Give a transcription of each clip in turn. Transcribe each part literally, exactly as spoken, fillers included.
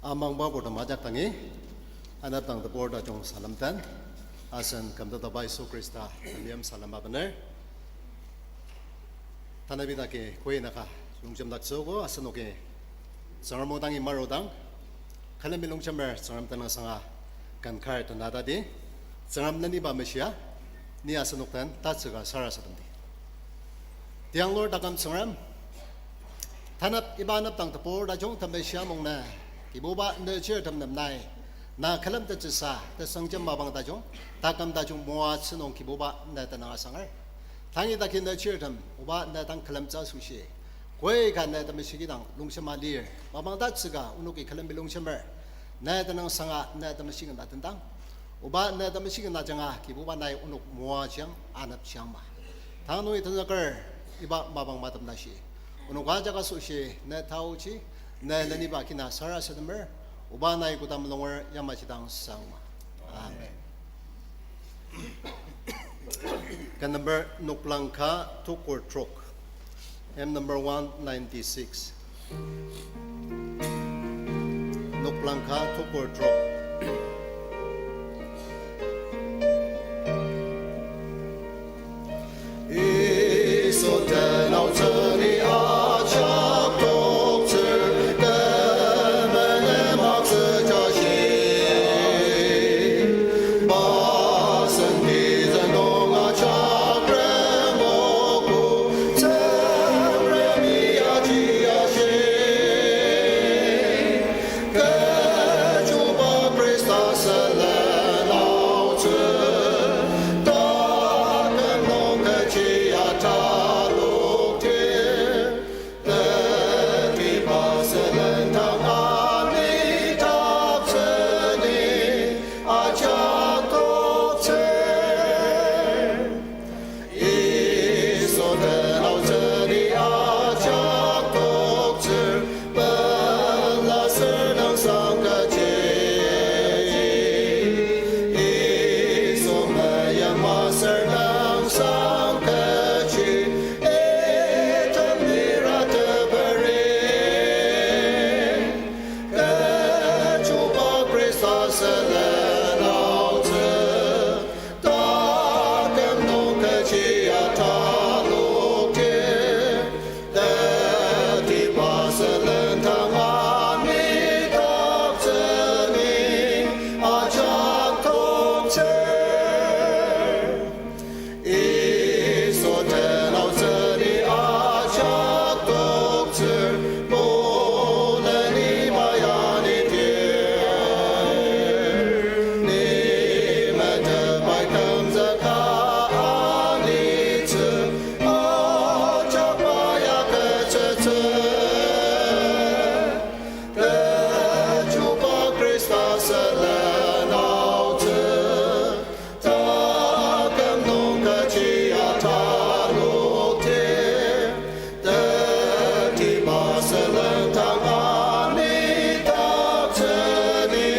Amangba purtem ajak dangi, anepdang tebur tajung salem den, asen kümtetba Yisu Khrista temeim salem abener. Tanabidaki koi naka longjemdaktsüogo, asenoki Tsüngrem o dangi marudang, külemi longjemer Tsüngrem tenüngsanga ken kar tenatadi, Tsüngrem neniba meshia, ni asenok den tatsüka sarasademdi. Tianglur taküm Tsüngrem, tanap iba anepdang tebur tajung temeshia mung na, Kibuba ne chirtem nem nai, na külemtettsüsa, tesangjem mapang tajung, taküm tajung moatsü nung Kibuba ne tenüng asanger. Tangi taki ne chirtem, oba ne dang külemtsü asoshi, koi ka ne temeshi kidang longsema lir, mapang tatsüka onoki külemi longjemer, ne tenüngsanga ne temeshi ken atendang. Oba ne temeshi ken ajanga Kibuba nai onok moajiang anepjiangma. Tanü itenzüker iba mapang matem tashi, onok ajak asoshi ne taoji, ne leniba kina sarasademer, oba nai kodang mulunger yamaji dang sangma. Amen. Ken number noklang ka tukur trok. Hymn number one ninety-six. Noklang ka tukur trok. Yisu tenüng tsüni ajak toktsür, kümene maktsü jashi. Basen tizen nung ajak remogo, Tsüngremi aji ashi. Kechiba Khrista sülen aotsü, taküm nung kechi ataloktir. Tetiba sülen tanga ni taktsüni ajak toktsür. Yisu tenüng tsüni ajak toktsür, pela sür nüngsang kechi. Yisu meyima sür nüngsang kechi, item lira teperi. Kechiba Khrista sülen aotsü, taküm nung kechi ataloktir. Tetiba sülen tanga ni taktsüni ajak toktsür. Yisu tenüng tsüni ajak toktsür, muleni mayanitir. Ni metet pai kümzüka anitsü, ajak pai agütsütsü. Kechiba Khrista sülen aotsü, taküm nung kechi ataloktir. Tetiba sülen tanga ni taktsüni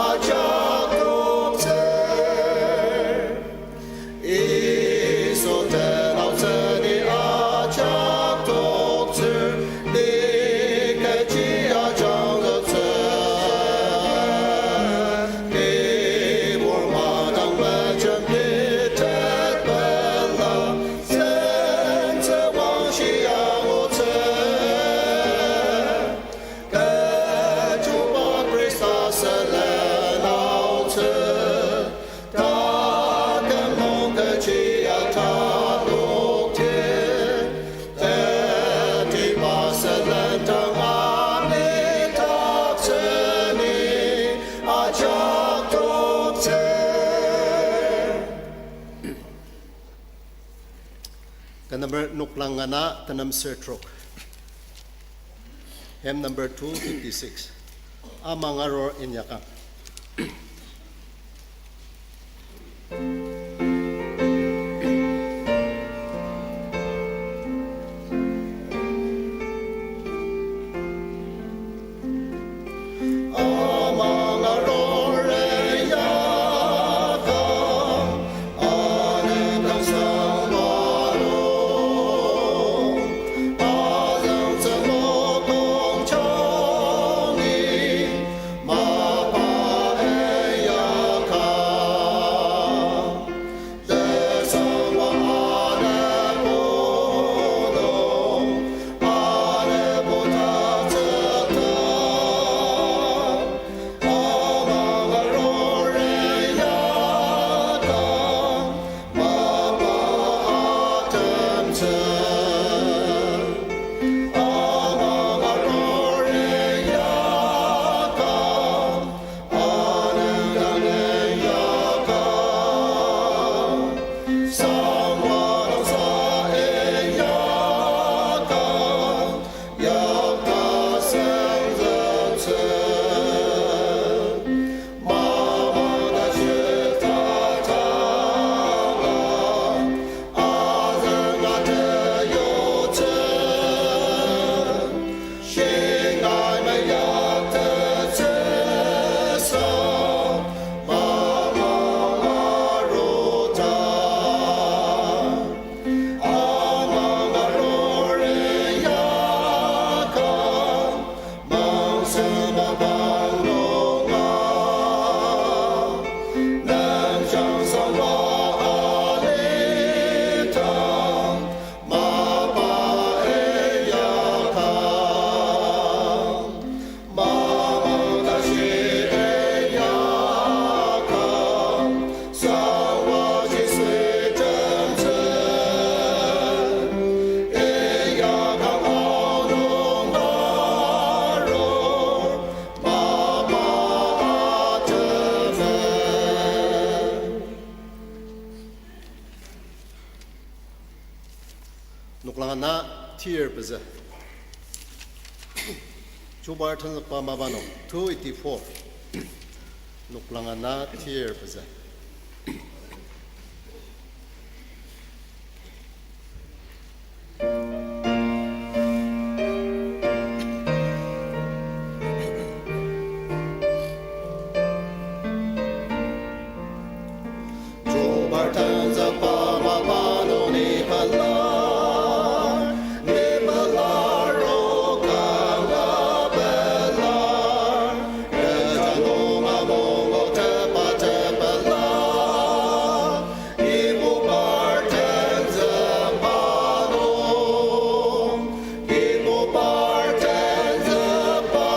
ajak toktsür. Yisu tenüng tsüni ajak toktsür, ni kechi ajangzüktsü. Kibur madang mejen kitet pela, sentsü wangshi angutsü. Kechiba Khrista sülen aotsü, taküm nung kechi ataloktir. Tetiba sülen tanga ni taktsüni ajak toktsür. Ken number noklang ana tenem ser trok. Hymn number two fifty-six. Amang arur inyakang. Ana tir pezü. Chubar tenzükba mapa nung two eighty-four. Noklang ana tir pezü. Chubar tenzükba mapa nung ni pelar, ni pelar, o kanga pelar, eja nung amongo tepa tepelar, Kibubar tenzükba nung, Kibubar tenzükba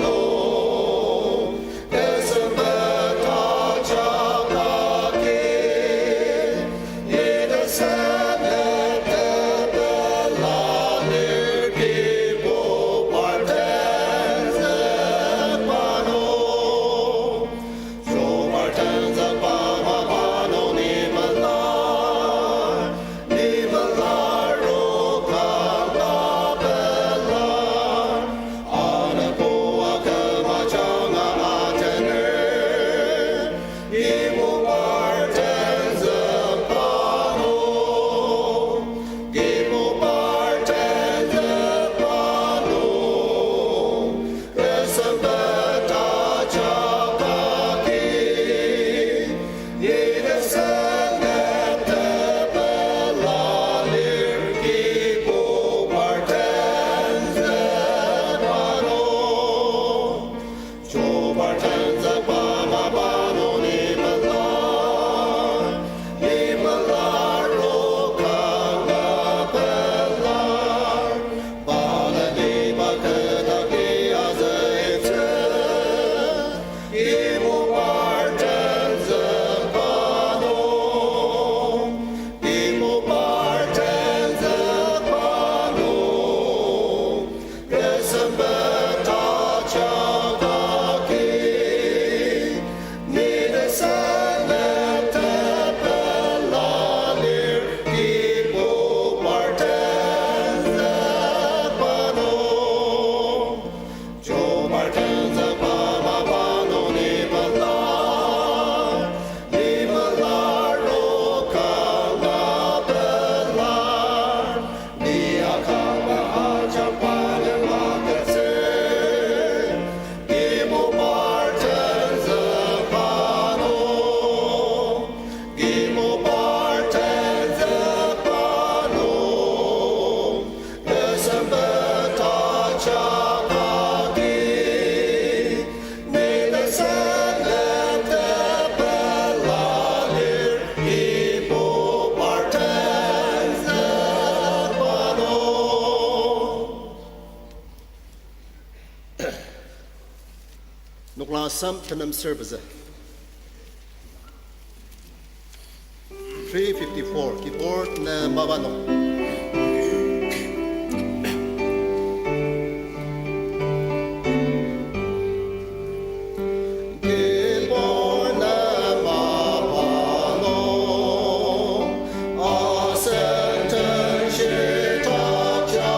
nung, tesempet ajak agi, ni tesempet tepela lir Kibubar tenzükba nung. Chubar tenzükba mapa nung ni pelar, ni pelar, o kanga pelar, anepua küm ajanga atener, Kibubar tenzükba nung, Kibubar tenzükba nung, tesempet ajak agi, ni tesempet tepela lir Kibubar tenzükba nung. Chubar tenzükba mapa nung ni pelar, ni pelar, o kanga pelar, balaniba ketaki azüitsü, Kibubar tenzükba nung, Kibubar tenzükba nung, tesempet ajak agi, ni tesempet tepela lir Kibubar tenzükba nung. Chubar tenzükba mapa nung ni pelar, ni pelar, o kanga pelar, ni akaba ajak balema ketsü, Kibubar tenzükba nung, Kibubar tenzükba nung, tesempet ajak agi, ni tesempet tepela lir Kibubar tenzükba nung. Noklang asam tenem ser pezü. Three fifty-four, keyboard ne mapa nung. Keyboard ne mapa nung, asen tenshi takja.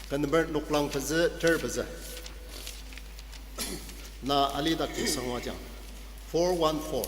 Ken number noklang pezü, ter pezü. Na alidakji sangwajang. Four one four.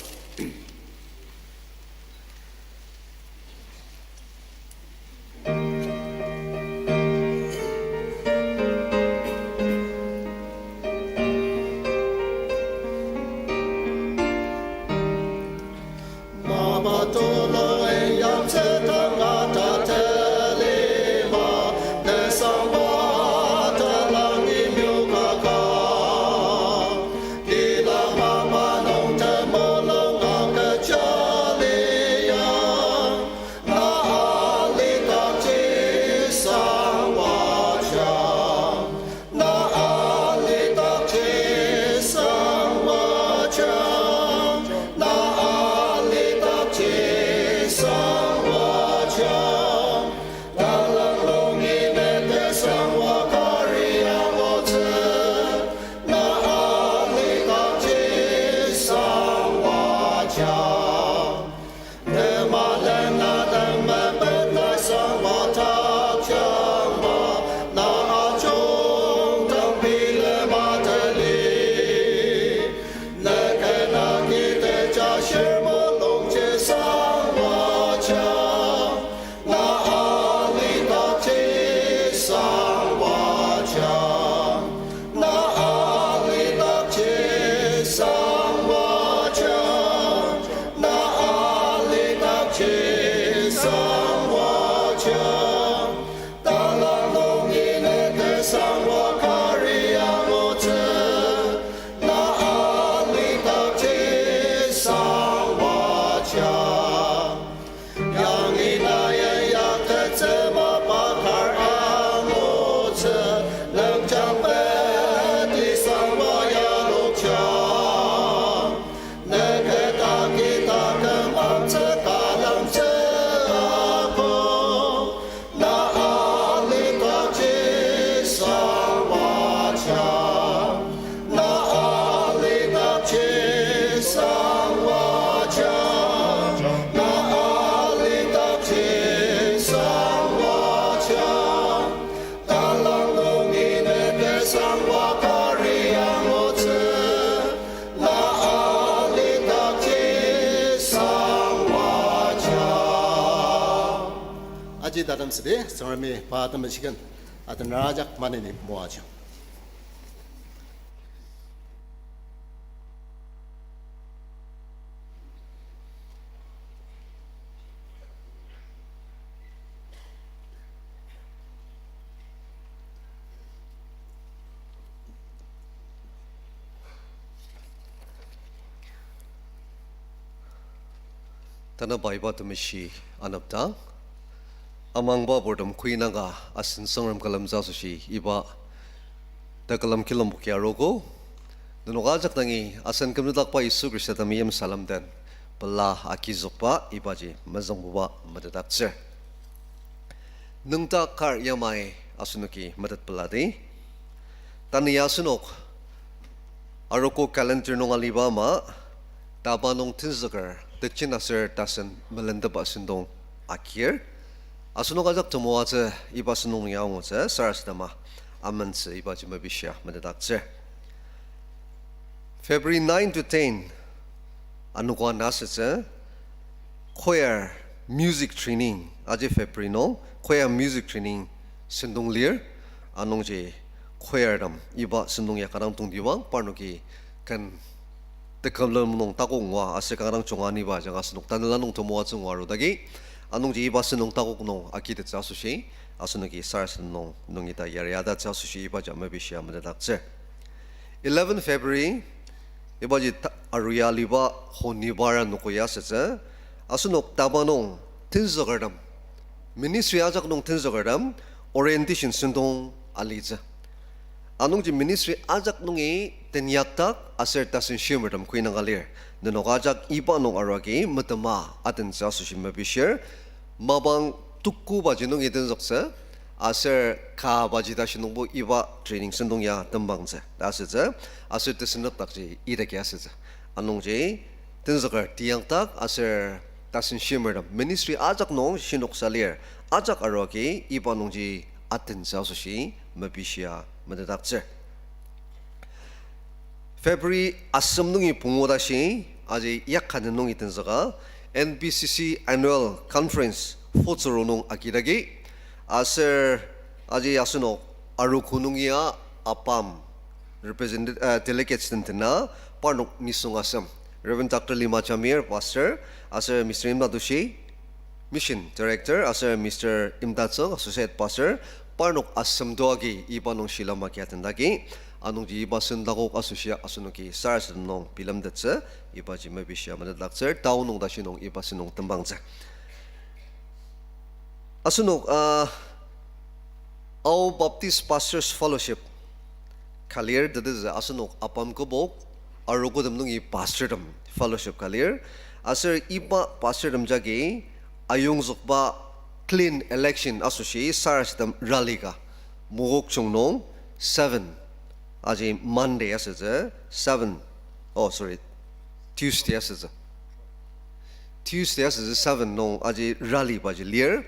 Aji tatem südi, Tsüngremi pa temeshi ken atener ajak maneni moaji. Tanü pai pa temeshi anepdang, amangba purtem kuinanga asen Tsüngrem külemtsü asoshi iba tekülem kilemboki arogo. Nenok ajak dangi asen kümnüdakba Yisu Khrista temeim salem den pela agizükba ibaji mezüngbuba metetdaktsür. Nüngdak kar yamai asenoki metet peladi. Tanü ya asenok arogo calendar nung aliba ama, taba nung tenzüker tejen aser tasen melentepa sentong agir. Asenok ajak temoatsü iba sentong nung ya angutsü sarasadema amentsü ibaji mepishia metetdaktsür. February nine to ten anogo ana asütsü choir music training, aji February nung choir music training sentong lir, anungji choir tem iba sentong ya kanga dang tongtibang parnoki ken tekülem nung takok ngua aser kanga dang junga niba ajanga asenok tanela nung temoatsü ngua arudagi, anungji iba sentong takok nung agitettsü asoshi asenoki sarasadem nung nungita yariatatsü asoshi ibaji mepishia metetdaktsür. Eleven February, ibaji ta-, aruya aliba honibar anogo ya asütsü, asenok taba nung tenzükertem, ministry ajak nung tenzükertem orientation sentong alitsü. Anungji ministry ajak nungi tenyakdak aser tasen shimertem kuinanga lir. Nenok ajak iba nung arua agi metema atentsü asoshi mepishir. Mapang tuku baji nungi tenzüktsü, aser ka baji tashi nungbo iba training sentong ya tembangtsü ta asütsü, aser tesenepdakji idaki asütsü. Anungji tenzüker tiyangdak aser tasen shimertem ministry ajak nung shinoksa lir, ajak arua agi iba nungji atentsü asoshi mepishia metetdaktsür. February asem nungi pungu tashi, aji yakani nungi tenzüka, N B C C Annual Conference Futsero nung agidagi, aser aji asenok arogo nungia ABAM represent-, uh, delegates den tena, parnok nisung asem, Reverend Doctor Lima Jamir, Pastor, aser Mister Imnatushi, Mission Director, aser Mister Imtatsüng, Associate Pastor, parnok asem toagi iba nung shilem agia tendagi, anungji iba sen takok asoshi asenoki sarasadem nung bilemtettsü, ibaji mepishia metetdaktsür, tao nung tashi nung iba sen nung tembangtsü. Asenok, ah, Ao Baptist Pastors Fellowship ka lir, tetezü asenok ABAM kübok, arogotem nungi pastortem fellowship ka lir. Aser iba pastortem jagi ayongzükba clean election asoshi sarasadem rally ka Mokokchung nung seven, aji Monday asütsü, seven, oh, sorry, Tuesday asütsü. Tuesday asütsü seven nung aji rally baji lir.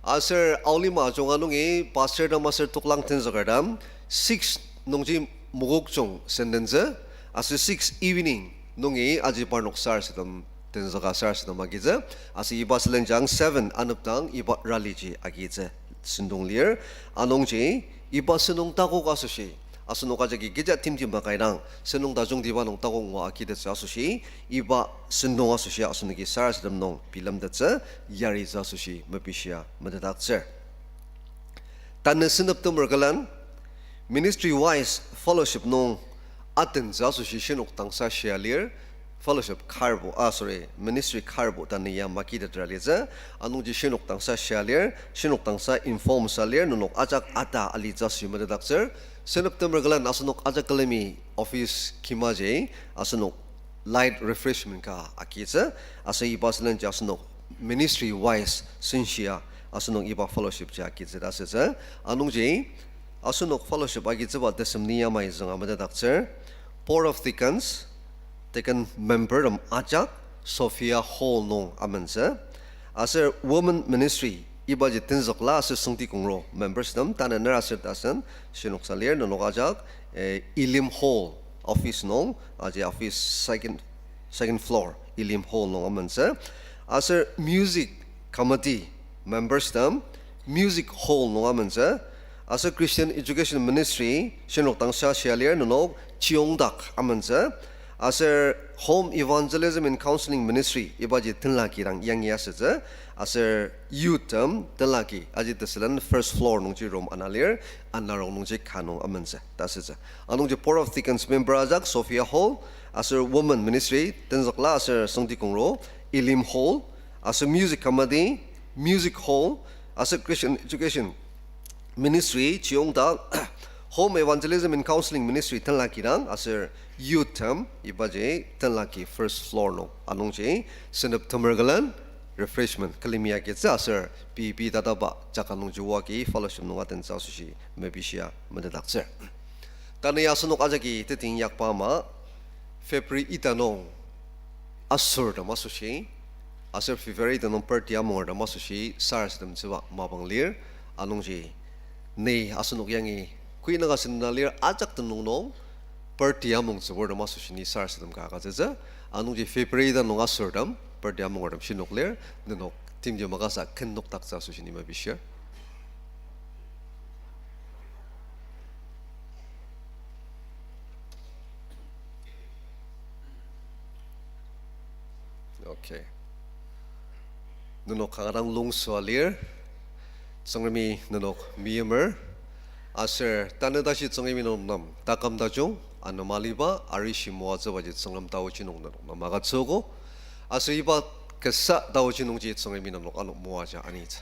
Aser aolima ajunga nungi pastortem aser toklang tenzükertem six nungji Mokokchung sendentsü, aser six evening nungi aji parnok sarasadem tenzüka sarasadem agitsü, aser iba sülenjang seven anepdang iba rally ji agitsü sentong lir. Anungji iba sentong takok asoshi asenok ajaki kecha timtim makaidang, sentong tajungtiba nung takok ngua agitettsü asoshi, iba sentong asoshi asenoki sarasadem nung bilemtettsü, yaritsü asoshi mepishia metetdaktsür. Tanü seneptemer külen, ministry wise fellowship nung atentsü asoshi shinok tangsa shia lir, fellowship karbo, ah, sorry, ministry karbo tanü ya makitetra litsü, anungji shinok tangsa shia lir, shinok tangsa inform sa lir, nenok ajak ata alitsü asoshi metetdaktsür. Seneptemer külen asenok ajak külemi office kimaji, asenok light refreshment ka agitsü, aser iba sülenji asenok ministry wise senshia asenok iba fellowship ji agitsü ta asütsü. Anungji asenok fellowship agitsüba tesem ni yamai zünga metetdaktsür. Board of Deacons, deacon membertem ajak Sophia Hall nung amentsü. Aser Women Ministry, ibaji tenzükla aser Sangti Kongro memberstem, tanü ner aser tasen shinoksa lir, nenok ajak, eh, Elim Hall office nung, aji office second, second floor, Elim Hall nung amentsü. Aser Music Committee memberstem, Music Hall nung amentsü. Aser Christian Education Ministry, shinok tangsa shia lir, nenok Chiyongdak amentsü. Aser Home Evangelism and Counseling Ministry, ibaji tenla kidang yangi asütsü. Aser youthtem tenla ki, aji tesülen first floor nungji room ana lir, ana room nungji ka nung amentsü ta asütsü. Anungji Board of Deacons member ajak Sophia Hall, aser Women Ministry tenzükla aser Sangti Kongro, Elim Hall, aser Music Committee, Music Hall, aser Christian Education Ministry, Chiyongdak, Home Evangelism and Counseling Ministry tenla kidang, aser youthtem, ibaji tenla ki first floor nung. Anungji, seneptemer külen, refreshment, külemi agitsü aser, P P tataba, jaka nungji oa ki, fellowship nung atentsü asoshi, mepishia, metetdaktsür. Tanü ya asenok ajaki, teting yakba ama, February ita nung, asortem asoshi, aser February ita nung party amungertem asoshi sarasademtsüba mapang lir, anungji ni asenok yangi kuinaka sendena lir ajak tenüng nung party amungtsüburtem asoshi ni sarasadem ka agütsütsü, anungji February ita nung asortem party amungertem shinok lir, nenok timtem akasa ken nokdaktsü asoshi ni mepishir. Okay. Nenok kanga dang lungsua lir, Tsüngremi nenok meimer, aser tanü tashi Tsüngremi nenok nem taküm tajung, anema aliba, arishi moatsübaji Tsüngrem taochi nung nenok nem agütsüogo, aser iba kasa taochi nungji Tsüngremi nenok ano moaja anitsü.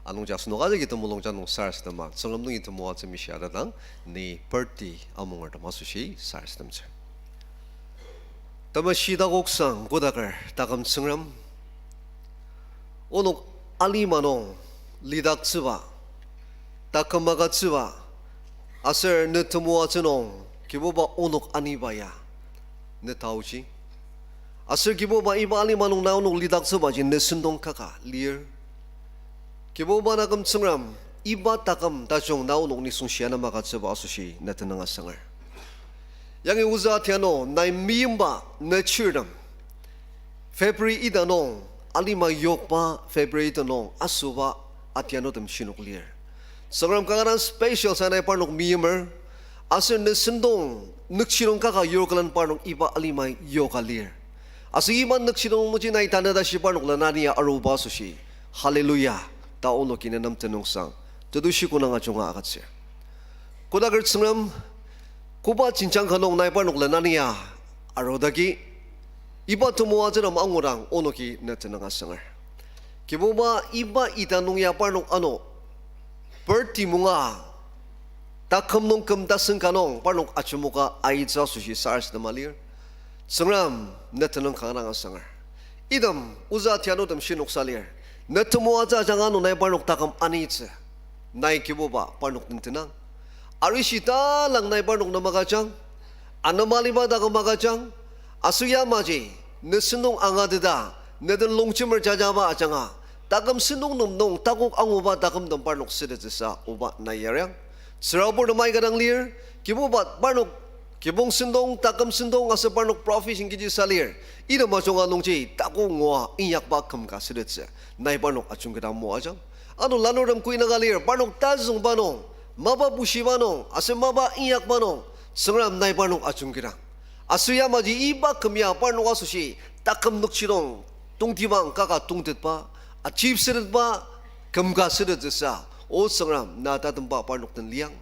Anungji asenok ajaki temulungjang nung sarasadema, Tsüngrem nungi temoatsü mishia tatang, ni party amungertem asoshi sarasademtsür. Temeshi takoksang kodaker taküm Tsüngrem, onok alima nung lidaktsüba, taküm agütsüba, aser ne temoatsü nung Kibuba onok aniba ya ne taochi. Aser Kibuba iba alima nung na onok lidaktsübaji ne sentong kaka lir. Kibuba taküm Tsüngrem, iba taküm tajung na onok nisung shia nem agütsüba asoshi ne tenüng asanger. Yangi ozü atianu nai meimba ne chirtem February ita nung alima yokba, February ita nung asoba atianutem shinok lir. Tsüngrem kanga dang special sa nai parnok meimer, aser ne sentong nükjidong kaka yur külen parnok iba alima yoka lir. Aser iba nükjidong nungji nai tanü tashi parnok lenania aruba asoshi, hallelujah ta onoki ne nem tenüngsang tetushi konang ajunga agütsür. Kodaker Tsüngrem, koba jenjang ka nung nai parnok lenania arudaki, iba temoatsütem angudang onoki ne tenüng asanger. Kibuba, iba ita nung ya parnok ano, birthday munga, taküm nung küm tasen ka nung parnok ajemoka aitsü asoshi sarasadema lir. Tsüngrem, ne tenüng kanga dang asanger. Item ozü atianutem shinoksa lir. Ne temoatsü ajanga ano nai parnok taküm anitsü. Nai Kibuba parnok den tenang. Arishi talang nai parnok nem agüjang. Anema aliba taküm agüjang. Aser yamaji, ne sentong angateta, ne den longjemer jajaba ajanga, taküm sentong nem nung takok anguba takümtem parnok sütettsüsa oba nai yariang. Tsüraburtem aika dang lir, Kibuba parnok kibong sentong, taküm sentong aser parnok profession kechi sa lir. Item ajunga nungji takok ngua inyakba küm ka sütettsü nai parnok ajungketang moajang. Ano lanurtem kuinaka lir, parnok tazüngba nung, mapa bushiba nung aser mapa inyakba nung, Tsüngrem nai parnok ajungketang. Aser yamaji iba küm ya parnok asoshi taküm nükjidong tongtibang kaka tongtetba, achieve sütetba küm ka sütettsüsa, O Tsüngrem, na tatemba parnok den liang.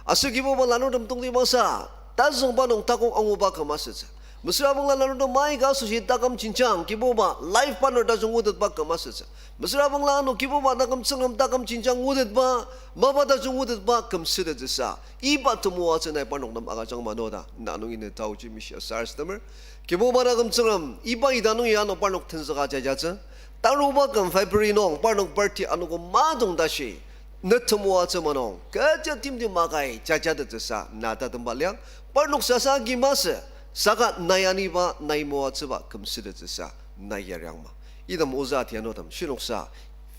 Aser Kibuba lanurtem tongtibangsa, tazüngba nung takok anguba küm asütsü. Mesüra bangla lanurtem aika asoshi taküm jenjang Kibuba life partner tajung ngutetba küm asütsü. Mesüra bangla ano Kibuba taküm Tsüngrem taküm jenjang ngutetba, mapa tajung ngutetba küm sütettsüsa, iba temoatsü nai parnok nem agüjang mano ta na nungi ne taoji mishia sarasademer. Kibuba taküm Tsüngrem, iba ita nungi ano parnok tenzüka jajatsü. Taruba küm February nung parnok birthday anogo madong tashi, ne temoatsü manung kecha timtem akai jajatettsüsa na tatemba liang. Parnok sasa agi masü, saka nai aniba nai moatsüba küm sütettsüsa nai yariangma. Item ozü atianutem shinoksa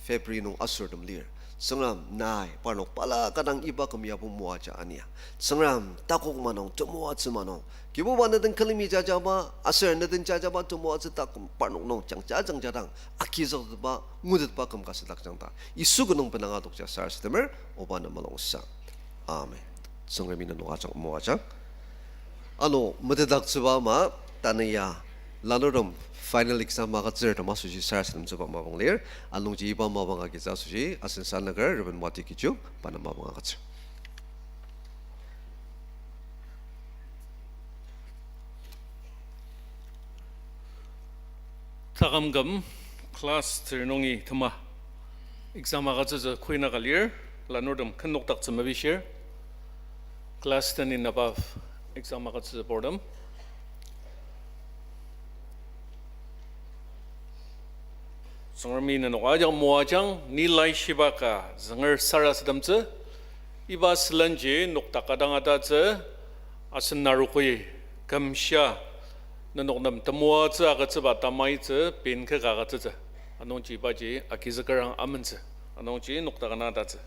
February nung asortem lir. Tsüngrem, nai parnok balaka dang iba küm yabo moaja ania. Tsüngrem, takok manung, temoatsü manung, Kibuba ne den külemi jajaba aser ne den jajaba temoatsü taküm parnok nung jangja jangja dang agizüktetba ngutetba küm ka südakjang ta Yisu ki nung benanga adokja sarasademer, Oba ne mulungsang. Amen. Tsüngremi nenok ajak moajang. Ano metetdaktsüba ama, tanü ya lanurtem final exam agütsürtem asoshi sarasademtsüba mapang lir. Anungji iba mapang agitsü asoshi asen sanaker Reverend Mati Kichu pa nem mapang agütsür. Taküm küm class ter nungi tema exam agütsütsü kuinaka lir, lanurtem ken nokdaktsü mepishir. Class ten and above exam agütsütsü purtem, Tsüngremi nenok ajak moajang. Ni laishiba ka zünger sarasademtsü, iba sülenji nokdaka dang atatsü, asen narokoi kümshia nenok nem temoatsü agütsüba tamaitsü pen kaka agütsütsü. Anungji ibaji agizükerang amentsü. Anungji nokdaka dang atatsü.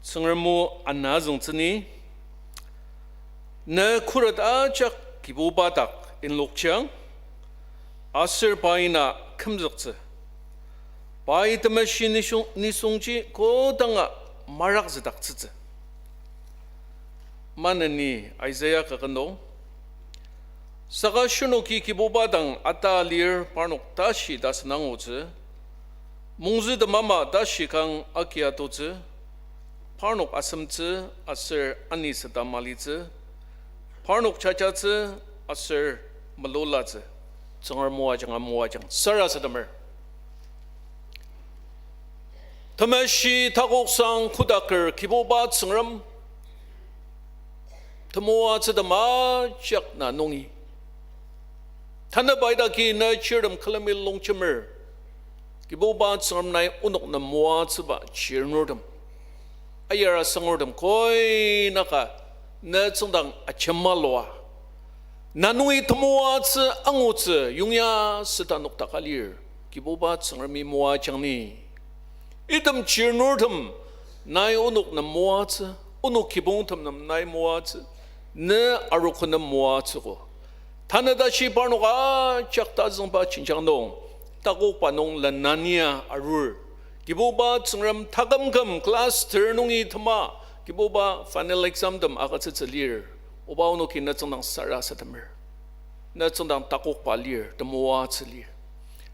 Tsüngrem o ana azüngtsü ni, ne khuret ajak Kibuba dak inlokjang, aser pai na kümzüktsü. Pai temeshi nisung, nisungji kodanga marakzüdaktsütsü. Maneni Isaiah kaket nung, saka shirnoki Kibuba dang ata lir parnok tashi tasen angutsü, mongzütem ama tashi kang agia atotsü, parnok asemtsü aser aniseta malitsü, parnok jajatsü aser melulatsü. Tsüngrem moajanga moajang sarasademer. Temeshi takoksang kodaker Kibuba Tsüngrem, temoatsütem ajak na nungi, tanü pai dagi na chirtem külemi longjemer Kibuba Tsüngrem, nai onok nem moatsüba chirnurtem, ayara sangertem koinaka ne tsüngdang ajemalua, na nungi temoatsü angutsü yongya süta nokdaka lir. Kibuba Tsüngremi moajang ni, item chirnurtem Nai onok nem moatsü, onok kibongtem nem nai moatsü, ne arogo nem moatsüogo. Tanü tashi parnok ajak tazüngba jenjang nung, takokba nung lenania arur. Kibuba Tsüngrem takümküm class ter nungi tema, Kibuba final examtem agütsütsü lir. Oba onoki ne tsüngdang sarasademer. Ne tsüngdang takokba lir, temoatsü lir.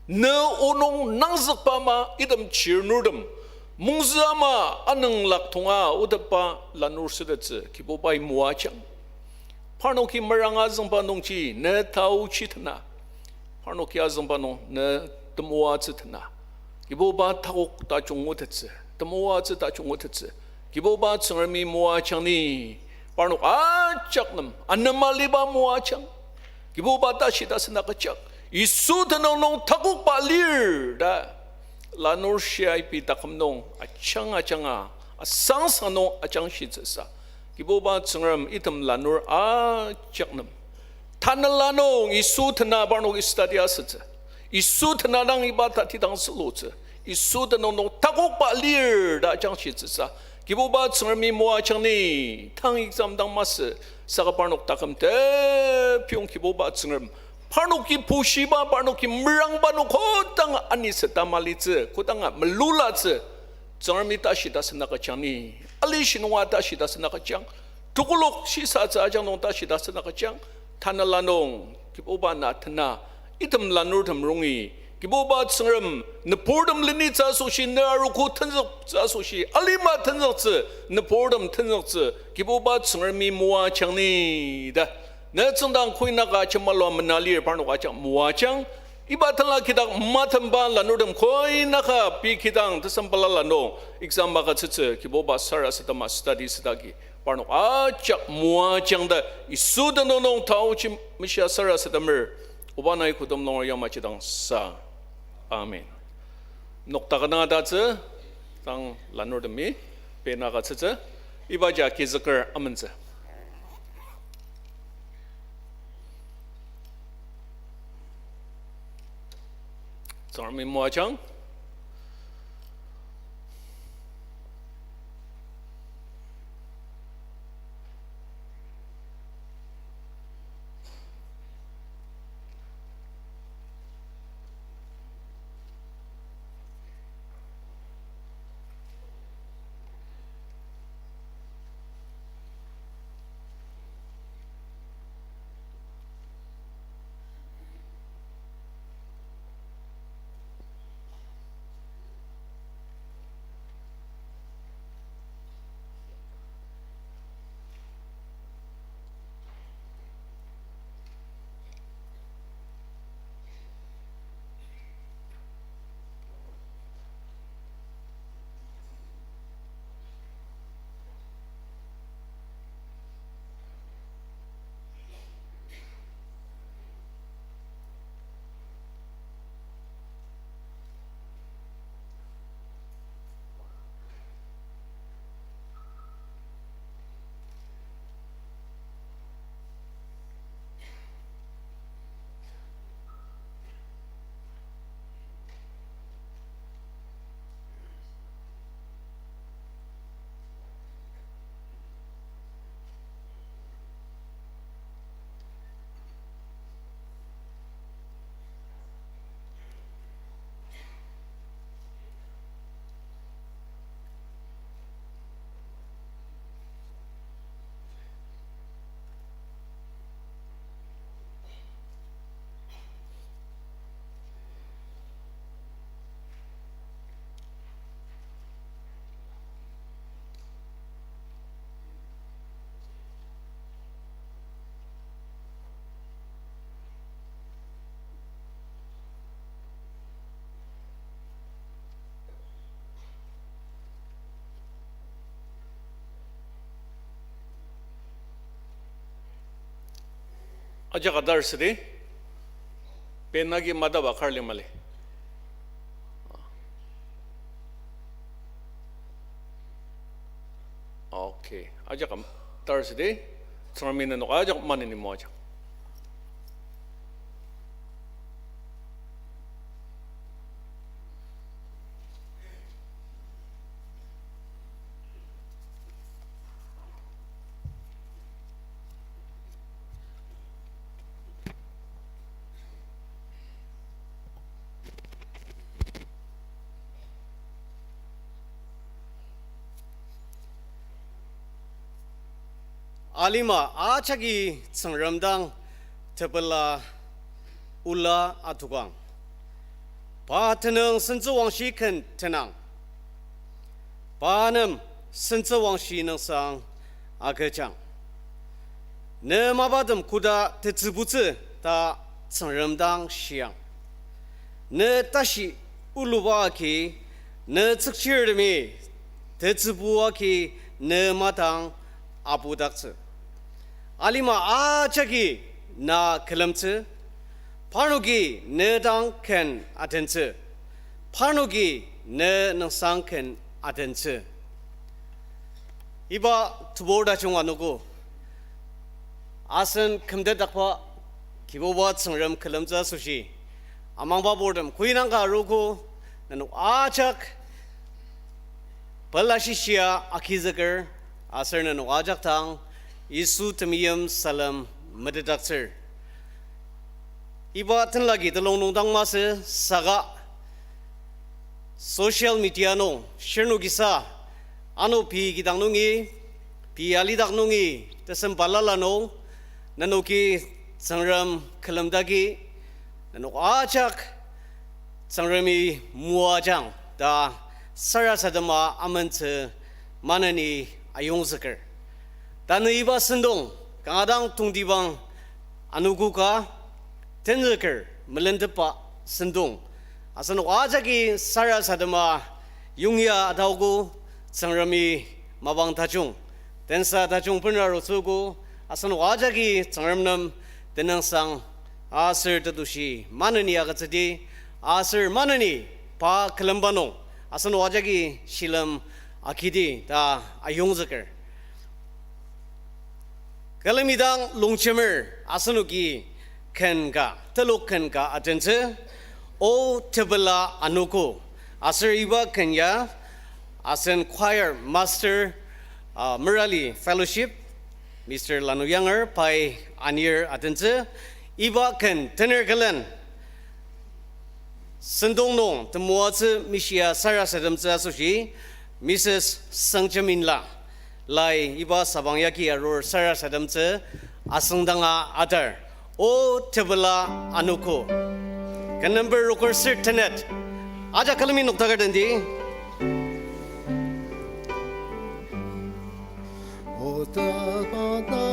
Ne onok nangzükba ama item chirnurtem, mungzü ama anünglak tonga otepba lanur sütettsü Kibubai moajang. Parnoki meranga azüngba nungji ne taochi tena. Parnoki azüngba nung ne temoatsü tena. Kibuba takok tajung ngutettsü, temoatsü tajung ngutettsü. Kibuba Tsüngremi moajang ni, parnok ajak nem, anema aliba moajang. Kibuba tashi tasen agüjang. Yisu tenüng nung takokba lir ta. Lanur shia ibi taküm nung ajang ajanga, asangsang nung ajangshitsüsa. Kibuba Tsüngrem item lanur ajak nem. Tanela nung Yisu tena parnoki study asütsü. Yisu tena dang iba tatidang zülutsü. Yisu tenüng nung takokba lir ta ajangshitsüsa. Kibuba Tsüngremi moajang ni, tang exam dang masü, saka parnok taküm tepiyong Kibuba Tsüngrem. Parnoki pushiba, parnoki merangba nung kodang aniseta malitsü, kodanga melulatsü. Tsüngremi tashi tasen agüjang ni, alishi nunga tashi tasen agüjang, tekolak shisatsü ajak nung tashi tasen agüjang, tanela nung, Kibuba na tena, item lanurtem rongi, Kibuba Tsüngrem, nüburtem lenitsü asoshi, ne arogo tenzüktsü asoshi, alima tenzüktsü, nüburtem tenzüktsü, Kibuba Tsüngremi moajang ni ta. Ne tsüngdang koinaka jemalua mena lir parnok ajak moajang. Iba tela kidak matemba lanurtem koinaka pei kidang tesem balala nung exam agütsütsü Kibuba sarasadema study südagi parnok ajak moajang ta Yisu tenüng nung taochi meshia sarasademer. Oba nai kodem longer yamaji dang sa. Amen. Nokta kanga tatsü, tang lanurtemi, pena agütsütsü, ibaji agizüker amentsü. Tsüngremi moajang. Ajak atar südi, pen agi mataba kar lir mali. Okay, ajak atar südi, Tsüngremi nenok ajak maneni moajang. Alima ajaki Tsüngrem dang tepela ola atokang. Pa tenüng sentsüwangshi ken tenang. Pa nem sentsüwangshi nüngsang agüjang. Ne mapatem koda tetsübutsü ta Tsüngrem dang shiang. Ne tashi oluba agi, ne tsükchirtemi tetsübu agi ne matang apudaktsü. Alima ajaki na külemtsü, parnoki ne dang ken atentsü, parnoki ne nüngsang ken atentsü. Iba tebur tajung anogo, asen kümtetdakba Kibuba Tsüngrem külemtsü asoshi, amangba purtem koinangka arogo, nenok ajak pela shishia agizüker, aser nenok ajak dang Yisu temeim salem metetdaktsür. Iba tenlagi telung nung dang masü saka social media nung shirnokisa ano pei kidang nungi, pei alidak nungi, tesem balala nung, nenoki Tsüngrem külemdaki, nenok ajak Tsüngremi moajang ta sarasadema amentsü maneni ayongzüker. Tanü iba sentong kanga dang tongtibang anogo ka tenzüker melentepba sentong. Asenok ajaki sarasadema yongya ataogo, Tsüngremi mapang tajung, tensa tajung bena arutsüogo, asenok ajaki Tsüngrem nem tenüngsang aser tetushi maneni agütsüdi, aser maneni pa külemba nung asenok ajaki shilem agidi ta ayongzüker. Külemi dang longjemer asenoki ken ka, telok ken ka atentsü, O Tepela Anogo. Aser iba ken ya asen choir master, uh, Merali Fellowship, Mister Lanu Yanger pai anir atentsü. Iba ken tener külen sentong nung temoatsü mishia sarasademtsü asoshi, Missus Sangjaminla lai iba sabang yagi arur sarasademtsü asüngdanga atar. O Tepela Anogo. Ken number roker ser tenet. Ajak külemi noktaker tendi. O Tepela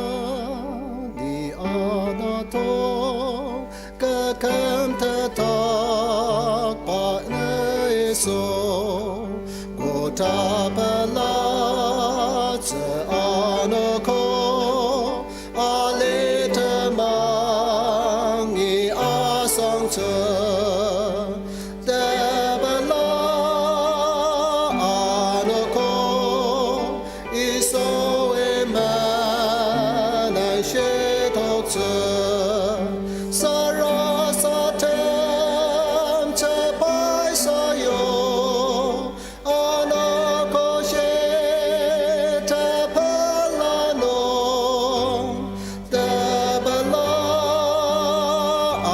ni anogo, kaküm tetakba ne Yisu, koda pelatsü anogo, alitemangi asangtsü, Tepela Anogo, Yisui menen shitoktsü, sarasademtsü pai sayu, anogoshi tepela nung, Tepela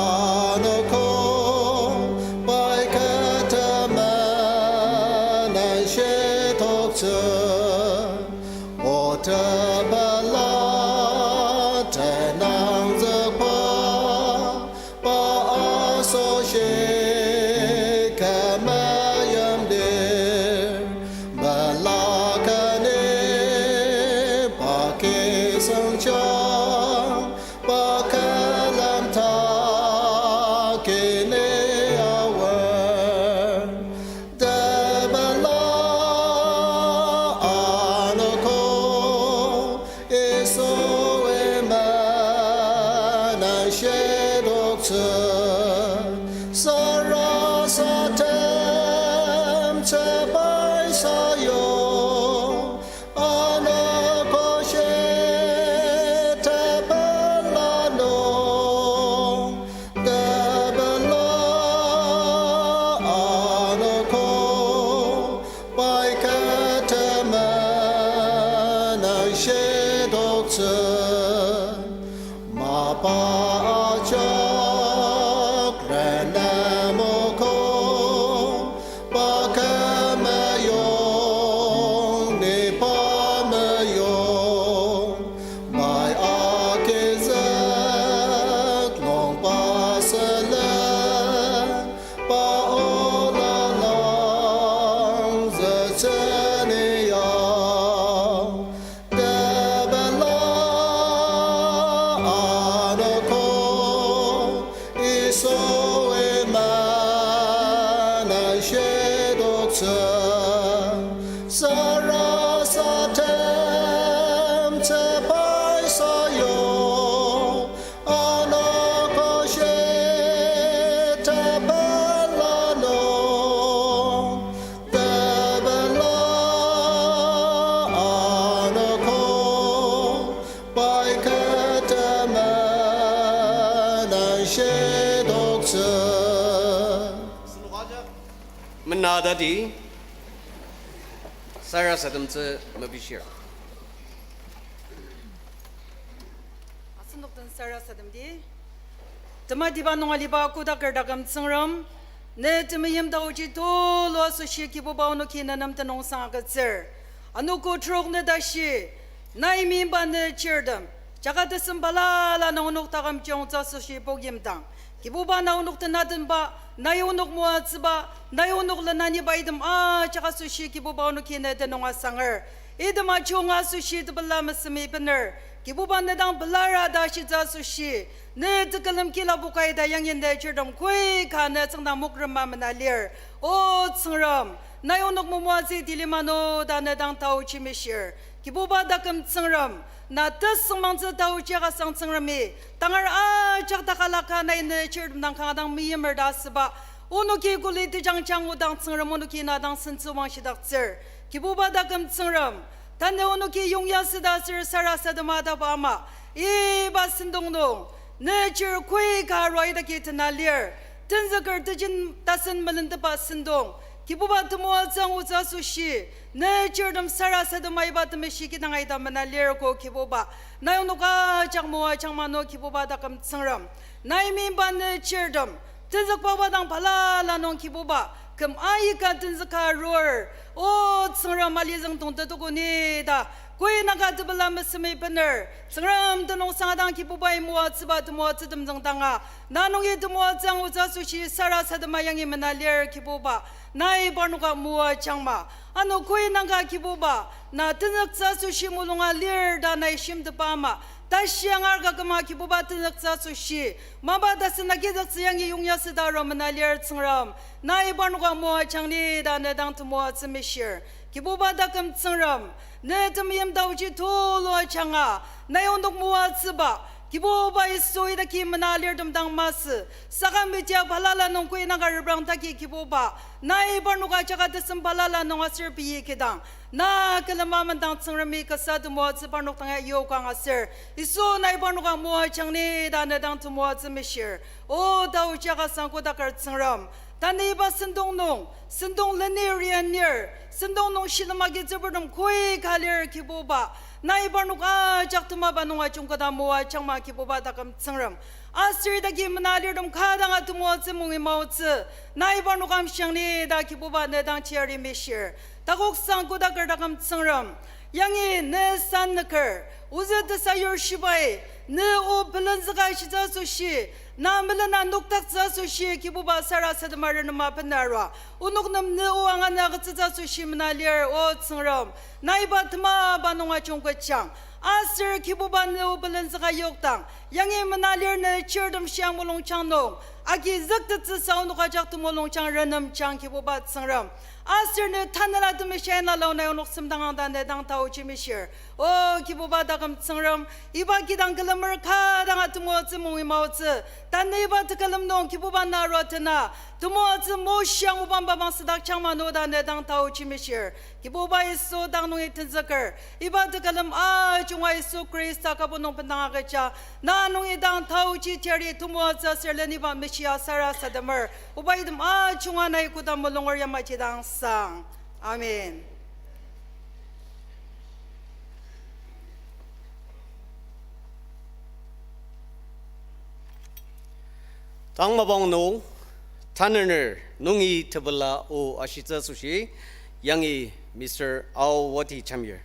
Anogo, pai kü temenen shitoktsü, O Tepela tenangzükba, pa asoshi kü meimli, mela kani pa kisangjang, pa külemdaki ni aor. Tepela Anogo, Yisui menen shitoktsü, sarasademtsü pai sayu, anogoshi tepela nung, Tepela Anogo, pai kü temenen shitoktsü, mapa ajak renemogo, pa kü meyong, ni pa meyong, Tati, sarasademtsü mepishir. Asenok den sarasademdi. Tematiba nung aliba kodaker taküm Tsüngrem, ne temeim taoji tulu asoshi Kibuba onoki ne nem tenüngsang agütsür. Anogo trok ne tashi, nai meimba ne chirtem, jaka tesem balala nung onok taküm jungtsü asoshi pokimdang, Kibuba na onok tenatenba, nai onok moatsüba, nai onok lenaniba item ajak asoshi Kibuba onoki ne tenüng asanger. Item ajunga asoshi tepela mesemi bener, Kibuba ne dang pelara ta ashitsü asoshi, ne tekülem kilapokai ta yangi ne chirtem koi ka ne tsüngda mokrema mena lir. O Tsüngrem, nai onok momoatsü tili mano ta ne dang taochi mishir. Kibuba taküm Tsüngrem, na tesüngmangtsü taochi akasang Tsüngremi, tangar ajak takalaka nai ne chirtem dang kanga dang meimer ta asüba, onoki kuli tejangja ngudang Tsüngrem onoki na dang sentsü wangshidaktsür. Kibuba taküm Tsüngrem, tanü onoki yongya süda aser sarasadema taba ama, iba sentong nung, ne chir koi ka arua idaki tena lir, tenzüker tejen tasen melentepa sentong, Kibuba temoatsü angutsü asoshi, ne chirtem sarasadema iba temeshi kidang aita mena lir ko Kibuba, nai onok ajak moajangma no Kibuba taküm Tsüngrem, nai meimba ne chirtem, tenzükba ba dang balala nung Kibuba, küm aika tenzüka arur, O Tsüngrem alizüng tongtetokoni ta, koi naka tepela mesemi bener, Tsüngrem tenüngsang dang Kibubai moatsüba temoatsütem züngdanga, na nungi temoatsü angutsü asoshi sarasadema yangi mena lir Kibuba, nai parnoka moajangma. Ano koi naka Kibuba, na tenzüktsü asoshi mulunga lir ta nai shimtepa ama, tashi angar ka küma Kibuba tenzüktsü asoshi, mapa tasen agizüktsü yangi yongya süda arua mena lir Tsüngrem, nai parnoka moajangni ta ne dang temoatsü mishir. Kibuba taküm Tsüngrem, ne temeim taoji tulu ajanga, nai onok moatsüba, Kibuba Yisu idaki mena alirtem dang masü, saka media balala nung koi naka reprang taki Kibuba, nai parnoka jaka tesem balala nung aser pei kidang, na külema mendang Tsüngremi kasa temoatsü parnok dang ya yokang aser, Yisu nai parnoka moajangni ta ne dang temoatsü mishir. O taoji akasang kodaker Tsüngrem, tanü iba sentong nung, sentong lenir anir, sentong nung shilem agitsüburtem koi ka lir Kibuba, nai parnok ajak temaba nung ajungketa moajangma Kibuba taküm Tsüngrem, aser idaki mena alirtem ka danga temoatsü mungi maotsü, nai parnok amshiangni ta Kibuba ne dang teyari mishir. Takoksang kodaker taküm Tsüngrem, yangi ne sannüker, ozü tesayur shibai, ne o pelenzüka shitsü asoshi, na melena noktaktsü asoshi Kibuba sarasadema renema benarua, onok nem ne o angana agütsütsü asoshi mena lir O Tsüngrem, nai iba temaba nung ajungketjang, aser Kibuba ne o pelenzüka yokdang, yangi mena lir ne chirtem shiang mulungjang nung, agizüktettsüsa onok ajak temulungjang renemjang Kibuba Tsüngrem, aser ne tanela temeshi aina lao nai onok semdangang ta ne dang taoji mishir. O Kibuba taküm Tsüngrem, iba kidang külemer ka danga temoatsü mungi maotsü, tanü iba tekülem nung Kibuba na arua tena, temoatsü moshiang obang babang südakjang mano ta ne dang taoji mishir. Kibuba Yisu dang nungi tenzüker, iba tekülem ajunga Yisu Khrista kübok nung bendang agüja, na nungi dang taoji teyari temoatsü aser leniba meshia sarasademer, oba item ajunga nai koda mulunger yamaji dang sang. Amen. Tang mapang nung, tanüner nungi tepela o ashitsü asoshi, yangi Mister Ao Wati Jamir.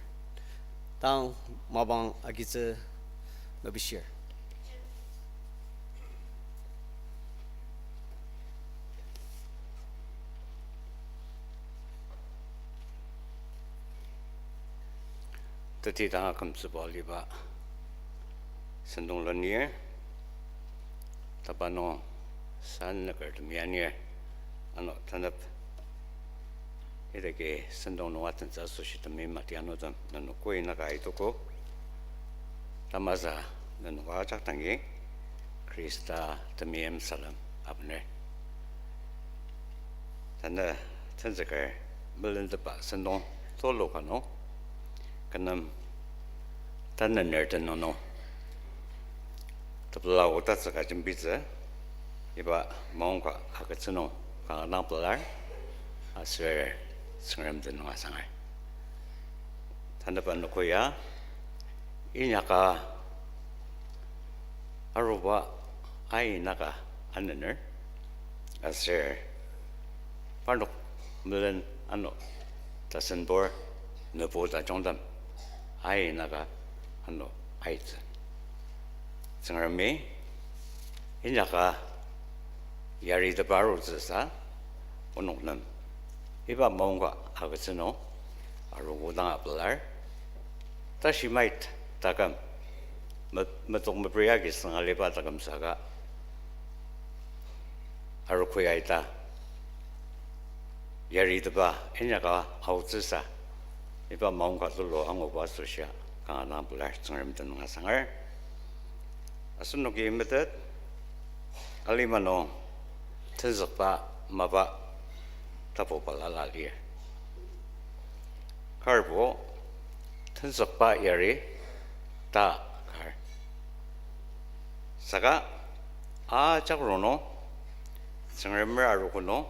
Tang mapang agitsü mepishir. Teti tanga kümtsüba aliba sentong lenir, tapa nung sannükertemi anir, ano tanep idaki sentong nung atentsü asoshi temeim atianutem nenok koi naka aitoko. Tamasa nenok ajak dangi Khrista temeim salem abener. Tanü tenzüker melentepa sentong tulu ka nung, kü nem tanüner tenüng nung tepela otatsü ka jembitsü, iba maongka agütsü nung kanga dang pelar. Aser Tsüngrem tenüng asangar. Tanüba noko ya, inyaka aruba ainaka anener, aser parnok melen ano tasenbur nübu tajungtem ainaka ano aitsü. Tsüngremi inyaka yaritepa arutsüsa onok nem iba maongka agütsü nung arogo dang apelar. Tashi mait taküm, me-, metok mepri agi sünga liba taküm saka arogoi aita yaritepa inyaka aotsüsa iba maongka tulu anguba asoshia kanga dang pelar. Tsüngrem tenüng asangar. Asenoki metet, alima nung tenzükba mapa tapu balala lir. Karbo tenzükba yari ta kar. Saka ajak rongnung, Tsüngremer arogo nung,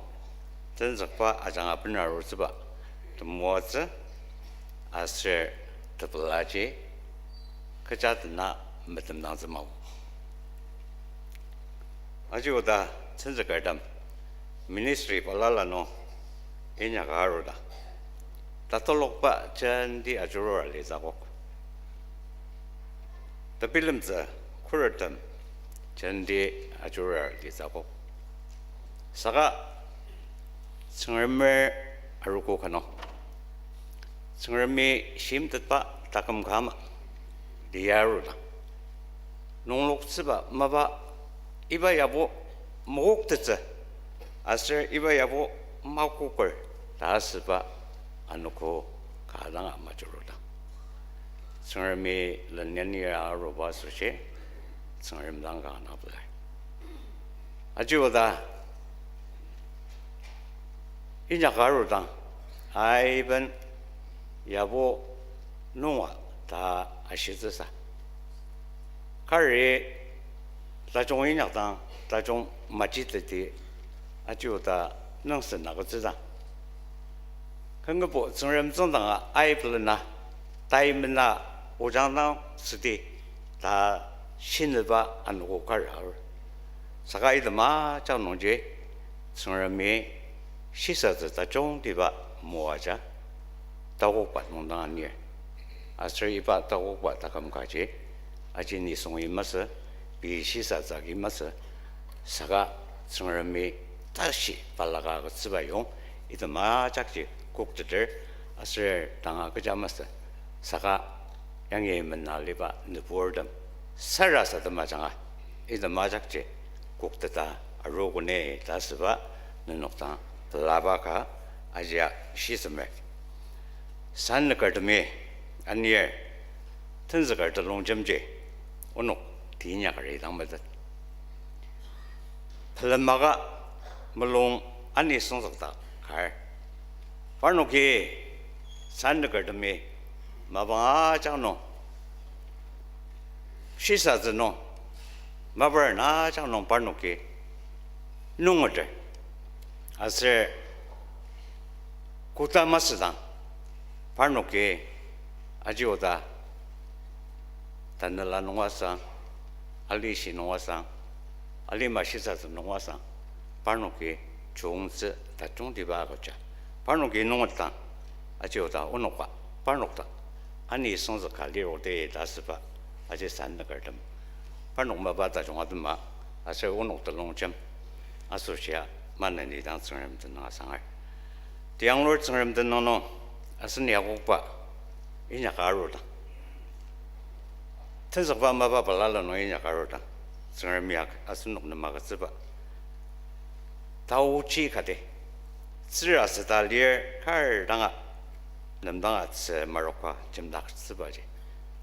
tenzükba ajanga bener arutsüba temoatsü aser tepelaji kecha tena metemdangtsü mao. Aji oda tenzükertem ministry balala nung inyaka arudang, tatolokba jenti ajurur alitsü akok. Tebilemtsü khurettem jenti ajurur alitsü akok. Saka Tsüngremer arogo ka nung, Tsüngremi shimtetba taküm ka ama lia arudang, nungloktsüba mapa iba yabo makoktettsü, aser iba yabo makoker ta asüba anogo ka dang ama jurudang, Tsüngremi lenyanir aruba asoshi Tsüngrem dang kanga dang pelar. Aji oda inyaka arudang, aiben yabo nunga ta ashitsüsa, kari tajung inyakdang tajung majiteti aji oda nüngsen agütsüdang, kengkebo Tsüngrem tsüngdanga aipelena, taimena, ojang dang südi ta shinüba anogo kar ar. Saka item ajak nungji Tsüngremi shisatsü tajungtiba moaja takokba nung dang anir. Aser iba takokba taküm kaji aji nisung masü, pei shisatsü agi masü, saka Tsüngremi tashi balaka agütsüba yong item ajakji kokteter, aser tanga kecha masü, saka yangi mena liba nüburtem sarasadem ajanga item ajakji kokteta arogo ni ta asüba nenok dang pelaba ka ajia shisemer. Sannükertemi anir tenzüker telongjemji onok teinyakari dang metet. Pelemaka mulung ani süngzükdak kar. Parnoki sannükertemi mapang ajak nung, shisatsü nung, maparen ajak nung parnoki nungerter. Aser koda masüdang parnoki aji oda tanela nung asang, alishi nung asang, alima shisatsü nung asang, parnoki chiyungtsü tajungtiba agüja. Parnoki nungetdang aji oda onoka parnok dak ani süngzük ka lirokdi ta asüba aji sannükertem, parnok mapa tajung atema aser onok telongjem asoshia maneni dang Tsüngrem tenüng asangar. Tiyanglur Tsüngrem tenüng nung asen yakokba inyaka arudang, tenzükba mapa balala nung inyaka arudang, Tsüngremi ak asenok nem agütsüba taochi kati, tsüraseta lir kar danga nemdanga tzü maroka jemdaktsübaji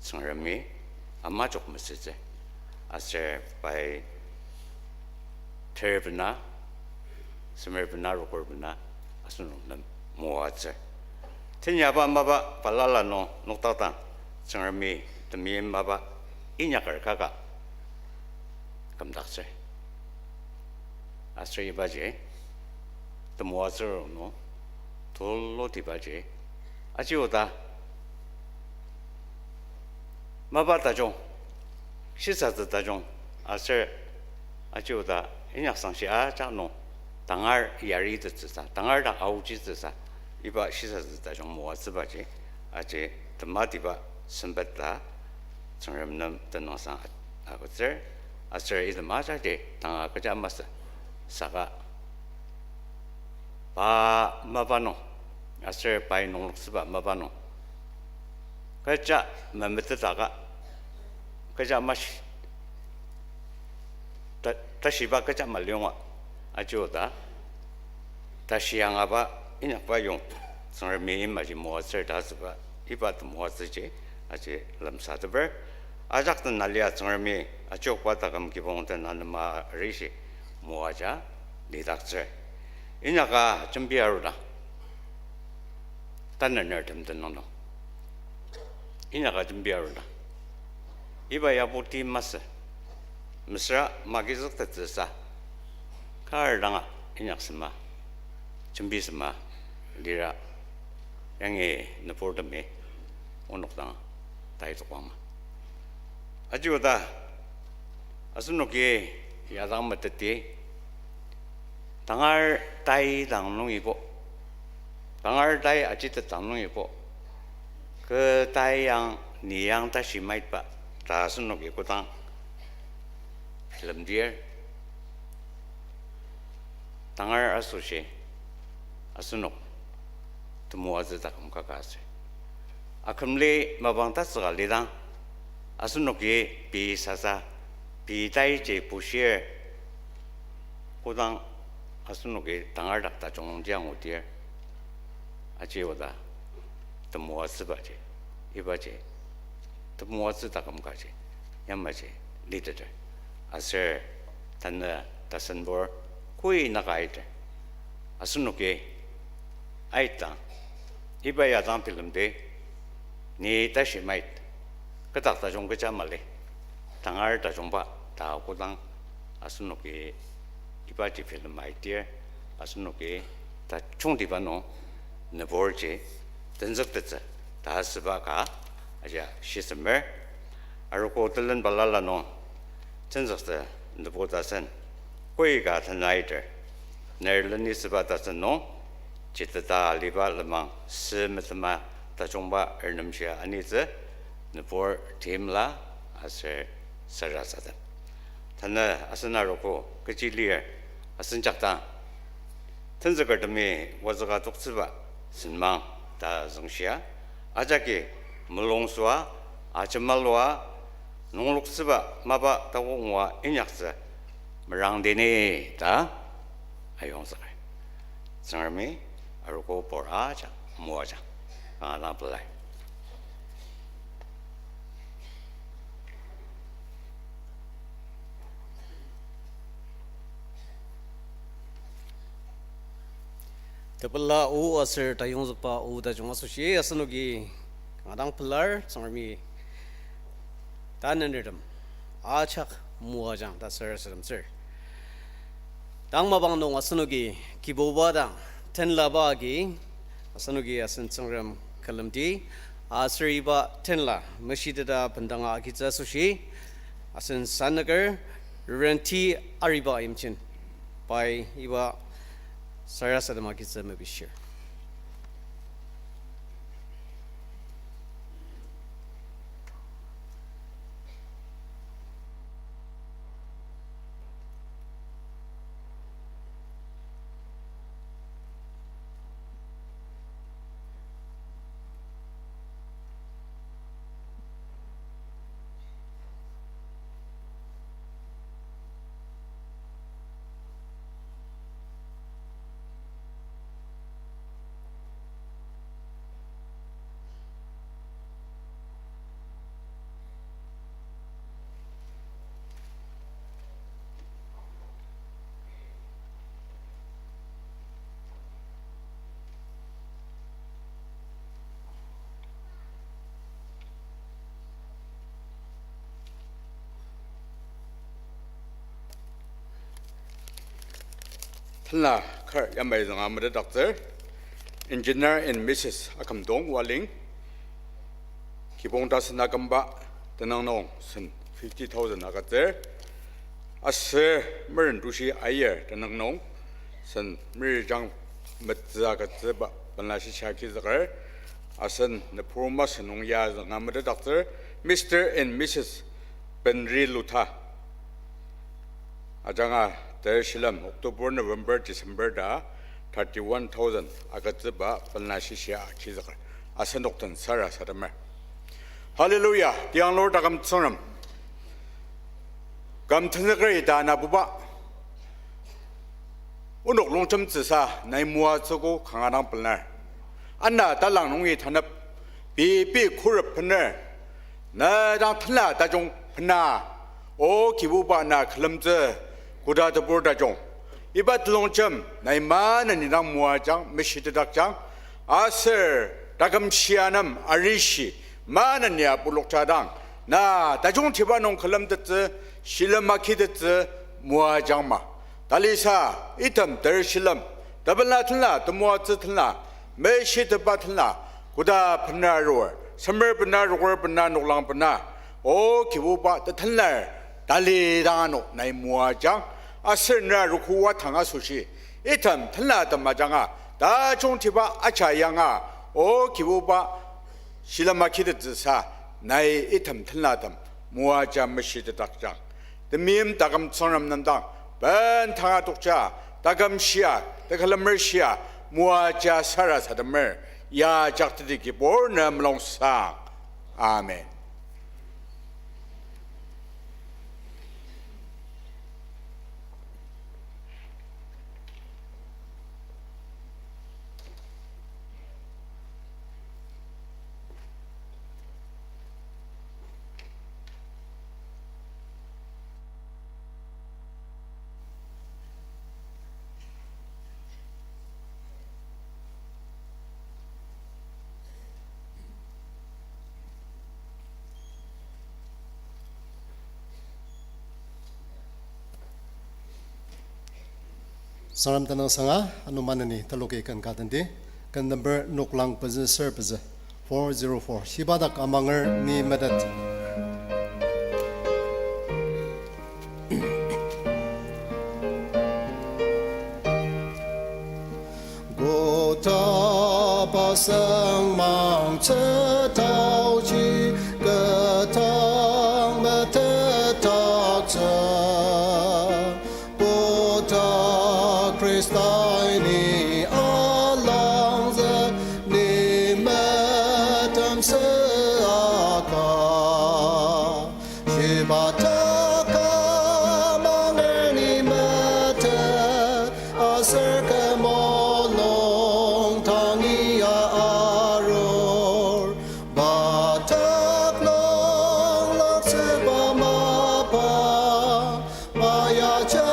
Tsüngremi amajok mesütsü. Aser pai ter bena, semer bena, rokor bena asenok nem moatsü. Tenyaba mapa balala nung nokdakdang, Tsüngremi temeim mapa inyaker kaka kümdaktsür. Aser ibaji temoatsü nung tulutibaji, aji oda mapa tajung, shisatsü tajung, aser aji oda inyaksangshi ajak nung tangar yaritettsüsa, tangar dak aochitsüsa, iba shisatsü tajung moatsübaji, aji tematiba sempet ta Tsüngrem nem tenüngsang agütsür, aser item ajakji tanga kecha masü, saka pa mapa nung, aser pai nungloktsüba mapa nung, kecha memetetaka, kecha mashi, ta-, tashiba kecha maliyonga, aji oda tashi angaba inyakba yong, Tsüngremi imaji moatsür ta asüba, iba temoatsüji aji lemsateper. Ajak den alia Tsüngremi achiokba taküm kibong den anema arishi moaja lidaktsür. Inyaka jembi arudang, tanenertem tenüng nung, inyaka jembi arudang, iba yabo ti masü, mesüra magizüktettsüsa, kar danga inyaksema, jembisema lira, yangi nüburtemi onok dang tai tokbang. Aji oda asenoki ya dang meteti, tangar tai dang nungibo, tangar tai ajitet dang nungibo, kü tai yang ni yang tashi maitba ta asenoki kodang bilemdir, tangar asoshi asenok temoatsü taküm kaka aser, akümli mapang tatsüka lidang, asenoki pei sasa, pei taiji bushir, kodang asenoki tangar dak tajung nungji angudir, aji oda temoatsübaji, ibaji temoatsü taküm kaji yamaji liteter. Aser tanü tasenbur koi naka aiter, asenoki aitang, iba ya dang bilemdi, ni tashi mait, kü dak tajung kecha mali, tangar tajungba ta kodang asenoki ibaji bilem aitir, asenoki tajungtiba nung nüburji tenzüktettsü ta asüba ka aji shisemer. Arogo telen balala nung tenzüktsü nübur tasen koi ka tenaiter, ner lenisüba tasen nung jiteta aliba lenmang sü metema tajungba ernemshia anitsü nübur timla aser sarasadem. Tanü asen arogo kechi lir asen jakdang tenzükertemi wazüka toktsüba senmang ta züngshia, ajaki mulungsua, ajemalua, nungloktsüba mapa takok ngua inyaktsü merangdini ta ayongzüker. Tsüngremi arogo pur ajak moajang kanga dang pelar. Tepela o aser tayongzükba o tajung asoshi asenoki kanga dang pelar. Tsüngremi tanenertem ajak moajang ta sarasademtsür. Tang mapang nung asenoki Kibuba dang tenlaba agi asenoki asen Tsüngrem külemdi, aser iba tenla meshiteta bendanga agitsü asoshi asen sannüker Reverend T Ariba Imchen pai iba sarasadem agitsü mepishir. Tenla kar yamai zünga metetdaktsür. Engineer and Missus Akümdong Waling, kibong tasen akümba tenüng nung sen fifty thousand agütsür. Aser meren tushi aier tenüng nung sen merijang metsü agütsüba benla shisa agizüker. Asen nübur masü nung ya zünga metetdaktsür, Mister and Missus Benri Lutha. Ajanga ter shilem October, November, December ta thirty-one thousand agütsüba benla shisa agizüker. Asenok den sarasademer. Hallelujah, tianglur taküm Tsüngrem. Küm tenzüker ita anabuba. Onok longjemtsüsa nai moatsüogo kanga dang pelar. Ana talang nungi tanep, pei pei khuret bener. Na dang tenla tajung bena. O Kibuba na külemtsü, koda tebur tajung. Iba telongjem nai maneni dang moajang, meshitetakjang. Aser taküm shia nem arishi, maneni apulokjadang. Na tajungtiba nung külemtettsü, shilem akitettsü, moajangma. Talisa, item ter shilem, tepela tenla, temoatsü tenla, meshitepba tenla, koda bena arur, semer bena, rokor bena, noklang bena, O Kibuba tetenlar, tali dang ano nai moajang, aser na rokoa tang asoshi, item tenla tem ajanga, tajungtiba aja yanga, O Kibuba, shilem akitettsüsa, nai item tenla tem, moaja meshitetakjang. Temeim taküm Tsüngrem nem dang, bendanga tokja, taküm shia, tekülemer shia, moaja sarasademer, ya jakteti Kibur nem mulungsang. Amen. Tsüngrem tenüngsanga, ano maneni taloki ken ka tendi, ken number noklang pezü ser pezü, four zero four. Shiba dak amanger ni metet. Koda pasang mangtsü taoji ketang metetdaktsü. Koda Khristai ni alangzük ni metemsü aka. Shiba dak amanger ni metet, aser kü mulung tangi ya arur. Pa dak nungloktsüba mapa, pa ya ja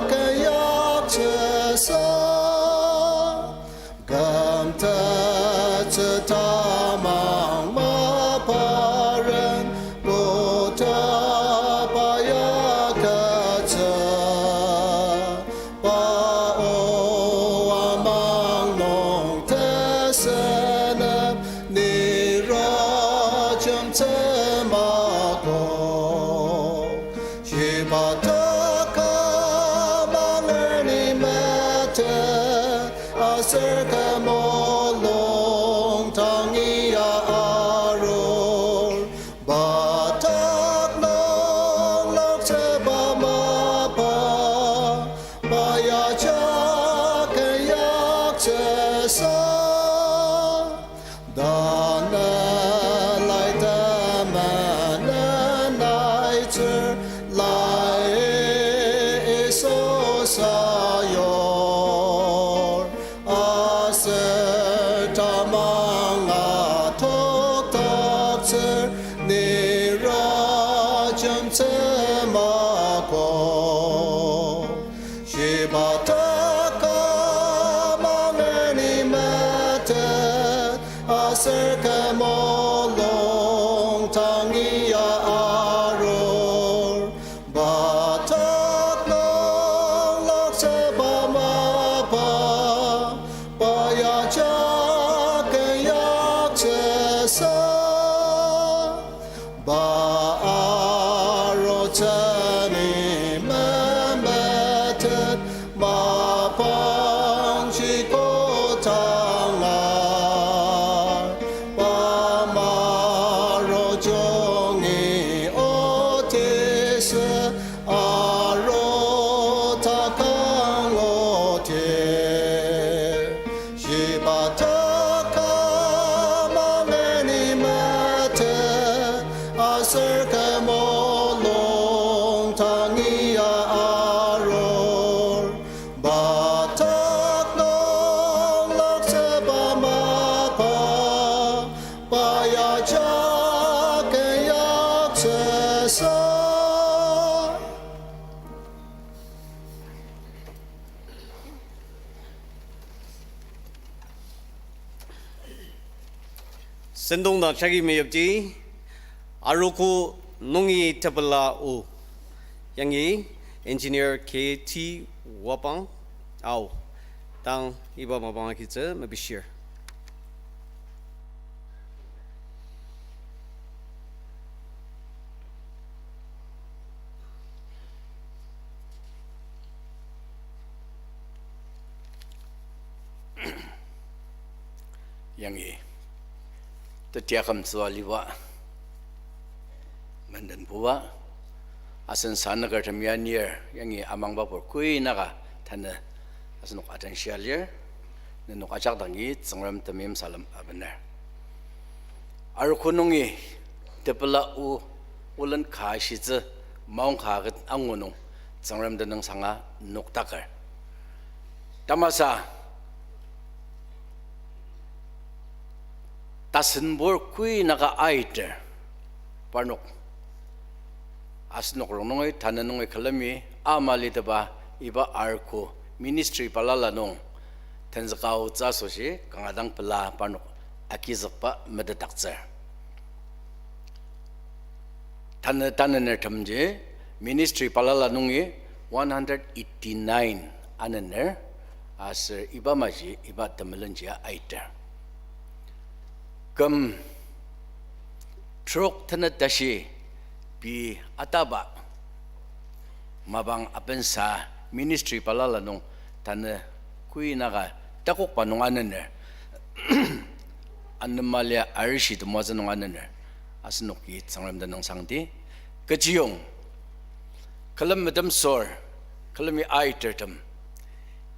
kü yaktsüsa. Kümtettsü tamang maparen, koda pa ya ketsü. Pa o amang nung tesünep, ni rajemtsü makok. Shiba dak amanger ni metet, aser kü mulung tangi ya arur. Pa dak nungloktsüba mapa, pa ya ja kü yaktsüsa. Tanü lai tem Pa arutsüni memetet mapang ji kodanga. Pa marujongi otisü aru takang oti. Shiba taka mangani mate, aser kü mulung tangi ya arur. Batak nung laktsüba mapa, pa ya jaken yaktsüsa. Sentong dang jagi meyipji, Arogo nungi tepela o. Yangi Engineer K T Wapang ao. Tang iba mapang agitsü mepishir. Yangi, tetia kümtsüa liba, mendenbuba, asen sanükertem ya anir, yangi amangbapur kuinaka tanü asenok atenshia lir, nenok ajak dangi Tsüngrem temeim salem abener. Arogo nungi tepela o, olen ka shitsü, maong ka ket angu nung Tsüngrem tenüngsanga nokdaker. Tamasa, tasenbur kuinaka aiter, parnok asenok rongnungi, tanü nungi külemi, ama litepa iba Arogo ministry balala nung tenzüka aotsü asoshi kanga dang pela parnok agizükba metetdaktsür. Tanü tanünertemji ministry balala nungi one hundred eighty-nine anüner, aser iba maji iba temelenji aiter. Küm trok tenet tashi pei ataba mapang apensa ministry balala nung tanü kuinaka takokba nung anüner. Anema lia arishi temoatsü nung anüner. Asenoki Tsüngrem tenüngsangdi. Kechiyong, külem metemsor, külemi aitertem,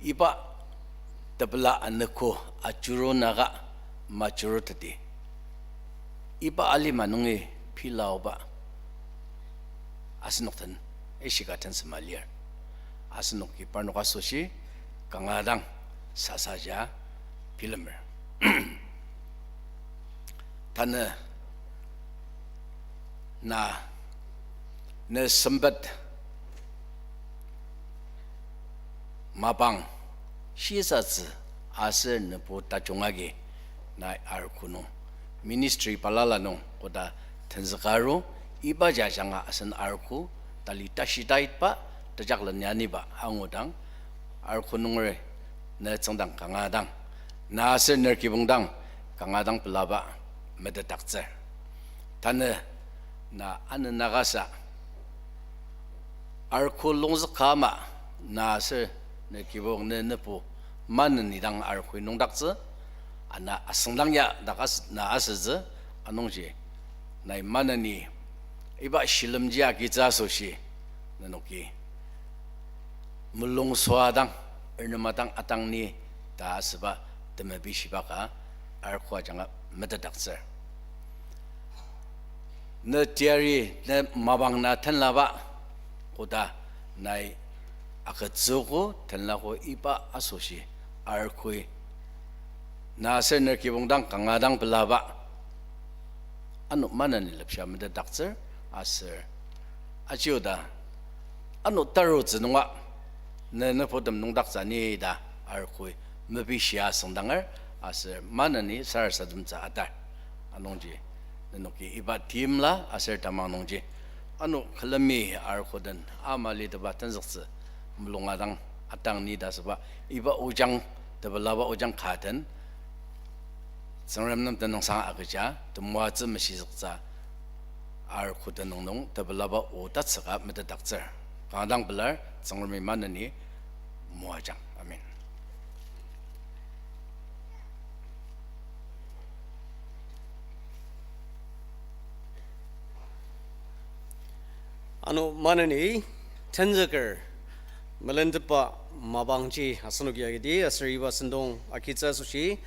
iba tepela anogo ajurunaka majuruteti. Iba alima nungi pilaoba asenok den ishika tensema lir. Asenoki parnok asoshi kanga dang sasaja bilemer. Tanü na ne sempet mapang shisatsü aser nebu tajung agi nai Arogo nung ministry balala nung koda tenzüka aru, iba jajanga asen Arogo tali tashi taitba tejaklen ya niba angudang, Arogo nunger ne tsüngdang kanga dang, na aser ner kibong dang kanga dang pelaba metetdaktsür. Tanü na anenakasa Arogo longzüka ama na aser ne kibong ne nebu maneni dang Arogoi nüngdaktsü, ana asüngdang ya dak as-, na asütsü, anungji nai maneni iba shilemji agitsü asoshi nenoki mulung süa dang, ernema dang atang ni ta asüba temebishiba ka Arogo ajanga metetdaktsür. Ne teyari, ne mapang na tenlaba, koda nai agütsüogo tenlago iba asoshi Arogoi na aser ner kibong dang kanga dang pelaba ano maneni lepsha metetdaktsür aser ajioda ano tarutsü nunga ne nepotem nüngdaktsü ni ta Arogoi mepishia asüngdanger aser maneni sarasademtsü atar. Anungji nenoki iba timla aser tamang nungji ano külemi Arogo den ama liteba tenzüktsü mulunga dang atang ni ta asüba iba ojang tepelaba ojang ka den Tsüngrem nem tenüngsang agüja temoatsü meshizüktsü ar koda nung nung tepelaba o tatsüka metetdaktsür. Kanga dang pelar, Tsüngremi maneni moajang. Amen. Ano maneni tenzüker melentepa mapangji asenok yagidi aser iba sentong agitsü asoshi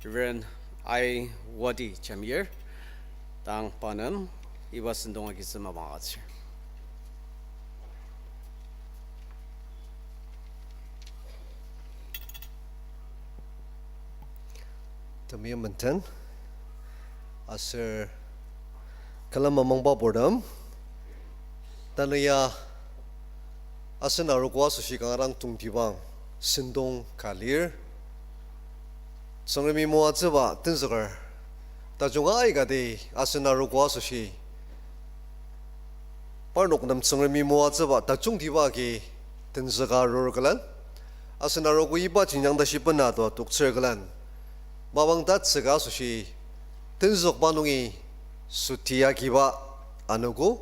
Reverend I Wadi Jamir dang pa nem iba sentong agitsü mapang agütsür. Temeim menden, aser külem amangba purtem, tanü ya asen arogo asoshi kanga dang tongtibang sentong ka lir. Tsüngremi moatsüba tenzüker tajung aikati asen arogo asoshi parnok nem Tsüngremi moatsüba tajungtiba agi tenzüka arur külen, asen arogo iba jenjang tashi bena tua toktsür külen, mapang tatsüka asoshi tenzükba nungi sütia kiba anogo.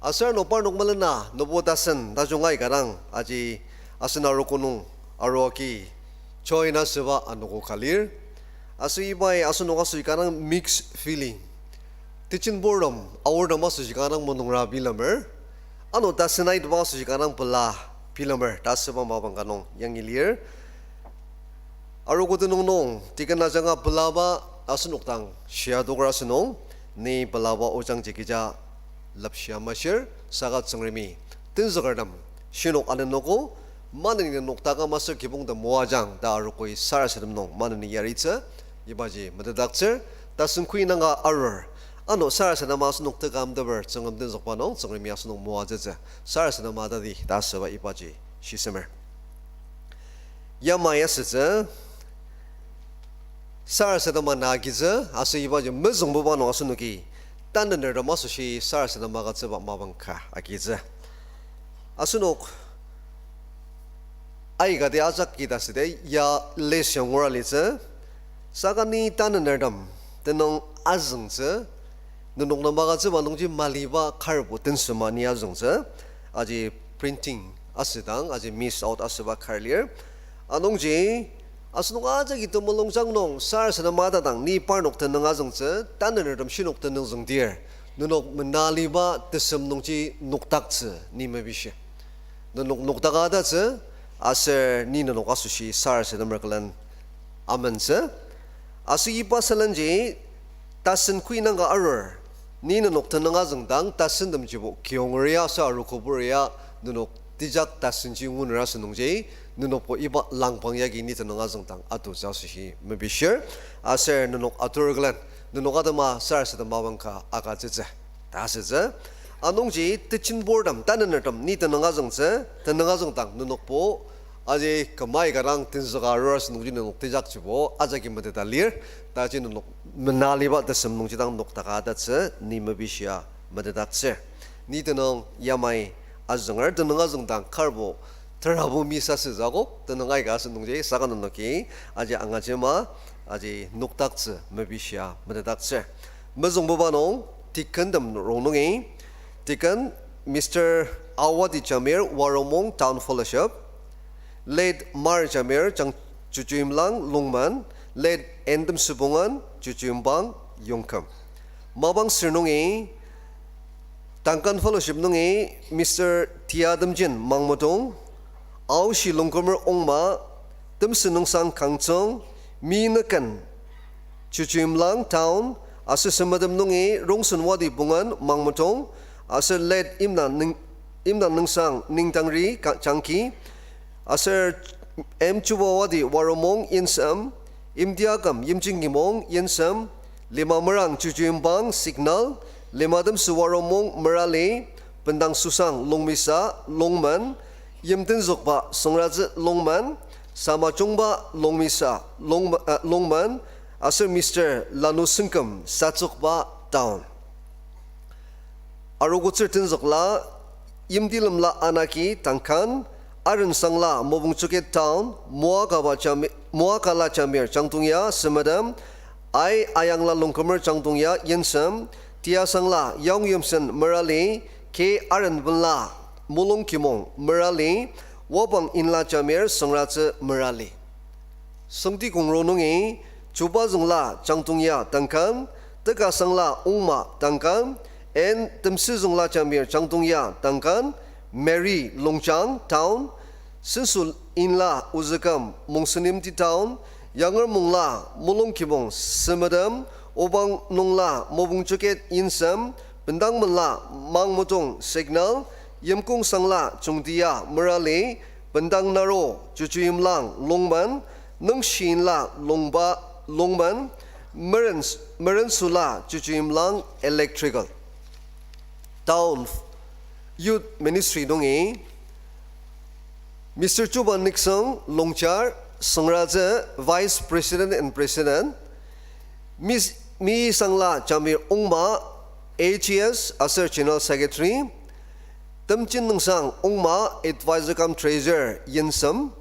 Aser ano parnok melena nübo tasen tajung aika dang aji asen arogo nung aroaki join asüba anogo ka lir. Aser ibai asenok asoshi kanga dang mixed feeling. Tejen purtem, aortem asoshi kanga dang mulungra bilemer. Ano tasen aitba asoshi kanga dang pela bilemer ta asüba mapang ka nung yangi lir. Arogo tenüng nung, deacon ajanga pelaba asenok dang shia tokra asünung, ni pelaba ojangji kecha lepshia mashir, saka Tsüngremi tenzükertem shinok anenogo, maneni nenok taküm aser kibongtem moajang ta arogoi sarasadem nung maneni yaritsü, ibaji metetdaktsür. Tasen kü inanga arur, ano sarasadema asenok tekümteper Tsüngrem tenzükba nung Tsüngremi asenok moatsütsü, sarasadema tati ta asüba ibaji shisemer. Yamai asütsü, sarasadema na agitsü, aser ibaji mezüngbuba nung asenoki tanenertem asoshi sarasadema agütsüba mapang ka agitsü. Asenok aikati ajak ita süde ya list ya ngura litsü, saka ni tanenertem tenüng azüngtsü, nenok nem agütsüba nungji maliba karbo tensema ni azüngtsü, aji printing asüdang aji miss out asüba kar lir. Anungji asenok ajaki temulungjang nung sarasadema atadang ni parnok tenüng azüngtsü, tanenertem shinok tenüng züngdir, nenok menaliba tesem nungji nokdaktsü ni mepishi. Nenok noktaka atattsü, aser ni nenok asoshi sarasademer külen amentsü. Aser iba sülenji tasen kü inanga arur, ni nenok tenüng azüngdang tasentemjibo kiyonger ya aser arogobur ya nenok tejak tasenji nguner asünungji, nenokbo iba langpang yagi ni tenüng azüngdang atutsü asoshi mepishir. Aser nenok atur külen nenok atema sarasadema mapang ka agütsütsü ta asütsü. Anungji tejen purtem, tanenertem ni tenüng azüngtsü, tenüng azüngdang nenokbo aji kümai ka dang tenzüka arur asünungji nenok tejakjibo ajaki meteta lir, taji nenok menaliba tesem nungji dang noktaka atattsü ni mepishia metetdaktsür. Ni tenüng yamai azünger, tenüng azüngdang karbo terabo miss asütsü akok, tenüng aika asünungji saka nenoki aji angajema aji nokdaktsü mepishia metetdaktsür. Mezüngbuba nung deacontem rongnungi, Deacon Mister Awadi Jamir, Waromung Town Fellowship, late Mar Jamir, Chang-, Chuchuimlang, Lungmen, late Endem Sübongen, Chuchuimbang, Yongküm. Mapang sür nungi, Duncan Fellowship nungi Mister Tiademjin, Mangmetong, Aoshi Longkumer Ongma, Temsü Nüngsang, Kangtsüng, Mi Nüken, Chuchuimlang Town, aser Semetem nungi Rongsen Wadi Bungen, Mangmetong, aser late Imna Nüng-, Imna Nüngsang, Ningtangri, Ka-, Changki, aser M Chuba Wadi Waromung, Yinsem, Imtiaküm Yimjin Kimong, Yinsem, Lima Merang Chuchuimbang, Signal, Lima Temsü Waromung, Merali, Bendang Susang Longmisa, Longmen, Yimtenzükba Süngratsü, Longmen, Sama Chungba Longmisa, Long-, uh, Longmen, aser Mister Lanu Süngküm, Satsükba Town. Arogotsür tenzükla, Yimtilemla Anaki, Duncan, Arensangla Mopungchuket, Town, Moakaba Jami-, Moakala Jamir, Changtongya, Semetem, Ai Ayangla Longkumer, Changtongya, Yinsem, Tiasangla Yaong Yimsen merali, K. Arenbenla Mulung Kimong merali, Wabang Inla Jamir Süngratsü merali. Sengti Kongro nungi, Chubazüngla Jangtongya Duncan, Tekasangla Ongma Duncan, N. Temsüzüngla Jamir Jangtongya Duncan, Mary Longchang Town, Sensu Inla Ozüküm Mongsenyimti Town, Yangermongla Mulung Kimong Semedem, Obang Nungla Mopungcheket Yinsem, Bendangmenla Mangmetong Signal, Yimkong Sangla Jungtia merali, Bendang Naro Chuchuyimlang Longmen, Nungshinla Longba Longmen, Meren, Merensula Chuchuyimlang Electrical. Town Youth Ministry nungi, Mister Chuba Nixon Longchar Süngratsü Vice President and President, Miss Mi Sangla Jamir Ongma A G S aser General Secretary, Temjin Nungsang Ongma Advisor cum Treasurer Yinsem,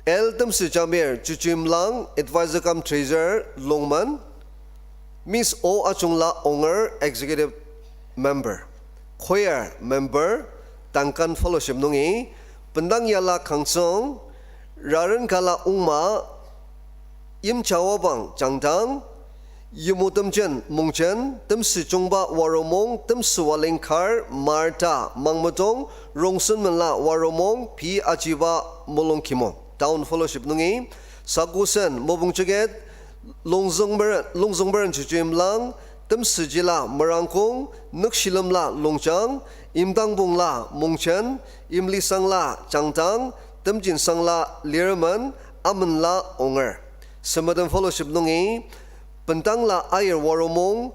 L. Temsü Jamir Chuchuyimlang Advisor cum Treasurer Longmen, Miss O. Achungla Onger Executive Member, Choir Member, Duncan Fellowship nungi, Bendang Yala Kangtsüng, Raren Kala Ongma, Yimcha Wabang Jangtang, Yimutemjen Mongchen, Temsü Chungba Waromong, Temsü Walingkar, Martha Mangmetong, Rongsenmenla Waromong, P. Ajiba Mulung Kimong. Town Fellowship nungi, Sakusen Mopungcheket, Longzüngmeren, Longzüngmeren Chuchuyimlang, Temsüjila Merangkong, Nükshilemla Longchang, Imdangbongla Mongchen, Imlisangla Jangtang, Temjinsangla Lirmen, Amenla Onger. Semedem Fellowship nungi, Bendangla Ayer Waromong,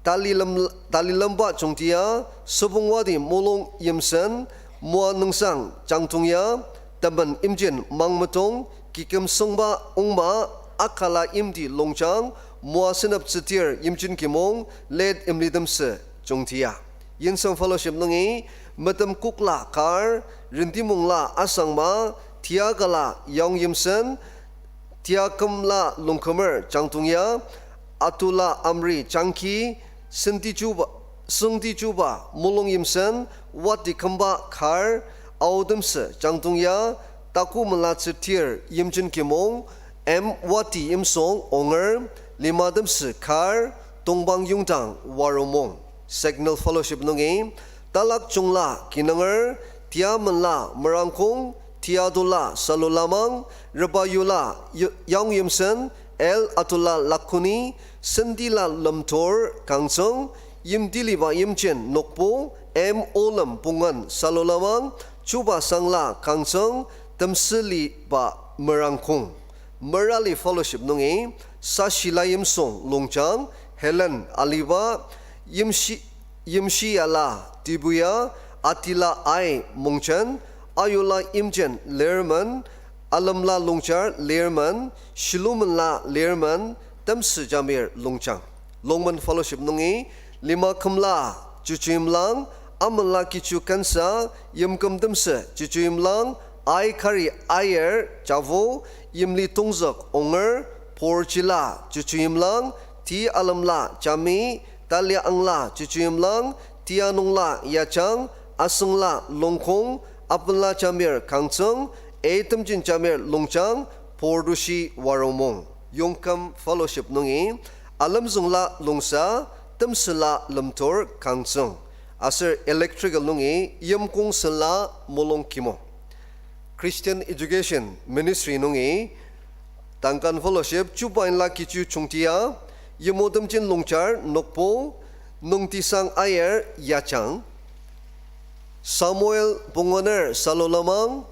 Talilem, Talilemba Chungtia, Sübongwadi Mulung Yimsen, Moa Nüngsang Jangtongya, Temen Imjin Mangmetong, Kikemsüngba Ongma, Akala Imti Longchang, Moa Senep Tsütir Yimjin Kimong, Late Imlitemsü Chungtia. Yinsem Fellowship nungi, Metem Kokla Kar, Rentimongla Asangma, Tiakala Yaong Yimsen, Tiakümla Longkümer Jangtongya, Atula Amri Jangki, Senti Chuba, Senti Chuba Mulung Yimsen, Wati Kümba Kar, Aotemsü Jangtongya, Taku Mela Tsütir Yimjin Kimong, M. Wati Yimsong Onger, Lima Temsü Kar, Tongbang Yongdang Waromong. Signal Fellowship nungi, Talak Chungla Kinanger, Tia Menla Merangkong, Tia Atula Salulamang, Repa Yula Y-, Yaong Yimsen, L. Atula Lakuni, Sentila Lemtor Kangtsüng, Yimtiliba Yimjin Nokpo, M. Olem Pungan Salulamang, Chuba Sangla Kangtsüng, Temsüliba Merangkong. Merali Fellowship nungi, Sashila Yimsong Longchang, Helen Aliba, Yimshi-, Yimshiyala Tibuya, Atila Ai Mongchen, Ayula Yimchen Lerman, Alemla Longchar Lerman, Shilumenla Lerman, Temsü Jamir Longchang. Longmen Fellowship nungi, Lima Kümla Chuchuyimlang, Amenla Kichu Kansa, Yimküm Temsü Chuchuyimlang, Ai Kari Ayer Chavo, Yimli Tongzük Onger, Porjila Chuchuyimlang, T. Alemla Jami, Talia Angla Chuchuyimlang, Tianungla Yachang, Asüngla Longkong, Apenla Jamir Kangtsüng, A. Temjin Jamir Longchang, Portushi Waromong. Yongküm Fellowship nungi, Alemzüngla Longsa, Temsüla Lemtor Kangtsüng. Aser Electrical nungi, Yimkong Senla Mulung Kimong. Christian Education Ministry nungi, Duncan Fellowship, Chuba Inla Kichu Chungtia, Yimutemjin Longchar Nokpo, Nungtisang Ayer Yachang, Samuel Pungoner Salulamang,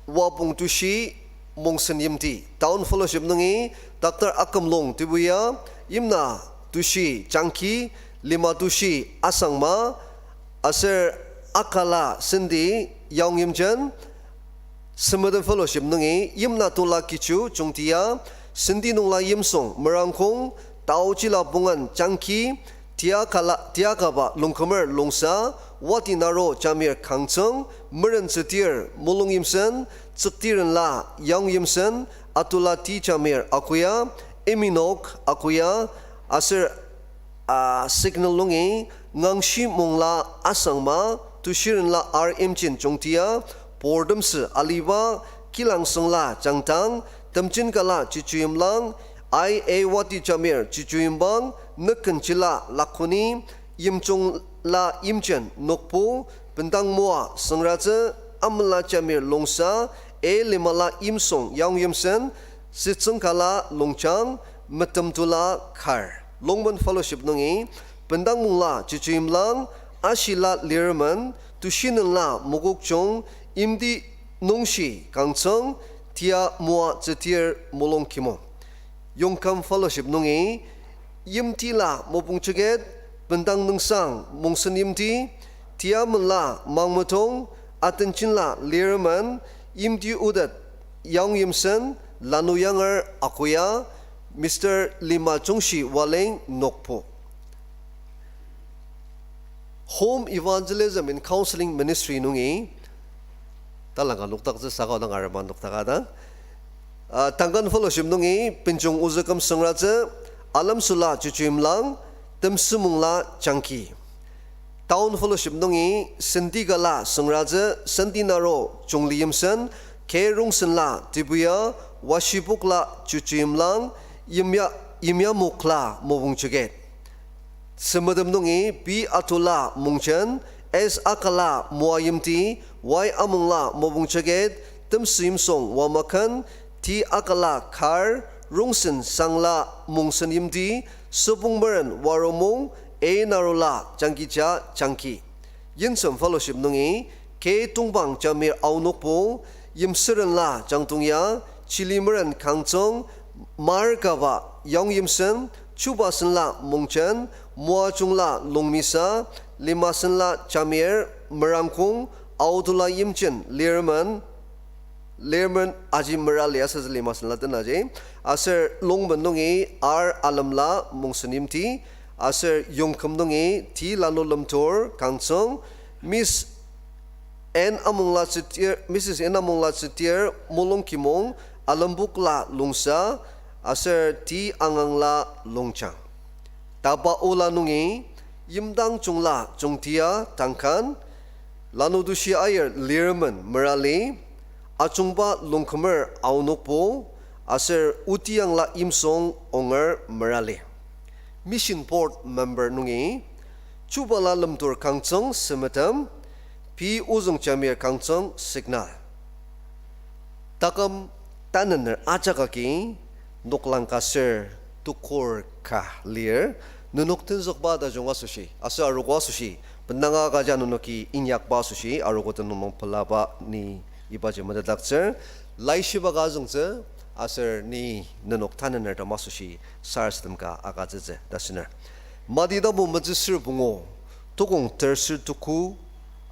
Wapong Tushi Mongsen Yimti. Town Fellowship nungi, Doctor Akümlong Tibuya, Imna Tushi Changki, Lima Tushi Asangma, aser Akala Senti Yaong Yimchen, Semedem Fellowship nungi, Yimna Tola Kichu Chungtia, Senti Nungla Yimsong Merangkong, Taochila Pungan Changki, Tiakala, Tiakaba Longkümer Longsa, Wati Naro Jamir Kangtsüng, Meren Tsütir Mulung Yimsen, Tsüktirenla Yaong Yimsen, Atula T. Jamir Akuya, Eminok Akuya, aser Ah, Signal nungi Ngangshi Mongla Asangma, Tushirenla R. Imchen Chungtia, Portemsü Aliba, Kilangsüngla Changtang, Temjinkala Chichuimlang, I. A. Wati Jamir Chichuimbang, Nükenchila Lakuni, Yimchungla Imchen Nokpu, Bendang Moa Süngratsü, Amela Jamir Longsa, A. Limala Imsong Yaong Yimsen, Sitsüngkala Longchang, Metemtula Kar. Longmen Fellowship nungi, Bendang Mongla Chichuimlang, Ashila Lirmen, Tushinenla Mokokchung, Imti Nungshi Kangtsüng, Tia Moa Tsütir Molongkimong. Yongkam Fellowship nungi, Yimtila Mopungchüket, Bendang Nüngsang Mongsen Yimti, Tiamenla Mangmetong, Atenchinla Lirmen, Yimti Utet Yaong Yimsen, Lanu Yanger Akoya, Mister Lima Chungshi Waleng Nokpu. Home Evangelism and Counseling Ministry nungi, talangka nokdaktsü saka dang arema nokdaka dang. Ah, Tankan Fellowship nungi, Pinchung Ozüküm Süngratsü, Alemsüla Chichuimlang, Temsümungla Changki. Town Fellowship nungi, Sentikala Süngratsü, Sentinaro Chungli Yimsen, K. Rongsenla Tibuya, Washibokla Chichuimlang, Yimya, Yimyamokla Mopungchüket. Semedem nungi P. Atula Mongchen, S. Akala Moa Yimti, Y. Amongla Mopungchüket, Temsü Imsong Wamaken, T. Akala Kar, Rongsen Sangla Mongsen Yimti, Süpongmeren Waromong, A. Narula Changkija Changki. Yintsüm Fellowship nungi, K. Tongpang Jamir Aonokpu, Yimsürenla Jangtongya, Chilimeren Kangtsüng, Markaba Yaong Yimsen, Chubasenla Mongchen, Moajungla Longmisa, Limasenla Jamir, Merangkong, Aodula Yimchen, Lirmen, Lirmen aji mera lia asütsü Limasenla tenaji. Aser Longmen nungi R. Alemla Mongsen Yimti. Aser Yongküm nungi T. Lanu Lemtur Kangtsüng. Miss N. Amongla Tsütir, Missus N. Amongla Tsütir, Molongkimong, Alembokla Longsa, aser T. Angangla Longchang. Taba Ola nungi, Yimdang Chungla Chungtia Tangkan, Lanu Tushi Aier Lirmen Merali, Achungba Longkümer Aonokpu, aser Otiangla Imsong Onger Merali. Mission Board member nungi, Chubala Lemtur Kangtsüng Semetem, P. Ozüng Jamir Kangtsüng Signal. Taküm tanener ajak agi noklang ka ser tukur ka lir, nenok tenzükba tajung asoshi, aser arogo asoshi, bendanga kaja nenoki inyakba asoshi, arogo tenüng nung pelaba ni ibaji metetdaktsür, laishiba ka azüngtsü, aser ni nenok tanenertem asoshi sarasadem ka agütsütsü ta asüner. Mati tapu metsü ser pungu, tukong ter ser tuku,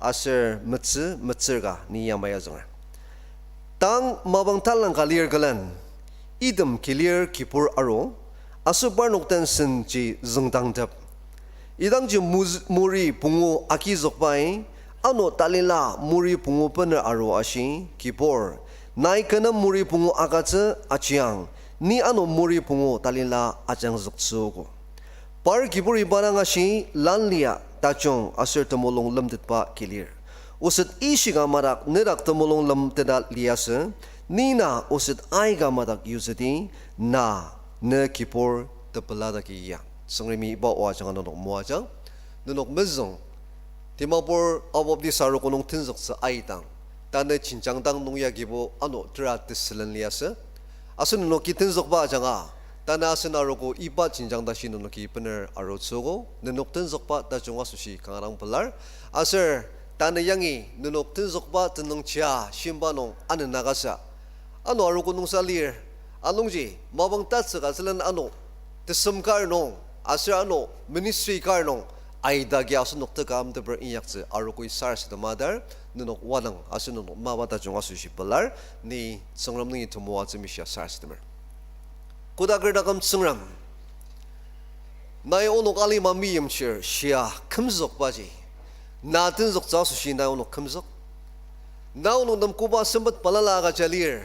aser metsü metsür ka ni yamai azünger. Tang mapang talangka lir külen, item kilir kibur aru, aser parnok den senji züngdangtep. Idangji muz-, muri pungu agizükbai, ano talila muri pungu bener aru ashi, kibur. Nai kena muri pungu agütsü ajiang, ni ano muri pungu talila ajangzüktsüogo. Par kibur iba dang ashi, lan lia tajung aser temulung lemtetba kilir. Oset ishika madak nedak temulung lemteta liasü, ni na oset aika madak yutsüdi, na ne kibur tepela dagi ya. Tsüngremi iba oa ajanga nenok moajang, nenok mezüng, Dimapur Ao Baptist Arogo nung tenzüktsü aidang, tanü jenjang dang nung ya kibu ano tera tesülen liasü. Aser nenoki tenzükba ajanga, tanü asen arogo iba jenjang tashi nenoki bener arutsüogo, nenok tenzükba tajung asoshi kanga dang pelar. Aser tanü yangi nenok tenzükba tenüngchia shimba nung anenakasa, ano arogo nungsa lir, anungji mapang tatsüka sülen ano tesem kar nung, aser ano ministry kar nung, aidagi asenok teka amteper inyaktsü arogoi sarasadema dar, nenok wadang aser nenok mapa tajung asoshi pelar, ni Tsüngrem nungi temoatsü mishia sarasademer. Kodaker taküm Tsüngrem, nai onok alima meimchir shia kümzükbaji, na tenzüktsü asoshi nai onok kümzük. Na onok nem koba sempet balala agüja lir,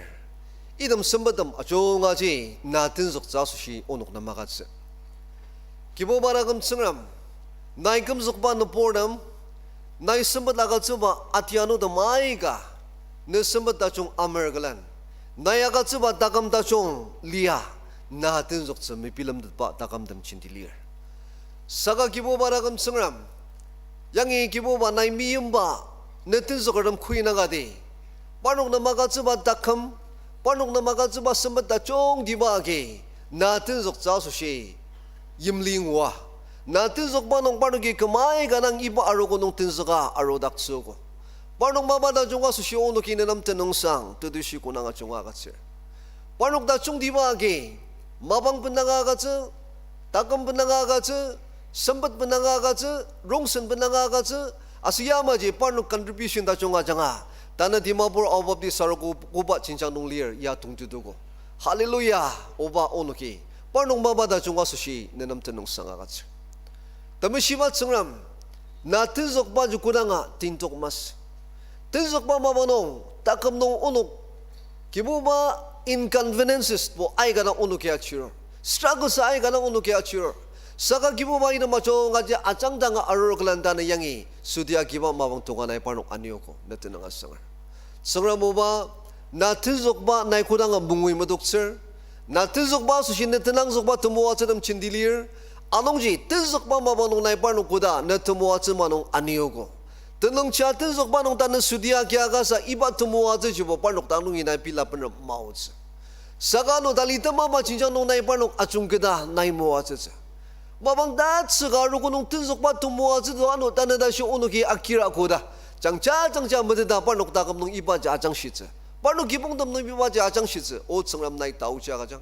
item sempettem ajungaji na tenzüktsü asoshi onok nem agütsü. Kibuba taküm Tsüngrem, nai kümzükba nüburtem, nai sempet agütsüba atianutem aika, ne sempet tajung amer külen, nai agütsüba taküm tajung lia, na tenzüktsü mebilemtetba takümtem jenti lir. Saka Kibuba taküm Tsüngrem, yangi Kibuba nai meyimba, ne tenzükertem kuinangati, parnok nem agütsüba taküm, parnok nem agütsüba sempet tajungtiba agi, na tenzüktsü asoshi yimli ngua. Na tenzükba nung parnoki kümai ka nang iba arogo nung tenzüka arudaktsüogo. Parnok mapa tajung asoshi onoki nenem tenüngsang tetushi konanga junga agütsür. Parnok tajungtiba agi, mapang benanga agütsü, taküm benanga agütsü, sempet benanga agütsü, rongsen benanga agütsü, aser yamaji parnok contribution tajung ajanga, tanü Dimapur Ao Baptist Arogo koba jenjang nung lir ya tongtitogo. Hallelujah, Oba onoki parnok mapa tajung asoshi nenem tenüngsang agütsür. Temeshiba Tsüngrem, na tenzükba ji kodanga tintok masü. Tenzükba mapa nung, taküm nung onok, Kibuba inconveniences bo aika dang onoki achirur. Struggles aika dang onoki achirur. Saka Kibuba item ajungaji ajangdanga arur külen tanü yangi südi akiba mapang tonga nai parnok aniogo, ne tenüng asanger. Tsüngrem Oba, na tenzükba nai kodanga mungui medoktsür. Na tenzükba asoshi ne tenangzükba temoatsütem jenti lir. Anungji tenzükba mapa nung nai parnok koda ne temoatsü ma nung aniogo. Tenüngja tenzükba nung tanü südi agi akasa iba temoatsüjibo parnok dak nungi nai pila bener maotsü. Saka ano tali temaba jenjang nung nai parnok ajungketa nai moatsütsü. Mapang tatsüka arogo nung tenzükba temoatsü to ano tanü tashi onoki akira koda, jangja jangja meteta parnok taküm nung ibaji ajangshitsü. Parnok kibongtem nung ibaji ajangshitsü, O Tsüngrem nai taoji agüjang.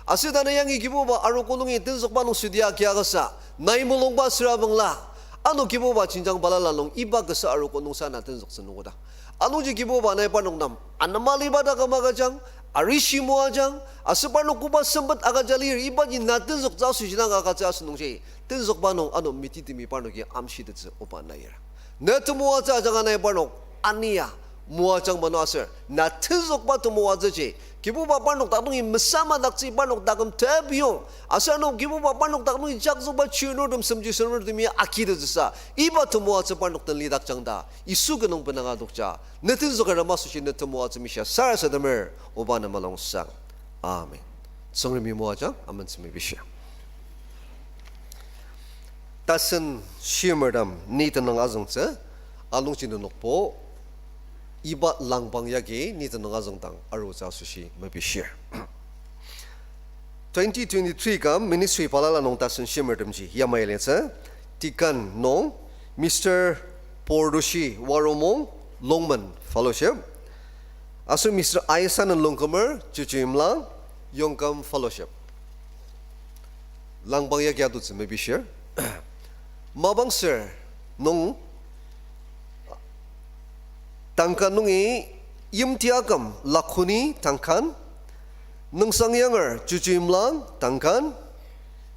Aser tanü yangi Kibuba arogo nungi tenzükba nung südi agi akasa, nai mulungba süra bangla, ano Kibuba jenjang balala nung iba kasa arogo nungsa na tenzüktsü nungoda. Anungji Kibuba nai parnok nem anema liba taküm agüjang, arishi moajang, aser parnok koba sempet agüja lir ibaji na tenzüktsü asoshi dang agütsü asünungji, tenzükba nung ano mititemi parnoki amshitettsü Oba na lir. Ne temoatsü ajanga nai parnok ania moajang mano aser na tenzükba temoatsüji Kibuba parnok dak nungi mesamadaktsü parnok taküm tepiyong, aser ano Kibuba parnok dak nungi jakzükba chirnurtem semji senurtemi akitettsüsa iba temoatsü parnok den lidakjang ta Yisu ki nung benanga adokja, ne tenzükertem asoshi ne temoatsü mishia sarasademer Oba ne mulungsang. Amen. Tsüngremi moajang, amen, tsü mepishir. Tasen shimertem ni tenüng azüngtsü, anungji nenokbo iba langpang yagi ni tenüng azüngdang arutsü asoshi mepishir. Twenty twenty-three ka ministry balala nung tasen shimertemji yamai litsü, deacon nung Mister Pordoshi Waromung, Longmen Fellowship, aser Mister Aisanen Longkumer, Chuchu Imlang, Yongkam Fellowship. Langpang yagi atutsü mepishir. Mapang ser nung Tangkan nungi Yimti Aküm Lakhuni Tangkan, Nüngsang Yanger Chuchu Imlang Tangkan,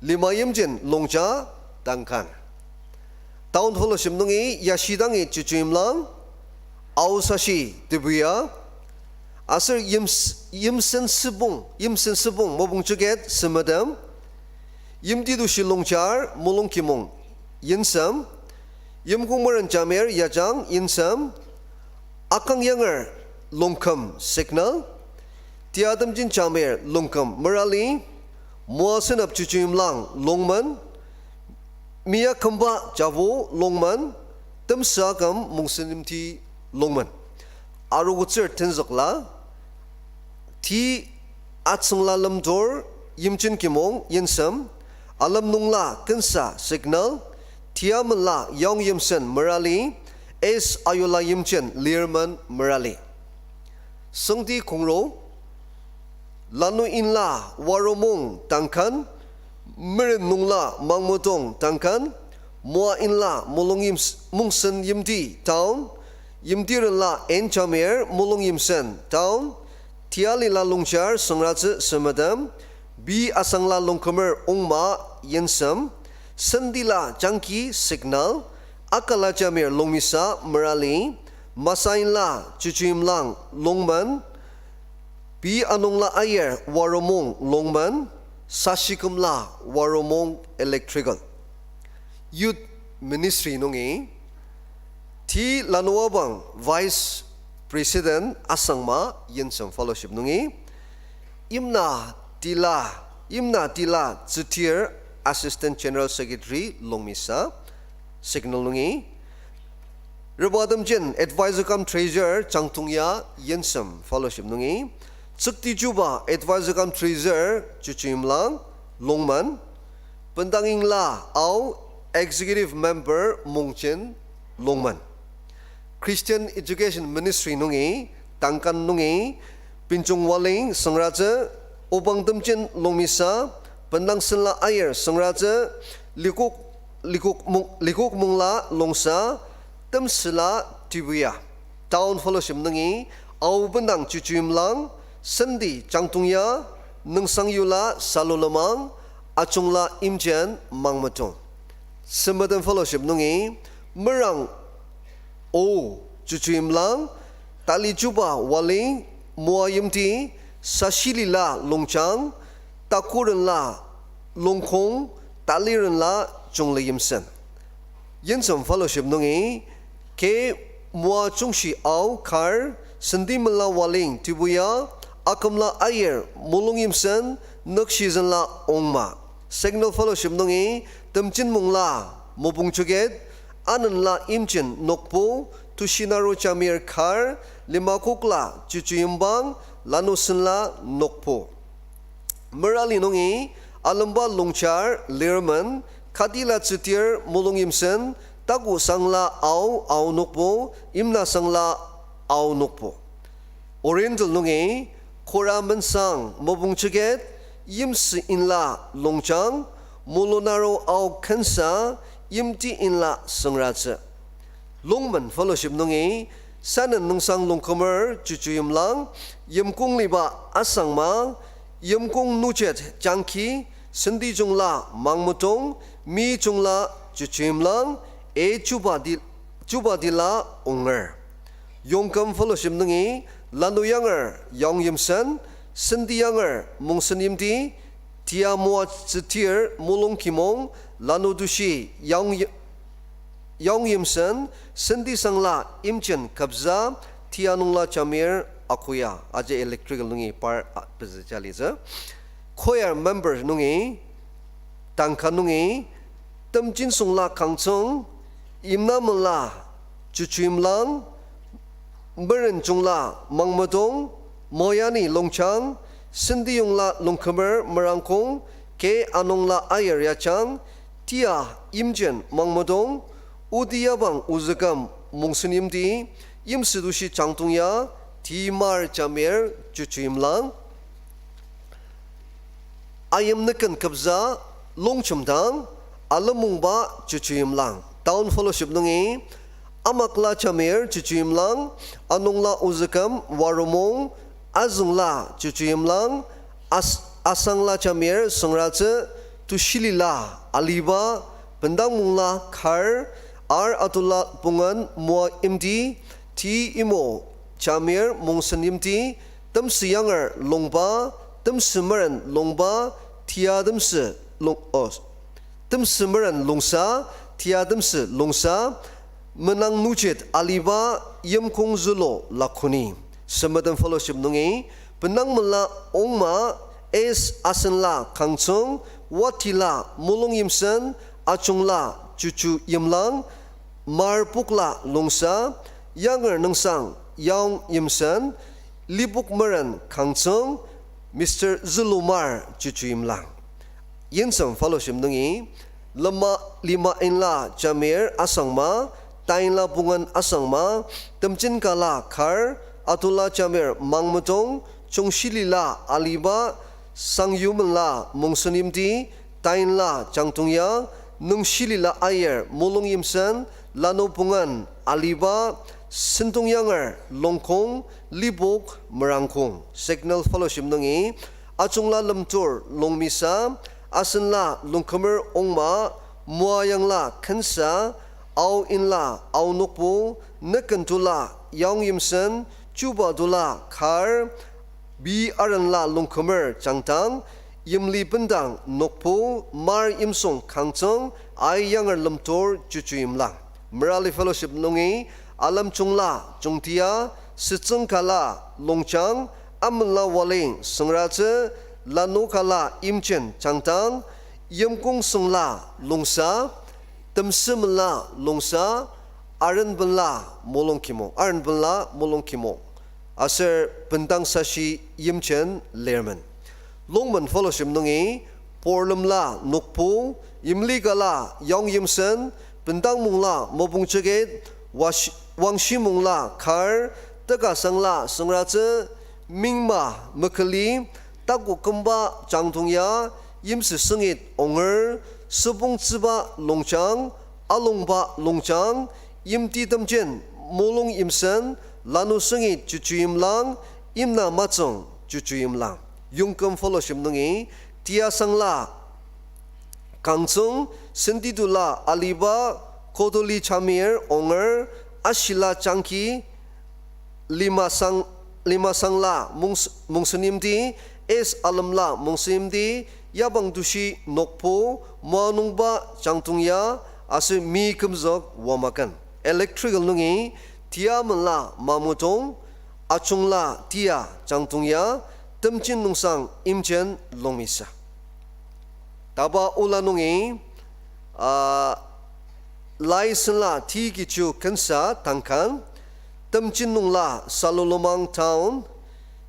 Lima Yimjin Longja Tangkan. Town Fellowship nungi Yashidangi Chuchu Imlang, Aosashi Tebuya, aser Yims-, Yimsen Sübong, Yimsen Sübong Mopungchuket Semedem, Yimti Tushi Longchar Mulung Kimong Yinsem, Yimkong Meren Jamir Yajang Yinsem, Akang Yanger Longküm Signal, Tiatemjin Jamir Longküm Merali, Moasenap Chuchu Imlang Longmen, Mia Kümba Javu Longmen, Temsa Aküm Mongsen Yimti Longmen. Arogotsür tenzükla, T. Atsüngla Lemdur, Yimjin Kimong Yinsem, Alemnungla Tensa Signal, Tiamenla Yaong Yimsen Merali, S. Ayola Yimjin Lirmen Merali. Sengti Kongro, Lanu Inla Waromung Tangkan, Meren Nungla Mangmudong Tangkan, Moa Inla Mulung Yims-, Mongsen Yimti Town, Yimtirenla N. Jamir Mulung Yimsen Town, Tialila Longchar Süngratsü Semedem, B. Asangla Longkümer Ongma Yinsem, Sendila Jangki Signal, Akala Jamir Longmisa Merali, Masainla Chuchu Imlang Longmen, B. Anungla Ayer Waromung Longmen, Sashikümla Waromung Electrical. Youth Ministry nungi T. Lanuabang Vice President asangma Yensem Fellowship nungi, Imna Tila, Imna Tila Tsütir Assistant General Secretary Longmisa, Signal nungi, Rebatemjen Advisor cum Treasurer Changtongya Yensem Fellowship nungi, Tsüktichuba Advisor cum Treasurer Chuchuimlang, Longman, Bendangingla Ao Executive Member Mongchen, Longman. Christian Education Ministry nungi, Tangkan nungi, Pinchong Waling Süngratsü, Obang Temjen Longmisa, Bendangsenla Ayer Süngratsü, Likok, Likok Mong-, Likok Mongla Longsa, Temsüla Tibuya. Town Fellowship nungi, Ao Bendang Chuchuimlang, Sendi Changtongya, Nüngsangyula Salulemang, Achungla Imchen Mangmetong. Sempeten Fellowship nungi, Merang O Chuchuimlang, Talichuba Waling, Moa Yimti, Sashilila Longchang, Takurenla Longkong, Talirenla Chungli Yimsen. Yensem Fellowship nungi, K. Moa Chungshi Ao Kar, Sentimela Waling Tibuya, Akümla Ayer Mulung Yimsen, Nükshizenla Ongma. Signal Fellowship nungi, Temjinmongla Mopungchuket, Anenla Imchen Nokpu, Tushinaro Jamir Kar, Limakokla Chuchuimbang, Lanusenla Nokpu. Merali nungi, Alemba Longchar Lirmen, Katila Tsütir Mulung Yimsen, Taku Sangla Ao, Ao Nokpu, Imna Sangla Ao Nokpu. Oriental nungi, Kora Mensang Mopungchuket, Yimsü Inla Longchang, Mulunaro Ao Kensa, Yimti Inla Süngratsü. Longmen Fellowship nungi, Sanen Nüngsang Longkümer Chuchuimlang, Yimkong Liba Asangma, Yimkong Nuchet Jangki, Sendijungla Mangmetong, Mijungla Chuchuimlang, E Chuba Di-, Chuba Dila Onger. Yongküm Fellowship nungi, Lanu Yanger Yaong Yimsen, Sendi Yanger Mongsen Yimti, Tia Moa Tsütir Mulung Kimong, Lanu Tushi Yaong Yi-, Yaong Yimsen, Sendi Sangla Imchen Kabza, Tia Nungla Jamir Akoya, aji electrical nungi par a-, pezü jalitsü. Choir member nungi, Tangka nungi, Temjinsungla Kangtsüng, Imnamela Chuchuimlang, Merenjungla Mangmedong, Moyani Longchang, Sendiyongla Longkümer Merangkong, K. Anungla Ayar Yachang, Tia Imjen Mangmedong, Odi Yabang Ozüküm Mongsen Yimti, Yimsüdushi Changtongya, Timar Jamir Chuchuimlang. Ayim nüken kübza Longchümdang, Alemongba Chuchuimlang. Town Fellowship nungi, Amakla Jamir Chuchuimlang, Anungla Ozüküm Waromung, Azüngla Chuchuimlang, As-, Asangla Jamir Süngratsü, Tushilila Aliba, Bendangmongla Kar, Ar Atula Pungen Moa Imti, T. Imo Jamir Mongsen Yimti, Temsü Yanger Longba, Temsü Meren Longba, Tia Temsü Long-, oh, Temsü Meren Longsa, Tia Temsü Longsa, Menang Nujit Aliba, Yimkong Zülu Lakuni. Semeden Fellowship nungi, Benang Mela Ongma, S. Asenla Kangtsüng, Watila Mulung Yimsen, Achungla Chuchu Yimlang, Mar Pokla Longsa, Yanger Nüngsang Yaong Yimsen, Lipok Meren Kangtsüng, Mister Zülumar Chuchu Yimlang. Yimsem Fellowship nungi, Lema, Lima Inla Jamir Asangma, Tainla Pungen Asangma, Temjin Kala Kar, Atula Jamir Mangmetong, Chungshilila Aliba, Sangyumenla Mongsen Yimti, Tainla Changtongya, Nungshilila Ayar Mulung Yimsen, Lanu Pungen Aliba, Sentong Yanger Longkong, Lipok Merangkong. Signal Fellowship nungi, Achungla Lemtur Longmisa, Asenla Longkümer Ongma, Moa Yangla Kensa, Ao Inla Aonokpu, Nükentula Yaong Yimsen, Chuba Tula Kar, B. Arenla Longkümer Changtang, Yimli bendang nokpu, mar yimsung kangtsüng, ai yanger lemtur juju imlang. Merali Fellowship nungi, Alemjungla Jungtia, Sütsüng kala Longjang, Amenla Waling Süngratsü, Lanu kala Imchen Changtang, Yimkong Süngla Longsa, Temsü Mela Longsa, Arenbenla Molongkimong, Arenbenla Molongkimong, aser Bendang Sashi Yimchen Lerman. Longmen Fellowship nungi, Porlemla Nokpu, Yimli kala Yaong Yimsen, Bendang Mungla Mopungjaket, Washi-, Wangshi Mungla Kar, Teka Sangla Süngratsü, Mingma Mekeli, Taku Kümba Changtongya, Yimsü Süngit Onger, Süpongtsüba Longjang, Alongba Longjang, Yimti Temjen Molong Yimsen, Lanu Süngit Juju Imlang, Imna Matsüng Juju Imlang. Yongküm Fellowship nungi, Tiasangla Kangtsüng, Sentitula Aliba, Kotoli Chamir Onger, Ashila Changki, Lima Sang-, Lima Sangla Mongs-, Mongsenyimti, S Alemla Mongsenyimti, Yabang Tushi Nokpu, Moanungba Changtongya, aser Mi Kümzük Wamaken. Electrical nungi, Tiamenla Mamutong, Achungla Tia Changtongya, Temjin Nungsang Imchen Longmisa. Taba ola nungi, ah, Laisenla T Kichu Kensa Tangkan, Temjin Nungla Salulomang Town,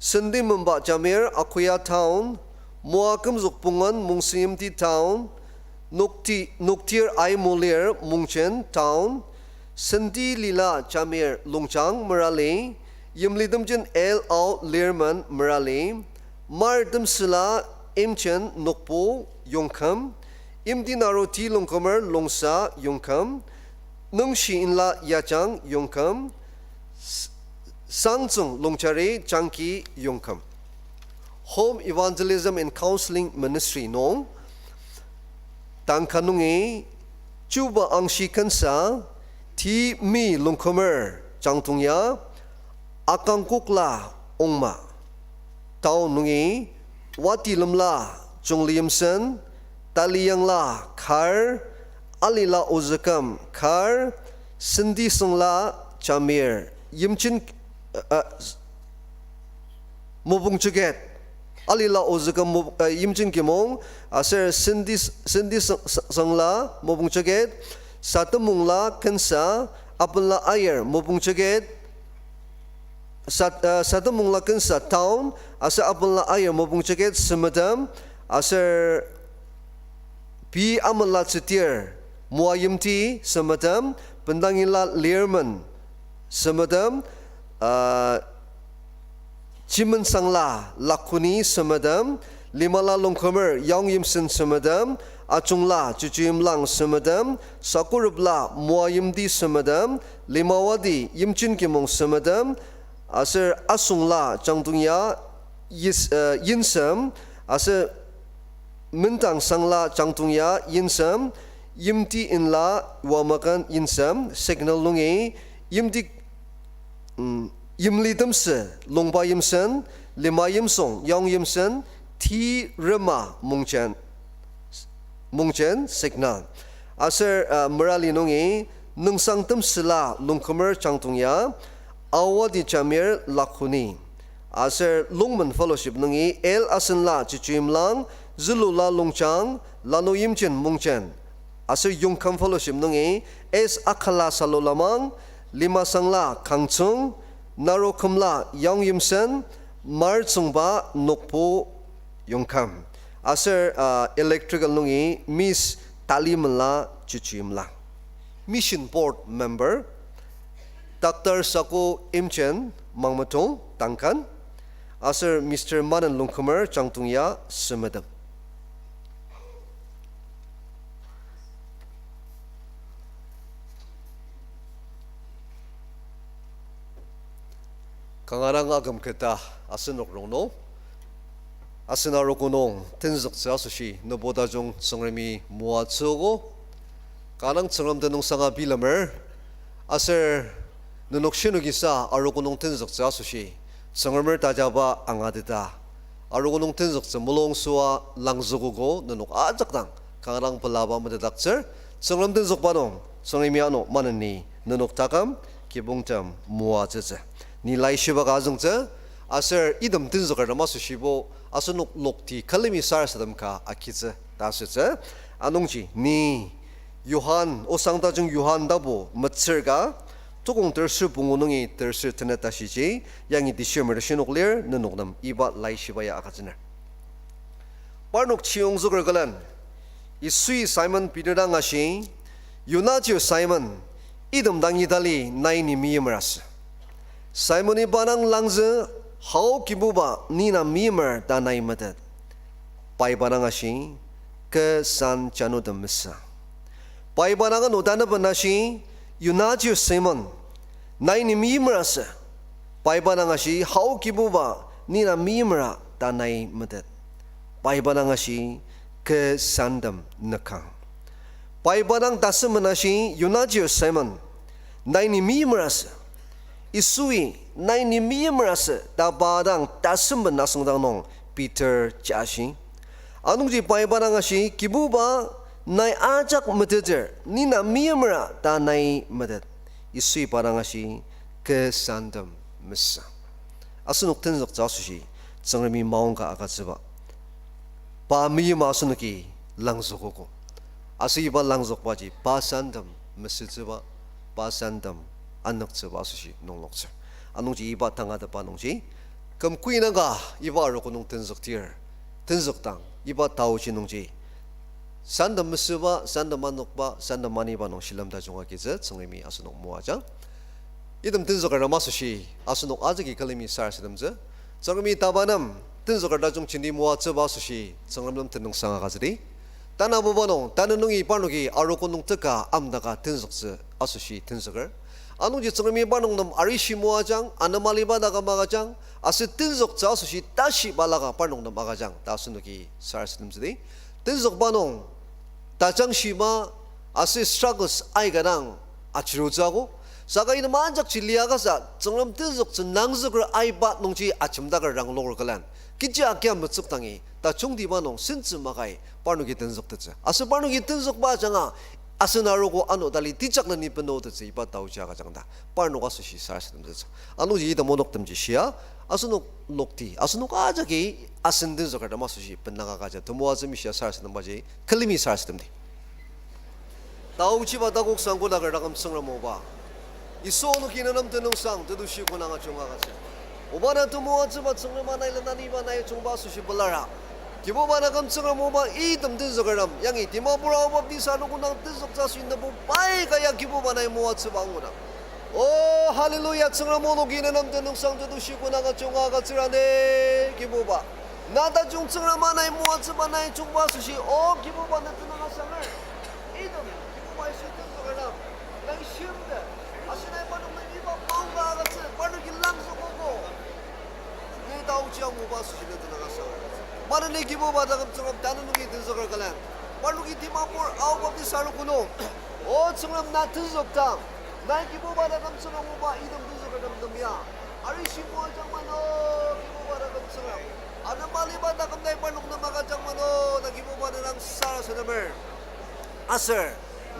Sendi Memba Jamir Akoya Town, Moa Kümzük Pungen Mongsenyimti Town, Nokti-, Noktir Ai Molir Mongchen Town, Sendi Lila Jamir Longjang Merali, Yimli Temjen L Ao Lerman Merali, Mar Temsüla Imchen Nokpu Yongküm, Imti Naro T Longkümer Longsa Yongküm, Nungshi Inla Yajang Yongküm, S-, Sangtsüng Longjari Jangki Yongküm. Home Evangelism and Counseling Ministry nung, Tangka nungi, Chuba Angshi Kensa, T Mi Longkümer Changtongya, Akangkokla Ongma, Town nungi, Wati Lemla Chungli Yimsen, Taliyangla Kar, Alila Ozüküm Kar, Sendi Süngla Jamir, Yimchen, uh, Mopungjaket, Alila Ozüküm Mo-, uh, Yimchen Kimong, aser Sendi, Sendi Süng-, Süng-, Süngla Mopungjaket, Satemungla Kensa, Abenla Ayer Mopungjaket, Sat-, uh, Satemungla Kensa Town, aser Abenla Ayer Mopungjaket Semedem, aser P Amela Tsütir, Moa Yimti Semedem, Bendangila Lerman Semedem, uh, Chimensangla Lakuni Semedem, Limala Longkümer Yaong Yimsen Semedem, Achungla Chuchu Imlang Semedem, Sakurupla Moa Yimti Semedem, Limawadi Yimchen Kimong Semedem, aser Asungla Changtongya Yis-, uh, Yinsem, aser Mendang Sangla Changtongya Yinsem, Yimti Inla Wamakan Yinsem, Signal nungi, Yimti, mm, Yimli Temsü, Longba Yimsen, Lima Yimsung, Yaong Yimsen, T Rema Mungchen, Mungchen Signal. Aser, uh, Merali nungi, Nüngsang Temsüla Longkümer Changtongya, Awadi Jamir Lakuni. Aser Longmen Fellowship nungi L Asenla Chuchu Imlang, Zülula Longjang, Lanu Yimchen Mungchen. Aser Yongküm Fellowship nungi S Akala Salulamang, Limasangla Kangtsüng, Narokümla Yaong Yimsen, Martsüngba Nokpu Yongküm. Aser, uh, electrical nungi Miss Talimenla Chuchu Imlang. Mission Board Member, Doctor Sako Imchen Mangmetong Tangkan, aser Mister Manen Longkümer Changtongya Semedem. Kanga dang aküm keta asenok rongnung, asen arogo nung tenzüktsü asoshi nübo tajung Tsüngremi moatsüogo. Kanga dang Tsüngrem tenüngsanga bilemer, aser nenok shinokisa arogo nung tenzüktsü asoshi Tsüngremer tajaba angateta arogo nung tenzüktsü mulung süa langzükogo nenok ajak dang kanga dang pelaba metetdaktsür. Tsüngrem tenzükba nung, Tsüngremi ano maneni nenok taküm kibongtem moatsütsü. Ni laishiba ka azüngtsü, aser item tenzükertem asoshibo asenok lokti külemi sarasadem ka agitsü ta asütsü. Anungji ni Johan, Osang Tajung Johan tapu metsür ka, tukong terser pungu nungi terser tenet ashiji, yangi December ta shinok lir, nenok nem iba laishiba ya agütsüner. Parnok chiyongzüker külen, Yisui Simon Peter dang ashi, Yona chir Simon, item dangi tali nai ni meimer asü. Simoni pa dang langzü, Hao Kibuba, ni na meimer ta nai metet. Pai pa dang ashi, Kü san janutem mesü. Pai pa dang ano tanüben ashi, Yona chir Simon, nai ni meimer asü. Pai pa dang ashi, Hao Kibuba, ni na meimera ta nai metet. Pai pa dang ashi, Kü santem nükang. Pai pa dang tasemben ashi, Yona chir Simon, nai ni meimer asü. Yisui, nai ni meimer asü ta pa dang tasemben asüngdang nung Peter jashi. Anungji pai pa dang ashi, Kibuba, nai ajak meteter, ni na meimera ta nai metet. Yisui pa dang ashi, Kü santem mesü. Asenok tenzüktsü asoshi Tsüngremi maongka agütsüba, pa meima asenoki langzükogo. Aser iba langzükbaji pa santem mesütsüba, pa santem anüktsüba asoshi nungloktsür. Anungji iba tangatetba nungji, küm kuinangka iba arogo nung tenzüktir, tenzükdang iba taoji nungji santem mesüba, santem anokba, santem aniba nung shilem tajung agitsü Tsüngremi asenok moajang. Item tenzükertem asoshi asenok ajaki külemi sarasademtsü. Tsüngremi taba nem tenzüker tajung jenti moatsüba asoshi Tsüngrem nem tenüngsang agütsüdi. Tanabuba nung, tanü nungi parnoki arogo nung teka amdaka tenzüktsü asoshi tenzüker. Anungji Tsüngremi parnok nem arishi moajang, anema aliba taküm agüjang, aser tenzüktsü asoshi tashi balaka parnok nem agüjang ta asenoki sarasademtsüdi. Tenzükba nung tajangshiba aser struggles aika dang achirutsü ako. Saka item ajakji liakasa, Tsüngrem tenzüktsü nangzüker aiba nungji ajemdaker rangloker külen, kechi akia metsük dangi tajungtiba nung sentsü makai parnoki tenzüktettsü. Aser parnoki tenzükba ajanga asen arogo ano tali tejakleni benotettsü iba taoji agüjang ta parnok asoshi sarasademtsütsü. Anungji item onoktemji shia, asenok lokti, asenok ajaki asen tenzükertem asoshi bendang agüja temoatsü mishia sarasadembaji külemi sarasademdi. Taochiba takok sangkodaker taküm Tsüngrem oba, Yisu onoki nenem tenüngsang tetushi konang ajunga agütsür. Oba na temoatsüba Tsüngrem, nai lenaniba nai ajungba asoshi pelar. Kibuba taküm Tsüngrem oba, item tenzükertem yangi Dimapur Ao Baptist arogo nung tenzüktsü asoshi nebu pai ka ya Kibuba nai moatsüba angudang, o, hallelujah, Tsüngrem onoki nenem tenüngsang tetushi konang ajunga agütsür ane, Kibuba. Na tajung Tsüngrem nai moatsüba nai ajungba asoshi, o Kibuba, na tenüng asanger. Item Kibuba Yisu tenzükertem nai shimte, aser nai parnok nem iba maongka agütsü, parnoki langzükogo. Ni taochi anguba asoshi na tenüng asanger. Maneni Kibuba taküm Tsüngrem, tanü nungi tenzüker külen, parnoki Dimapur Ao Baptist arogo nung, o Tsüngrem, na tenzükdang, nai Kibuba taküm Tsüngrem oba, item tenzükertem nem ya arishi moajang mano, Kibuba taküm Tsüngrem. Anema aliba taküm nai parnok nem agüjang mano ta Kibuba ne dang sarasademer. Aser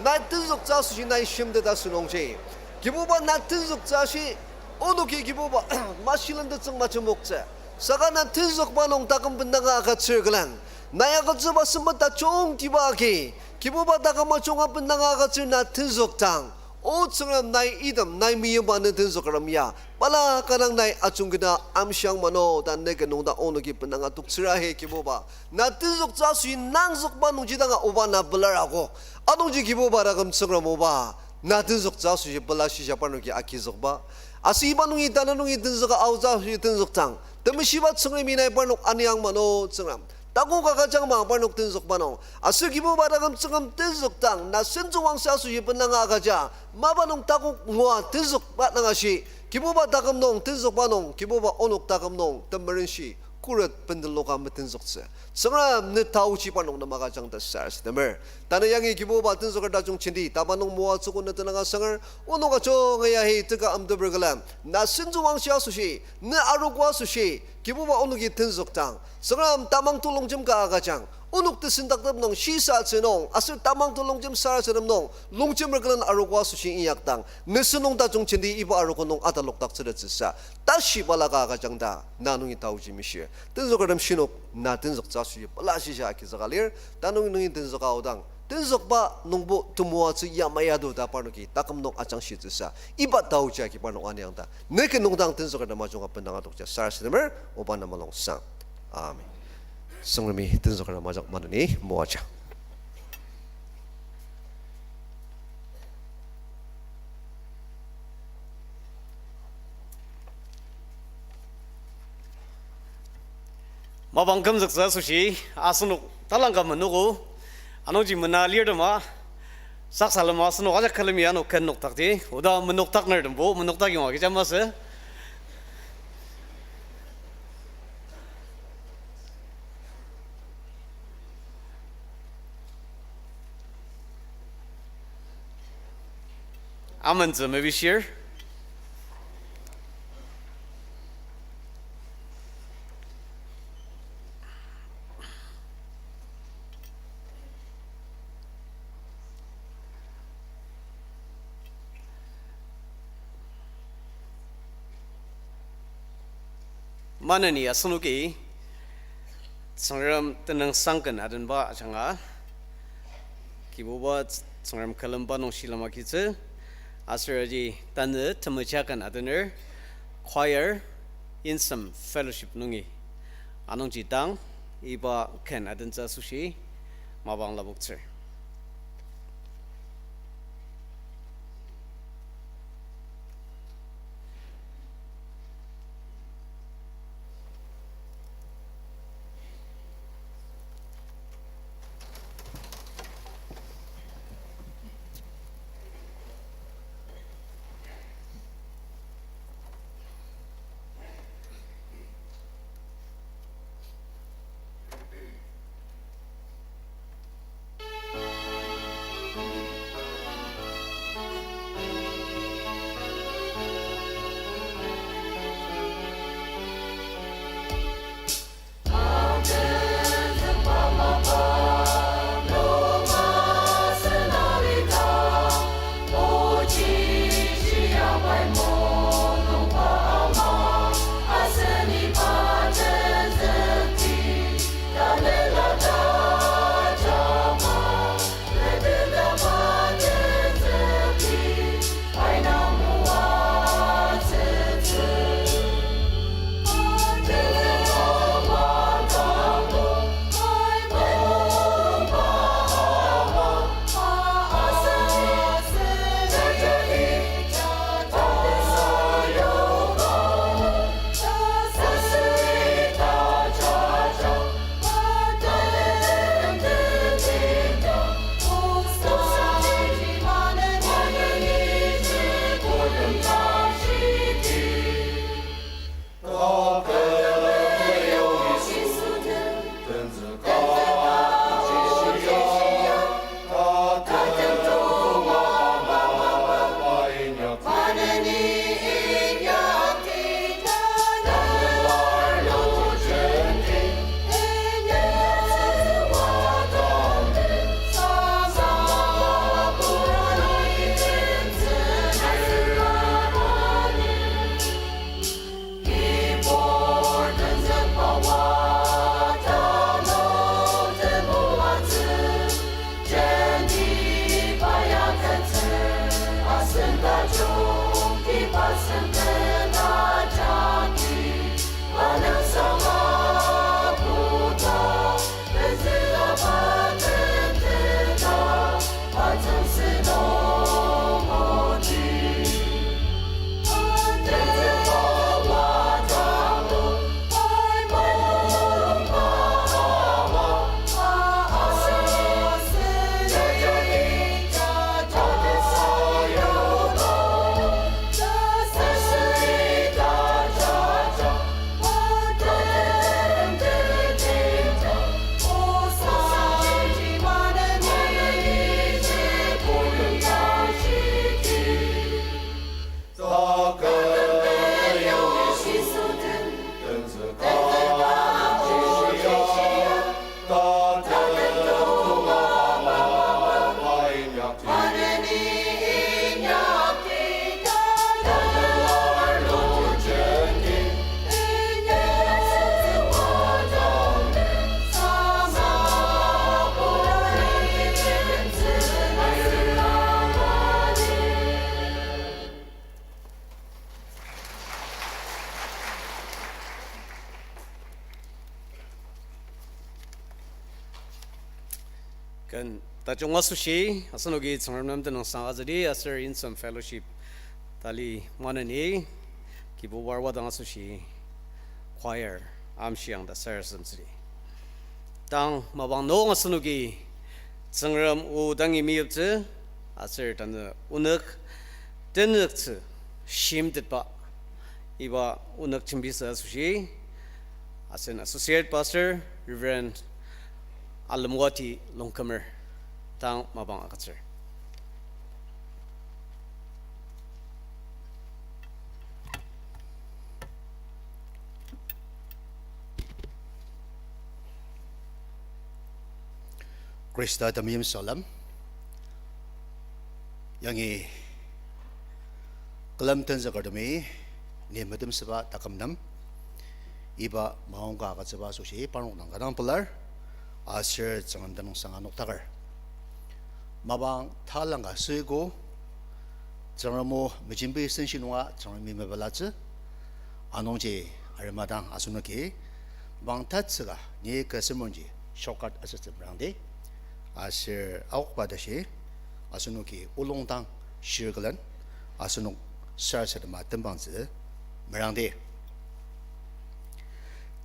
na tenzüktsü asoshi nai shimtet asü nungji, Kibuba, na tenzüktsü ashi onoki Kibuba mashilen tetsüng majemoktsü. Saka na tenzükba nung taküm bendanga agütsür külen, nai agütsüba sempet tajungtiba agi, Kibuba, taküm ajunga bendanga agütsür na tenzükdang, o Tsüngrem, nai item nai meimba ne tenzükertem ya balaka dang nai ajungketa amshiang mano ta neke nung ta onoki bendanga toktsüra he Kibuba. Na tenzüktsü asoshi nangzükba nungji danga oba na pelar ako. Anungji Kibuba taküm Tsüngrem oba, na tenzüktsü asoshi pela shisa parnoki agizükba, aser iba nungi tanü nungi tenzüka aotsü asoshi tenzükdang, Temeshiba Tsüngremi nai parnok aniang mano Tsüngrem. Takok agüjang ma parnok tenzükba nung. Aser Kibuba taküm Tsüngrem tenzükdang, na sentsüwangsa asoshi bendanga agüja, mapa nung takok ngua tenzükba nung ashi, Kibuba taküm nung tenzükba nung, Kibuba onok taküm nung temerenshi khuret bendeloka metenzüktsü. Tsüngrem ne taoji parnok nem agüjang ta sarasademer. Tanü yangi Kibuba tenzüker tajung jenti, tapa nung moatsüogo ne tenüng asanger, onok ajunga ya hi teka amteper külen, na sentsüwangshi asoshi, ne arogo asoshi, Kibuba onoki tenzükdang, Tsüngrem tamang tulongjem ka agüjang, onok tesendaktep nung shisatsü nung, aser tamang tulongjem sarasadem nung, longjemer külen arogo asoshi inyakdang, ne sentong tajung jenti iba arogo nung atalokdaktsütettsüsa, tashi balaka agüjang ta, na nungi taoji mishir. Tenzükertem shinok, na tenzüktsü asoshi pela shisa agizüka lir, tanü nungi tenzüka aodang, tenzükba nungbo temoatsü yamai ado ta parnoki taküm nung ajangshitsüsa, iba taoji agi parnok aniang ta, ne kin nungdang tenzükertem ajunga bendang adokja sarasademer, oba na mulungsang. Amen. Tsüngremi tenzükertem ajak maneni moaja. Mapang kümzüktsü asoshi, asenok talangka menogo, anungji mena lirtema, saksalema asenok ajak külemi ano ken noktakdi, oda menoktaknertembo, menoktak yonga kecha masü. Amentsü mepishir. Maneni asenoki Tsüngrem tenüngsang ken adenba ajanga, Kibuba Tsüngrem külemba nung shilem agitsü, aser aji tanü temeja ken adener, choir, Insem Fellowship nungi, anungji dang, iba ken adentsü asoshi, mapang lapoktsür. Ken tajung asoshi, asenoki Tsüngrem nem tenüngsang agütsüdi aser Insem Fellowship tali maneni, Kibuba arua dang asoshi choir amshiang ta sarasademtsüdi. Tang mapang nung asenoki Tsüngrem o dangi meyiptsü, aser tanü onük tenzüktsü shimtetba iba onük jembitsü asoshi, asen Associate Pastor Reverend Alemwati Longkumer, tang mapang agütsür. Khrista temeim salem. Yangi külem tenzükertemi ni metemsüba taküm nem iba maongka agütsüba asoshi parnok dang kü dang pelar, aser Tsüngrem tenüngsang anoktaker. Mapang talangka süogo, Tsüngrem o mejembi senshi nunga Tsüngremi mepelatsü, anungji arema dang asenoki mapang tatsüka ni kü sermonji shortcut asütsü merangdi, aser akokba tashi asenoki olung dang shir külen asenok sarasadema tembangtsü merangdi.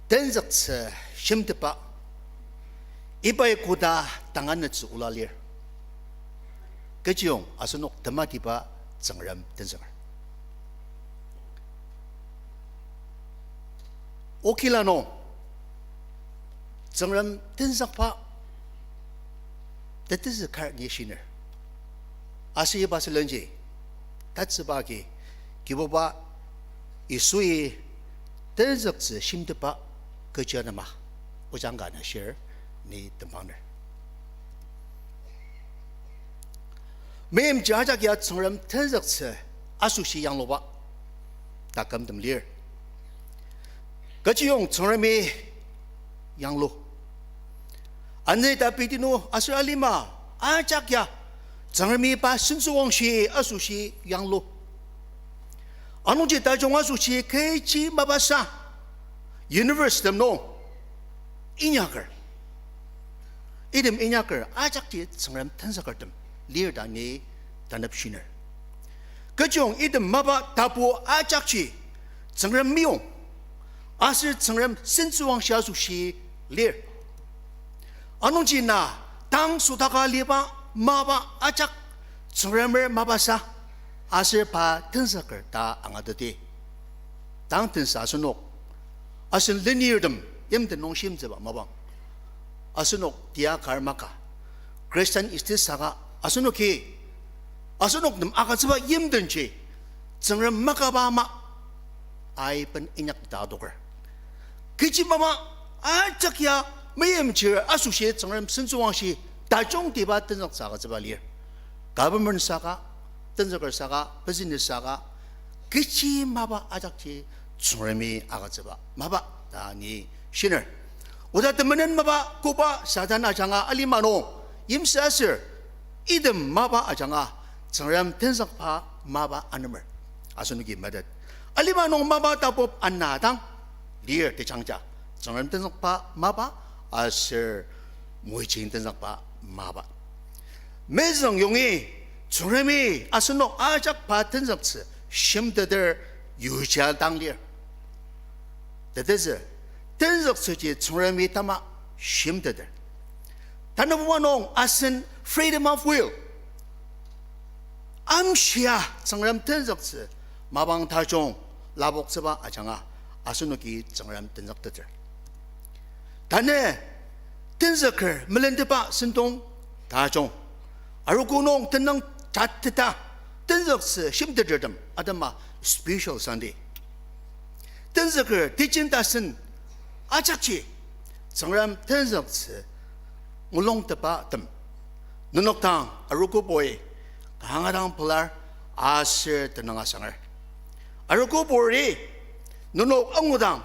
Tenzüktsü shimtetba, ibai koda tanganetsü ola lir. Kechiyong asenok tematiba Tsüngrem tenzüker. Okila nung Tsüngrem tenzükba tetezü kar ni shiner. Aser iba sülenji tatsüba agi Kibuba Yisui tenzüktsü shimtetba kechi anema ojang ka na shir ni tembanger. Meimchir ajak ya Tsüngrem tenzüktsü asoshi yangluba takümtem lir. Kechiyong Tsüngremi yanglu. Anü Dawidi nung aser alima ajak ya Tsüngremi pa sentsüwangshi asoshi yanglu. Anungji tajung asoshi kechi mapasa universe tem nung inyaker, item inyaker ajakji Tsüngrem tenzükertem lir ta ni tanep shiner. Kechiyong item mapa tapu ajakji Tsüngrem meyong, aser Tsüngrem sentsüwangshi asoshi lir. Anungji na tang sotaka liba mapa ajak Tsüngremer mapasa, aser pa tenzüker ta angateti. Tang tensa asenok, asen lenirtem yimten nung shimtsüba mapang, asenok tia kar maka, Christian iste saka asenoki asenok nem agütsüba yimtenji Tsüngrem makaba ama aiben inyak ta adoker. Kechi mapa ajak ya meimchir asoshi Tsüngrem sentsüwangshi tajungtiba tenzüktsü agütsüba lir. Government saka, tenzüker saka, business saka, kechi mapa ajakji Tsüngremi agütsüba mapa ta ni shiner. Oda temenen mapa koba Satan ajanga alima nung yimsü aser, item mapa ajanga Tsüngrem tenzükba mapa anemer. Asenoki metet. Alima nung mapa tapok ana dang lir tejangja, Tsüngrem tenzükba mapa aser mojing tenzükba mapa. Mezüng yongi Tsüngremi asenok ajak pa tenzüktsü shimteter yuja dang lir. Tetezü, tenzüktsüji Tsüngremi tama shimteter. Tanübuma nung asen freedom of will, amshia Tsüngrem tenzüktsü mapang tajung lapoktsüba ajanga asenoki Tsüngrem tenzükteter. Tanü tenzüker melentepa sentong tajung, arogo nung tenüng tateta tenzüktsü shimtetertem atema Special Sunday. Tenzüker teaching tasen ajakji Tsüngrem tenzüktsü ngulungtepatem. Nenok dang arogobui kanga dang pelar aser tenüng asanger. Arogoburi nenok angudang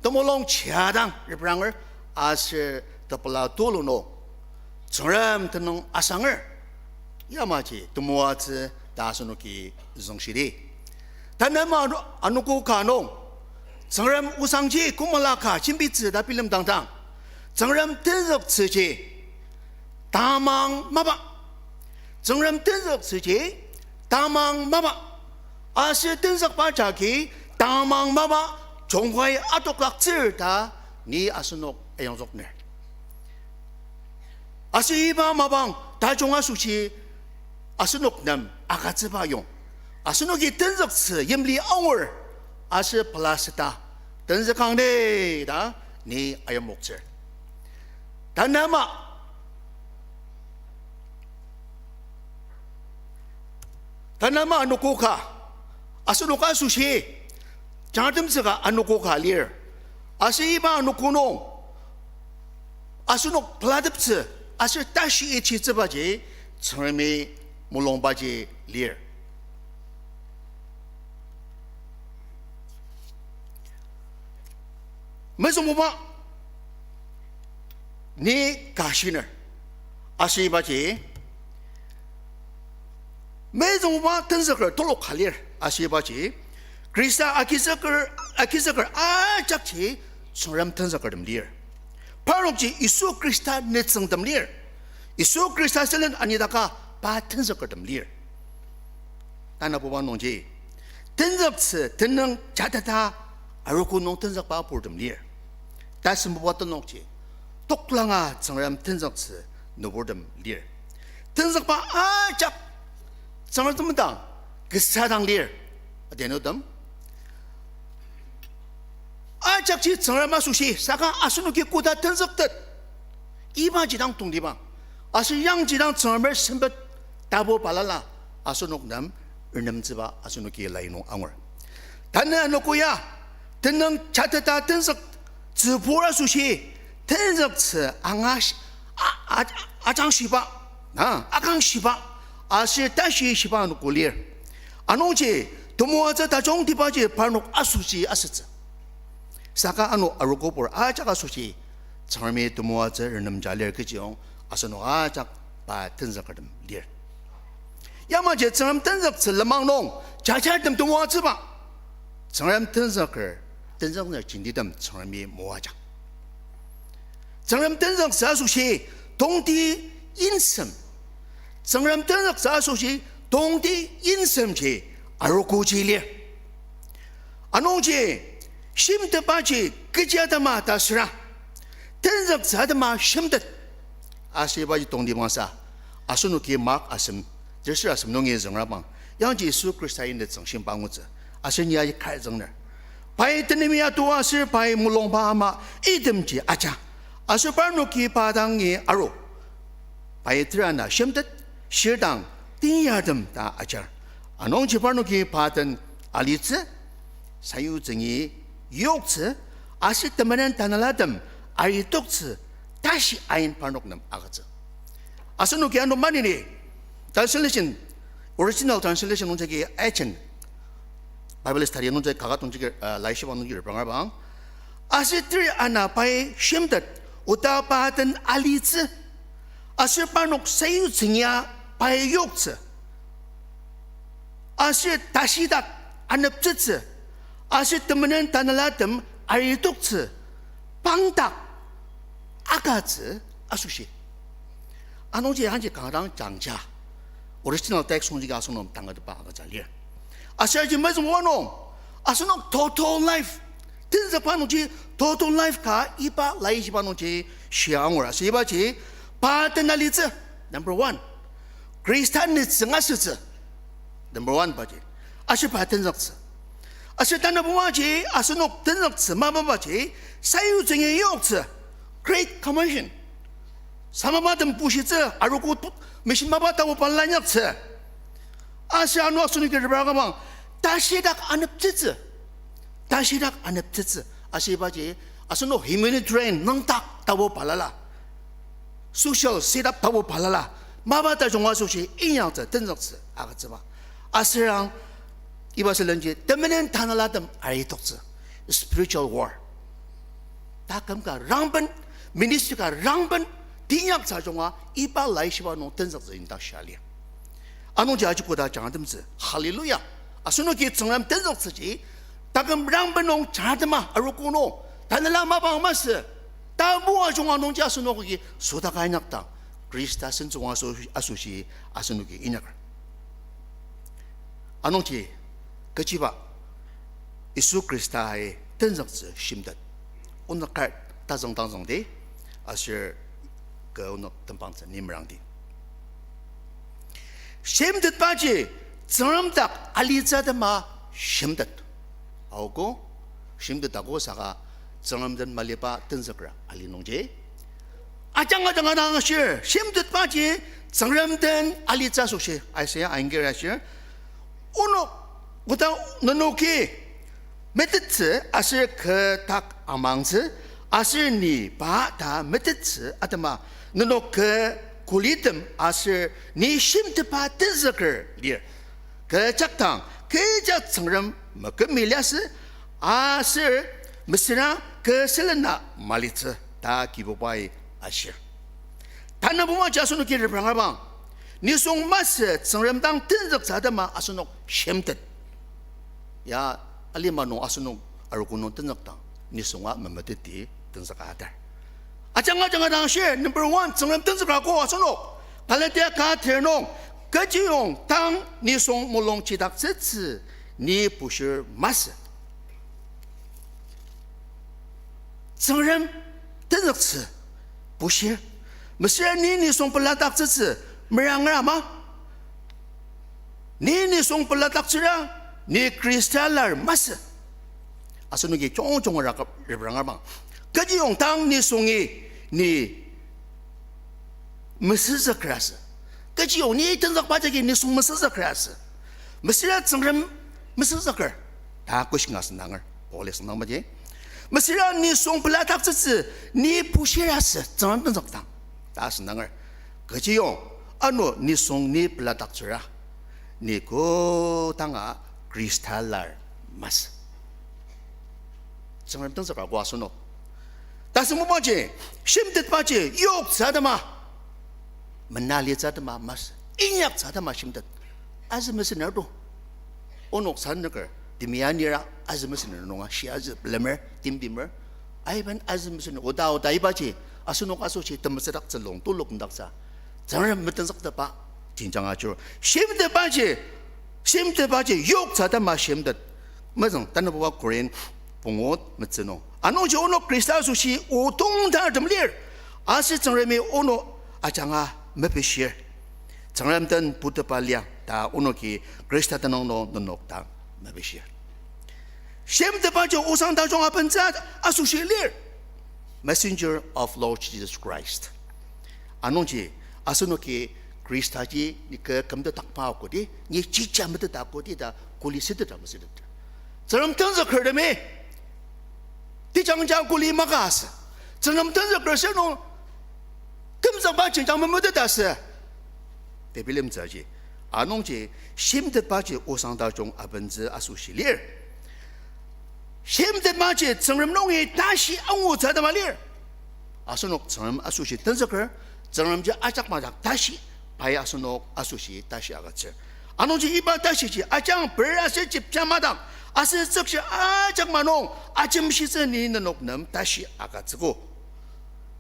temulung chiadang repranger aser tepela tulu nung Tsüngrem tenüng asanger. Yamaji temoatsü ta asenoki züngshidi. Tanema ano-, anogo ka nung Tsüngrem osangji kümala ka jembitsü ta bilemdangdang, Tsüngrem tenzüktsüji tamang mapa. Tsüngrem tenzüktsüji tamang mapa. Aser tenzükba jagi tamang mapa, jungkai adoklaktsür ta ni asenok ayongzükner. Aser iba mapang tajung asoshi asenok nem agütsüba yong, asenoki tenzüktsü yimli angur aser pelaseta tenzükang ni ta ni ayongzüktsür. Tanü ama, tanü ama anogo ka, asenok asoshi, jangatemtsü ka anogo ka lir. Aser iba anogo nung asenok pelateptsü aser tashi ichitsübaji Tsüngremi mulungbaji lir. Mezüngbuba ni ka shiner, aser ibaji mezüngbuba tenzüker telok ka lir, aser ibaji Khrista agizüker, agizüker ajakji Tsüngrem tenzükertem lir. Parnokji Yisu Khrista nütsüngtem lir. Yisu Khrista sülen anidaka pa tenzükertem lir. Tanabuba nungji, tenzüktsü tenüng jateta arogo nung tenzükba purtem lir. Tasembuba tenokji, toklanga Tsüngrem tenzüktsü nüburtem lir. Tenzükba ajak Tsüngrem temdang kasa dang lir. Adenutem ajakji Tsüngrem asoshi, saka asenoki koda tenzüktet, ibaji dang tongtibang, aser yangji dang Tsüngremer sempet tapu balala, asenok nem renemtsüba asenoki lai nung angur. Tanü anogo ya, tenüng jateta tenzüktsü pur asoshi, tenzüktsü angash-, a-, a-, ajangshiba, na, akangshiba, aser tashi shiba anogo lir. Anungji, temoatsü tajungtibaji parnok asoshi asütsü. Saka ano arogopur ajak asoshi, Tsüngremi temoatsü renemja lir kechiyong, asenok ajak pa tenzükertem lir. Yamaji Tsüngrem tenzüktsü lenmang nung jajartem temoatsüba, Tsüngrem tenzüker, tenzükner jentitem Tsüngremi moajang. Tsüngrem tenzüktsü asoshi tongti insem, Tsüngrem tenzüktsü asoshi tongti insemji arogoji lir. Anungji shimtetbaji kechi atema ta süra, tenzüktsü atema shimtet. Aser ibaji tongtibangsa, asenoki Mark asem, terser asem nungi züngrabang, yangji Yisu Khrista nütsüng shimba angutsü, aser ni aji kar züngner. Pai tenemi atu aser pai mulungba ama itemji aja, aser parnoki pa dangi aru. Pai terana shimtet, shirdang teinyartem ta ajar. Anungji parnoki pa den alitsü, sayutsüngi yoktsü, aser temenen tanelatem aitoktsü, tashi ain parnok nem agütsü. Asenoki ano maneni, translation, original translation nungji action, Bible study nungji kaka nungji, uh, laishiba nungji reprangabang. Aser teri ana pai shimtet, oda pa den alitsü, aser parnok sayutsüngia pai yoktsü, aser tashidak aneptsütsü, aser temenen tanelatem aitoktsü, pangdak agütsü asoshi. Anungji anji kanga dang jangja, original text nungji asünung tangatetba agüja lir. Aser aji mezüngbuba nung, asenok total life, tenzükba nungji total life ka iba laishiba nungji shia angur. Aser ibaji pa den alitsü, number one. Khrista nütsüng asütsü, number one baji. Aser pa tenzüktsü. Aser tanabubaji asenok tenzüktsü mapabaji, sayutsüngi yoktsü, Great Commission. Samamatem bushitsü, arogo pu-, mission mapa tapu balala inyaktsü. Aser ano asenoki reprangabang, tashidak aneptsütsü. Tashidak aneptsütsü. Aser ibaji, asenok humanitarian nüngdak tapu balala, social setup tapu balala, mapa tajung asoshi inyaktsü, tenzüktsü agütsüba. Aserang iba sülenji temenen tanelatem aitoktsü, spiritual war. Taküm ka rangben, ministry ka rangben, teinyaktsü junga iba laishiba nung tenzüktsü indang shia lir. Anungji aji koda jangatemtsü, hallelujah. Asenoki Tsüngrem tenzüktsüji, taküm rangben nung jangatema arogo nung, tanela mapang masü, tapu ajunga nungji asenoki sodaka inyakdang, Khrista sentsüwang aso-, asoshi asenoki inyaker. Anungji kechiba Yisu Khrista-i tenzüktsü shimtet. Onok kar tazüng tangzüngdi, aser kü onok tembangtsü ni merangdi. Shimtetbaji Tsüngrem dak alitsü atema shimtet. Aogo, shimtet ago saka Tsüngrem den maliba tenzüker ali nungji. Ajanga ajanga dang ashir, shimtetbaji Tsüngrem den alitsü asoshi, Isaiah aingkir ashir. Onok, kodang nenoki metettsü aser kü dak amangtsü, aser ni pa ta metettsü atema, nenok kü kulitem aser ni shimtetba tenzüker lir. Kü jakdang, kecha Tsüngrem meküm liasü, aser mesüra kü selena malitsü ta Kibubai ashir. Tanü bumaji asenoki repranga bang, nisung masü Tsüngrem dang tenzüktsü atema asenok shimtet. Ya, alima nung asenok arogo nung tenzükdang, nisunga memeteti tenzüka atar. Ajanga ajanga dang shir, number one, Tsüngrem tenzüka ko asenok. Galatia ka ter nung, kechiyong tang nisung mulung chidaktsütsü ni bushir masü. Tsüngrem tenzüktsü bushir. Mesüra ni nisung peladaktsütsü meranger ama, ni nisung peladaktsüra, ni Khrista lar masü. Asenoki jungjung ara kap-, repranga bang, kechiyong tang nisungi ni mesüzüker asü. Kechiyong ni tenzükba jagi nisung mesüzüker asü. Mesüra Tsüngrem mesüzüker ta question asüngdanger, Paul-i asüngdangbaji. Mesüra nisung peladaktsütsü ni bushir asü Tsüngrem tenzükdang ta asüngdanger. Kechiyong, ano nisung ni peladaktsüra, ni kodanga Khrista lar masü. Tsüngrem tenzüka ko asenok. Tasembubaji, shimtetbaji, yoktsü atema, mena litsü atema masü, inyaktsü atema shimtet. Azü mesüner to. Onok sanüker, temi anira azü mesüner nunga, shi azü bilemer, timtimer. Aiben azü mesüner, oda oda ibaji, asenok asoshi temesüdaktsü lung, tulokdaktsü. Tsüngrem metenzüktepba, jenjang ajur. Shimtetbaji, shimtetbaji, yoktsü atema shimtet. Mezüng, tanabuba Korin pungu metsü nung. Anungji onok Khrista asoshi otongtartem lir. Aser Tsüngremi onok ajanga mepishir. Tsüngrem den putepa liang ta onoki Khrista tenüng nung nenok dang mepishir. Shimtetbaji osang tajung abentsü asoshi lir. Messenger of Lord Jesus Christ. Anungji asenoki Khristaji ni kü kümtetdakba akodi, ni chicha metetdakodi ta kuli süteta mesütet. Tsüngrem tenzükertemi tejangja kuli maka asü. Tsüngrem tenzüker sür nung kümzükba jenjang memeteta asü. Tebilemtsüji. Anungji shimtetbaji osang tajung abentsü asoshi lir. Shimtetbaji Tsüngrem nungi tashi angutsü atema lir. Asenok Tsüngrem asoshi tenzüker, Tsüngremji ajak majak tashi, pai asenok asoshi tashi agütsür. Anungji iba tashiji ajang per aser jipja madak, aser tsükji ajak ma nung ajemshitsü ni nenok nem tashi agütsüogo.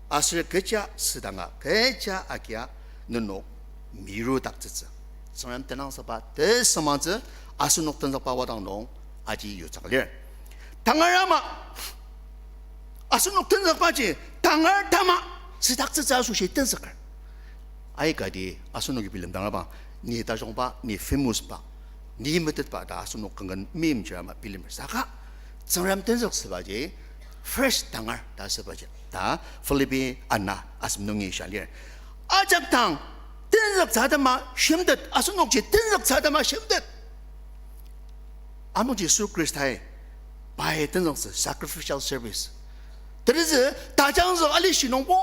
Aser kecha südanga, kecha agia nenok mirudaktsütsü. Tsüngrem tenüngsaba tesüngmangtsü asenok tenzükba wadang nung aji yutsüka lir. Tangar ama, asenok tenzükbaji tangar tama südaktsütsü asoshi tenzüker. Aikati asenoki bilemdang aba, ni tajungba, ni famous ba, ni metetba ta asenok kanga meimchir ama bilemer. Saka Tsüngrem tenzüksübaji first tangar ta asübaji ta Philippi ana asem nungi shia lir. Ajak dang tenzüktsü atema shimtet, asenokji tenzüktsü atema shimtet. Anungji Yisu Khristai pai tenzüktsü sacrificial service. Teritsü tajangzük alishi nungbo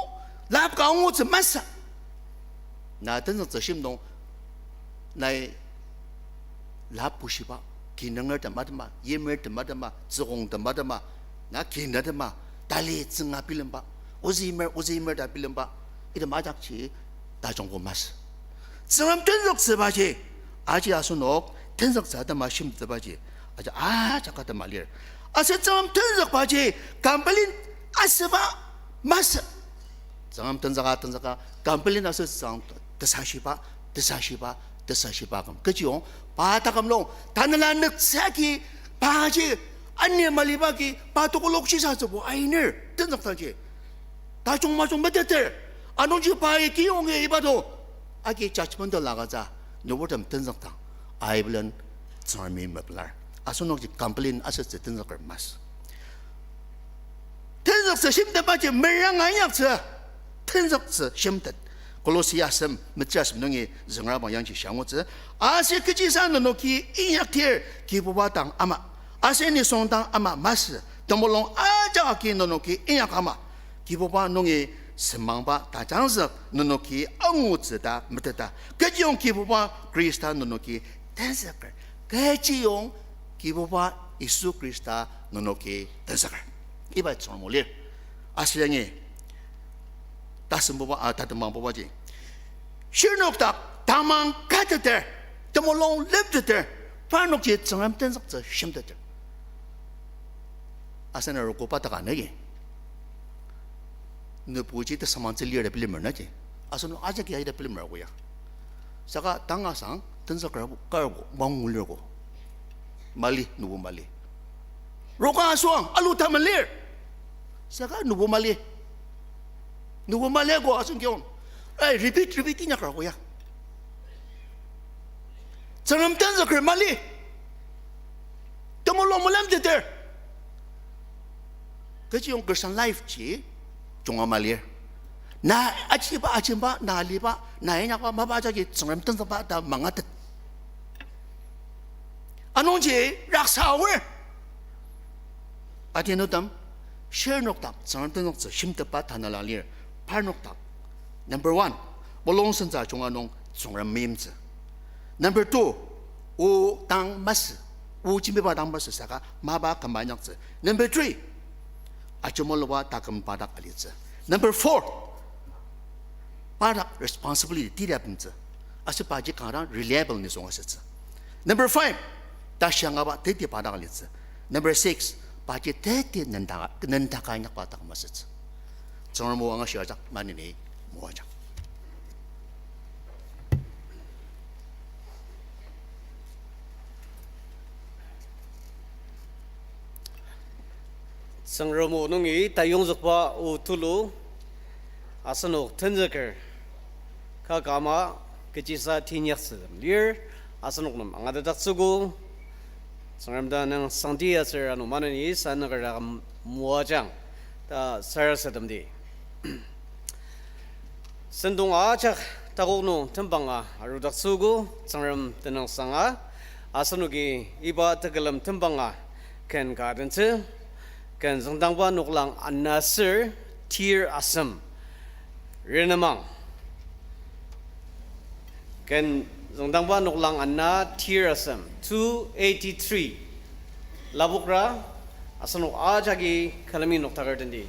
lap ka angutsü masü. Na tenzüktsü shimdong nai lap bushiba, kinunger tema tema, yimer tema tema, tsükong tema tema, na kina tema, tali tsünga bilemba, ozü yimer, ozü yimer ta bilemba, item ajakji tajungbo masü. Tsüngrem tenzüktsübaji, aji asenok tenzüktsü atema shimtetbaji, aji ajak atema lir. Aser Tsüngrem tenzükbaji complain asüba masü. Tsüngrem tenzüka, tenzüka, complain asütsüang tesashiba, tesashiba, tesashiba küm. Kechiyong, pa taküm nung, tanela nüktsü agi, paji, ania maliba agi, pa tokolok shisatsübo ainer, tenzükdangji. Tajung majung meteter, anungji pai kiyongi iba do, agi judgmental agütsü, nüburtem tenzükdang, aibelen Tsüngremi mepelar. Asenokji complain asütsü tenzüker masü. Tenzüktsü shimtetbaji meranga inyaktsü. Tenzüktsü shimtet. Kolosi asem, metsür asem nungi züngrabang yangji shangutsü. Aser kechisa nenoki inyaktir Kibuba dang ama. Aser nisung dang ama masü. Temulung ajak agi nenoki inyak ama. Kibuba nungi semangba tajangzük nenoki angutsü ta meteta. Kechiyong Kibuba Khrista nenoki tenzüker. Kechiyong Kibuba Yisu Khrista nenoki tenzüker. Iba Tsüngrem o lir. Aser yangi tasembuba, ah, tatemangbubaji, shirnok dak tamang kateter, temulung lemteter, parnokji Tsüngrem tenzüktsü shimteter. Asen arogo pa taka nagi, nübuji tesamangtsü lir ta bilemer naji. Asenok ajaki aji ta bilemer ako ya. Saka tanga sang tenzüker karbo mangu lir ko. Mali, nübu mali. Roka asüang, alu tamen lir. Saka nübu mali. Nübu mali ko asen kion. Eh, repeat, repeat inyakar ako ya. Tsüngrem tenzüker mali. Temulung melemteter. Kechiyong Christian life ji junga malir. Na achiba, ajimba, na aliba, na inyakba, mapa jagi Tsüngrem tenzükba ta mangatet. Anungji raksanger. Adinutem, shirnok dak Tsüngrem tenzüktsü shimtetba tanela lir, parnok dak. Number one, mulung sensa junga nung Tsüngrem meimtsü. Number two, o dang masü, o jembiba dang masü saka mapa kümba inyaktsü. Number three, ajemuluba taküm pa dak alitsü. Number four, pa dak responsibility tila pemtsü. Aser paji kanga reliable nisung asütsü. Number five, tashi angaba teti pa dak alitsü. Number six, paji teti nendaka, nendaka inyakba taküm asütsü. Tsüngrem o angashirjak maneni moajak. Tsüngrem o nungi tayongzükba o tulu, asenok tenzüker ka kama kechisa teinyaktsütem lir, asenok nem angatetdaktsüogo. Tsüngrem tenüngsangdi aser ano maneni sanüker aküm moajang ta sarasademdi. Sentong ajak takok nung tembanga arudaktsüogo, Tsüngrem tenüngsanga, asenoki iba tekülem tembanga ken ka tentsü, ken züngdangba noklang ana ser tir asem renemang. Ken züngdangba noklang ana tir asem two eighty-three. Lapokra asenok ajaki külemi noktaker tendi.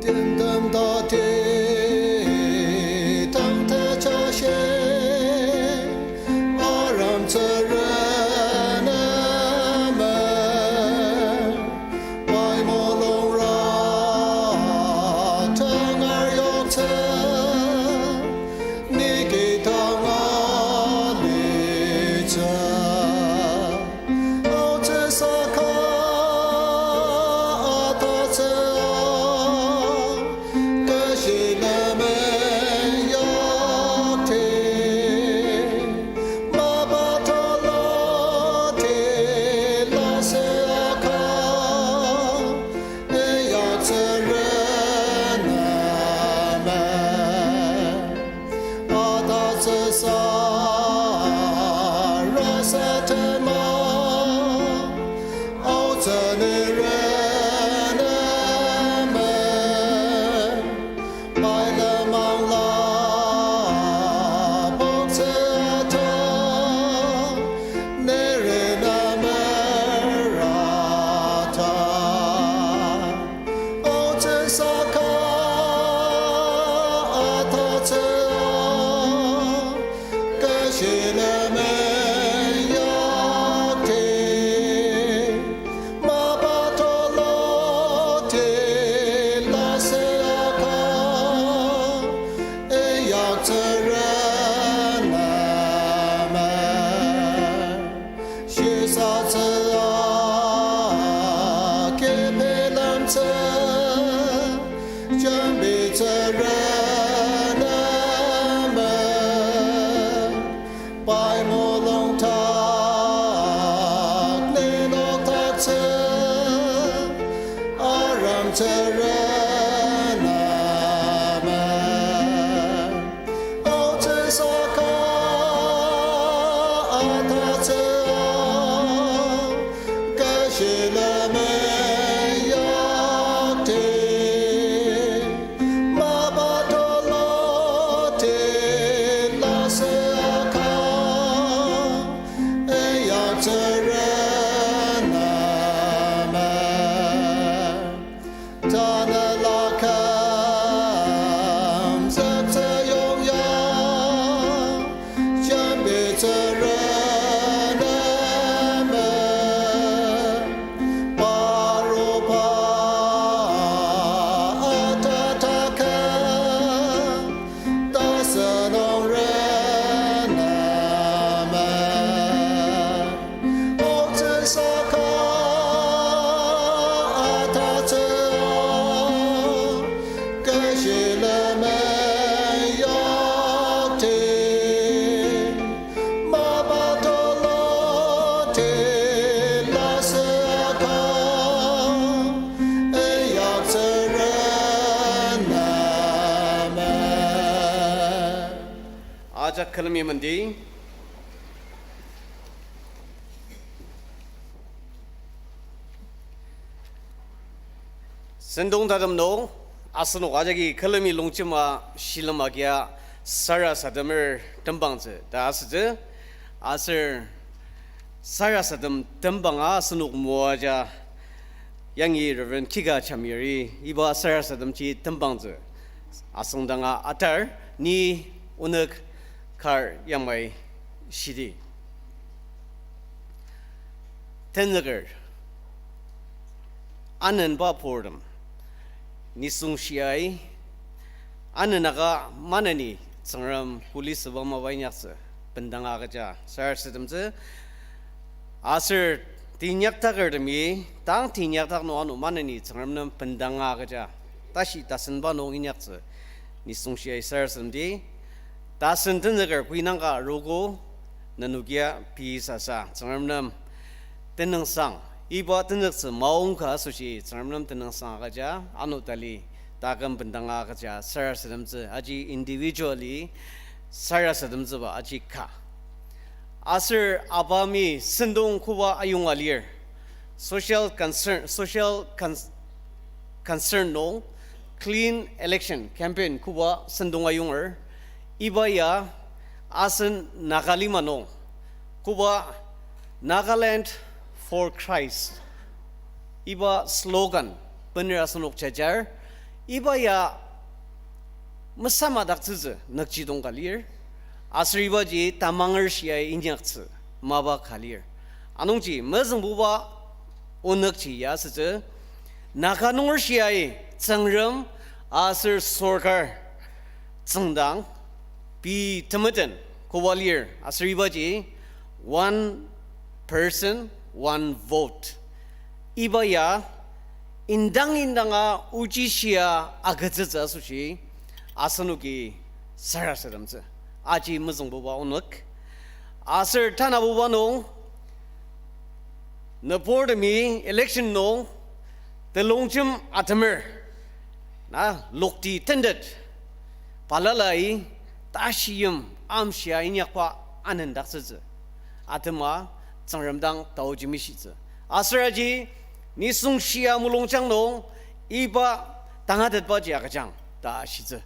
Timtem tati tang ta chashe, aram tsüren ama, pai mulungra tangar yoktsü, ni ki tanga litsü. Aotsü saka atatsü a, tashi lemen yakti. Mapa tala ti lasü aka, ne yaktsü reneme. Atatsü sarasadema, aotsü ni rene Jembitsüren ama, pai mulung tak, nenok taktsü, aremtsüren ama. Otsü saka atatsü, kü shilem yakti, mapa tulu ti lasü aka, inyaktsüren ama. Tanela kümzüktsü yongya, jembitsüren ama, paruba atataka, tasü nungren ama. Otsü saka atatsü, kü shilem yakti, mapa tulu ti lasü aka, inyaktsüren ama. Ajak külemi mendi. Sentong tatem nung, asenok ajaki külemi longjema shilem agia sarasademer tembangtsü ta asütsü, aser sarasadem tembanga asenok moaja yangi Reverend Kika Chamiri iba sarasademji tembangtsü asüngdanga atar, ni onük kar yamai shidi. Tenzüker, anenba purtem, nisung shiai, anenaka maneni Tsüngrem kuli süba mapa inyaktsü bendanga agüja sarasademtsü, aser teinyaktakertemi, tang teinyaktak nung ano maneni Tsüngrem nem bendanga agüja tashi tasenba nung inyaktsü nisung shiai sarasademdi. Tasen tenzüker koinangka arogo, nenokia pei sasa Tsüngrem nem tenüngsang, iba tenzüktsü maongka asoshi Tsüngrem nem tenüngsang agüja, ano tali taküm bendanga agüja sarasademtsü aji individually sarasademtsüba aji ka. Aser abami sentong koba ayonga lir, social concern, social con- concern nung clean election campaign koba sentong ayonger, iba ya asen Naga lima nung koba Nagaland for Christ iba slogan bener asenok jajar, iba ya mesamadaktsütsü nükjidong ka lir, aser ibaji tamanger shiai inyaktsü mapa ka lir. Anungji mezüngbuba onükji ya asütsü, Naga nunger shiai Tsüngrem aser sorkar tsüngdang pei temeten koba lir, aser ibaji one person, one vote. Iba ya indang indanga ochi shia agütsütsü asoshi asenoki sarasademtsü. Aji mezüngbuba onük. Aser tanabuba nung, nübortemi election nung telongjem atemer, na lokti tentet, balalai, tashiyim amshia inyakba anendaktsütsü atema Tsüngrem dang taoji mishitsü. Aser aji nisung shia mulungjang nung iba tangatetbaji agüjang ta ashitsü.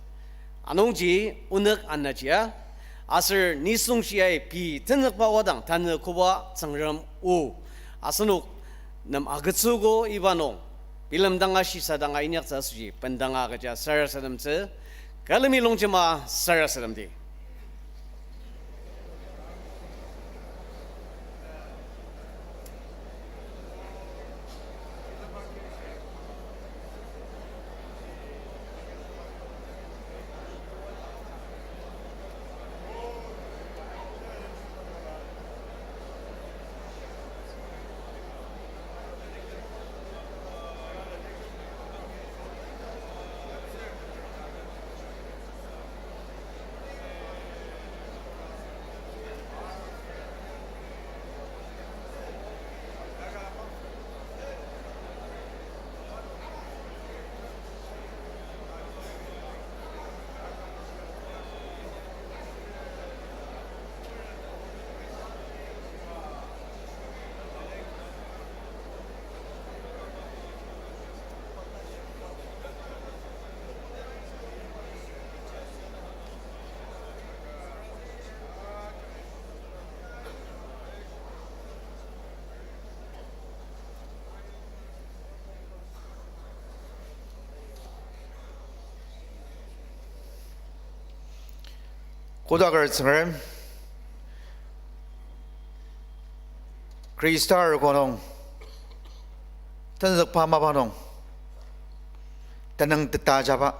Anungji onük anajia, aser nisung shiai pei tenzükba wadang tanü koba Tsüngrem o asenok nem agütsüogo iba nung bilemdanga shisadanga inyaktsü asoshi bendanga agüja sarasademtsü, külemi longjema sarasademdi. Kodaker Tsüngrem, Khrista arogo nung, tenzükba mapa nung, tenüng teta ajaba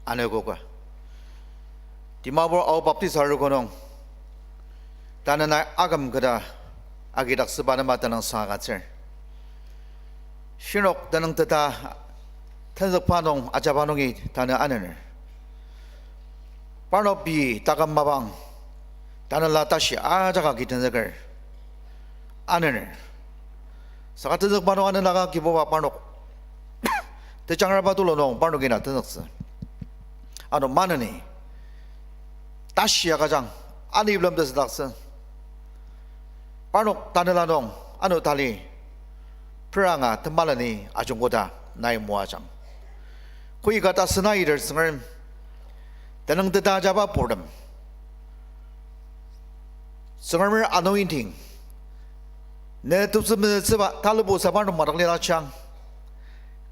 anogogo. Dimapur Ao Baptist arogo nung, tanü nai aküm keta agidaktsüba nema tenüngsang agütsür. Shinok tenüng teta tenzükba nung ajaba nungi tanü anener. Parnok pei taküm mapang, tanela tashi ajak agi tenzüker anener. Saka tenzükba nung anelaka Kibuba parnok tejangraba tulu nung parnoki na tenzüktsü. Ano maneni tashi agüjang, ani bilemtettsüdaktsü. Parnok tanela nung ano tali peranga temaleni ajungkoda nai moajang. Koika tasüna iter Tsüngrem, tenüng teta ajaba purtem, Tsüngremer anointing, ne teptsü mezütsüba talubu saba nung madak lidakjang.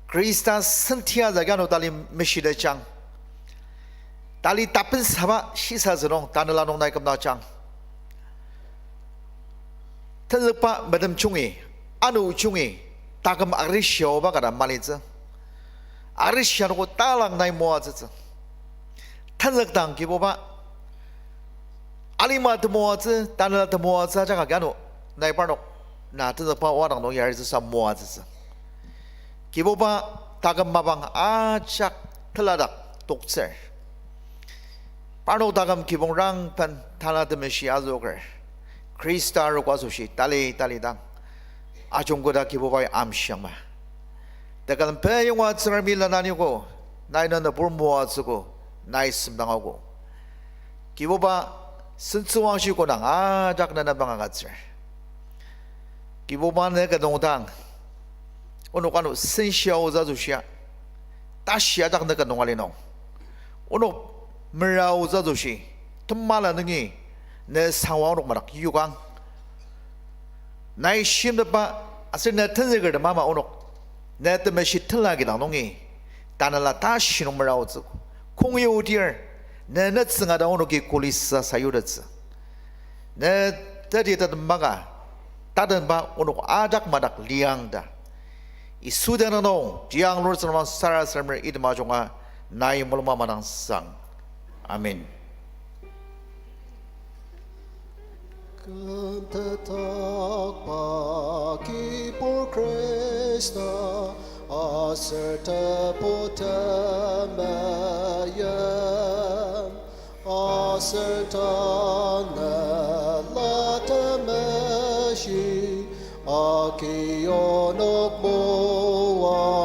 Khrista sentia zagi ano tali meshitetjang. Tali tapensaba shisatsü nung tanela nung nai kümdakjang. Tenzükba metem jungi, ano jungi, taküm arishioba kata malitsü. Arishia noko talang nai moatsütsü. Tenzükdang Kibuba, alima temoatsü, tanela temoatsü ajak agi ano nai parnok na tenzükba wadang nung yaritsüsa moatsütsü. Kibuba, taküm mapang ajak teladak toktsür. Parnok taküm kibong rangpen Tanela Temeshi azüker, Khrista arogo asoshi tali talidang ajungkoda Kibubai amshiangma. Tekülem peyonga Tsüngremi lananiogo, nai ne nübur moatsüogo, nai semdangogo. Kibuba, sentsüwangshi kodang ajak ne nembang agütsür. Kibuba ne ket nungdang, onok ano senshia aotsü asoshia, tashi ajak ne ket nung ali nung, onok mera aotsü asoshi, temela nungi ne sangwa onok madak yokang. Nai shimtetba aser ne tenzükertem ama onok ne temeshi tela kidang nungi tanela tashi nung mera aotsü. Kong yudir, ne netsüngada onoki kulisa sayutettsü. Ne teti tatem maka, tatenba onok ajak madak liang ta, Yisu tenüng nung tiang lur Tsüngrem sarasademer item ajunga nai mulungba madangsang. Amen. Küm tetakba kibur Khrista, aser tebu temeim, aser Tanela Temeshi, agi onok moajang.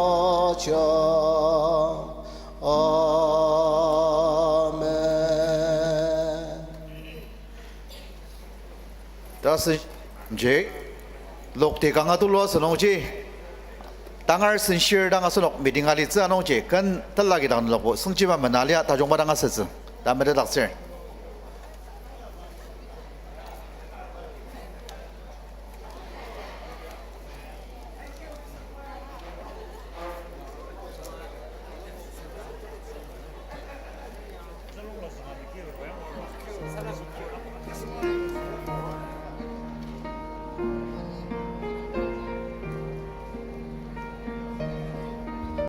Amen. Tasen ji, lokti kanga tulu asünungji, tangar senshir dang asenok meeting alitsü anungji, ken tela kidang nokbo sengjiba mena lia tajungba dang asütsü ta metetdaktsür.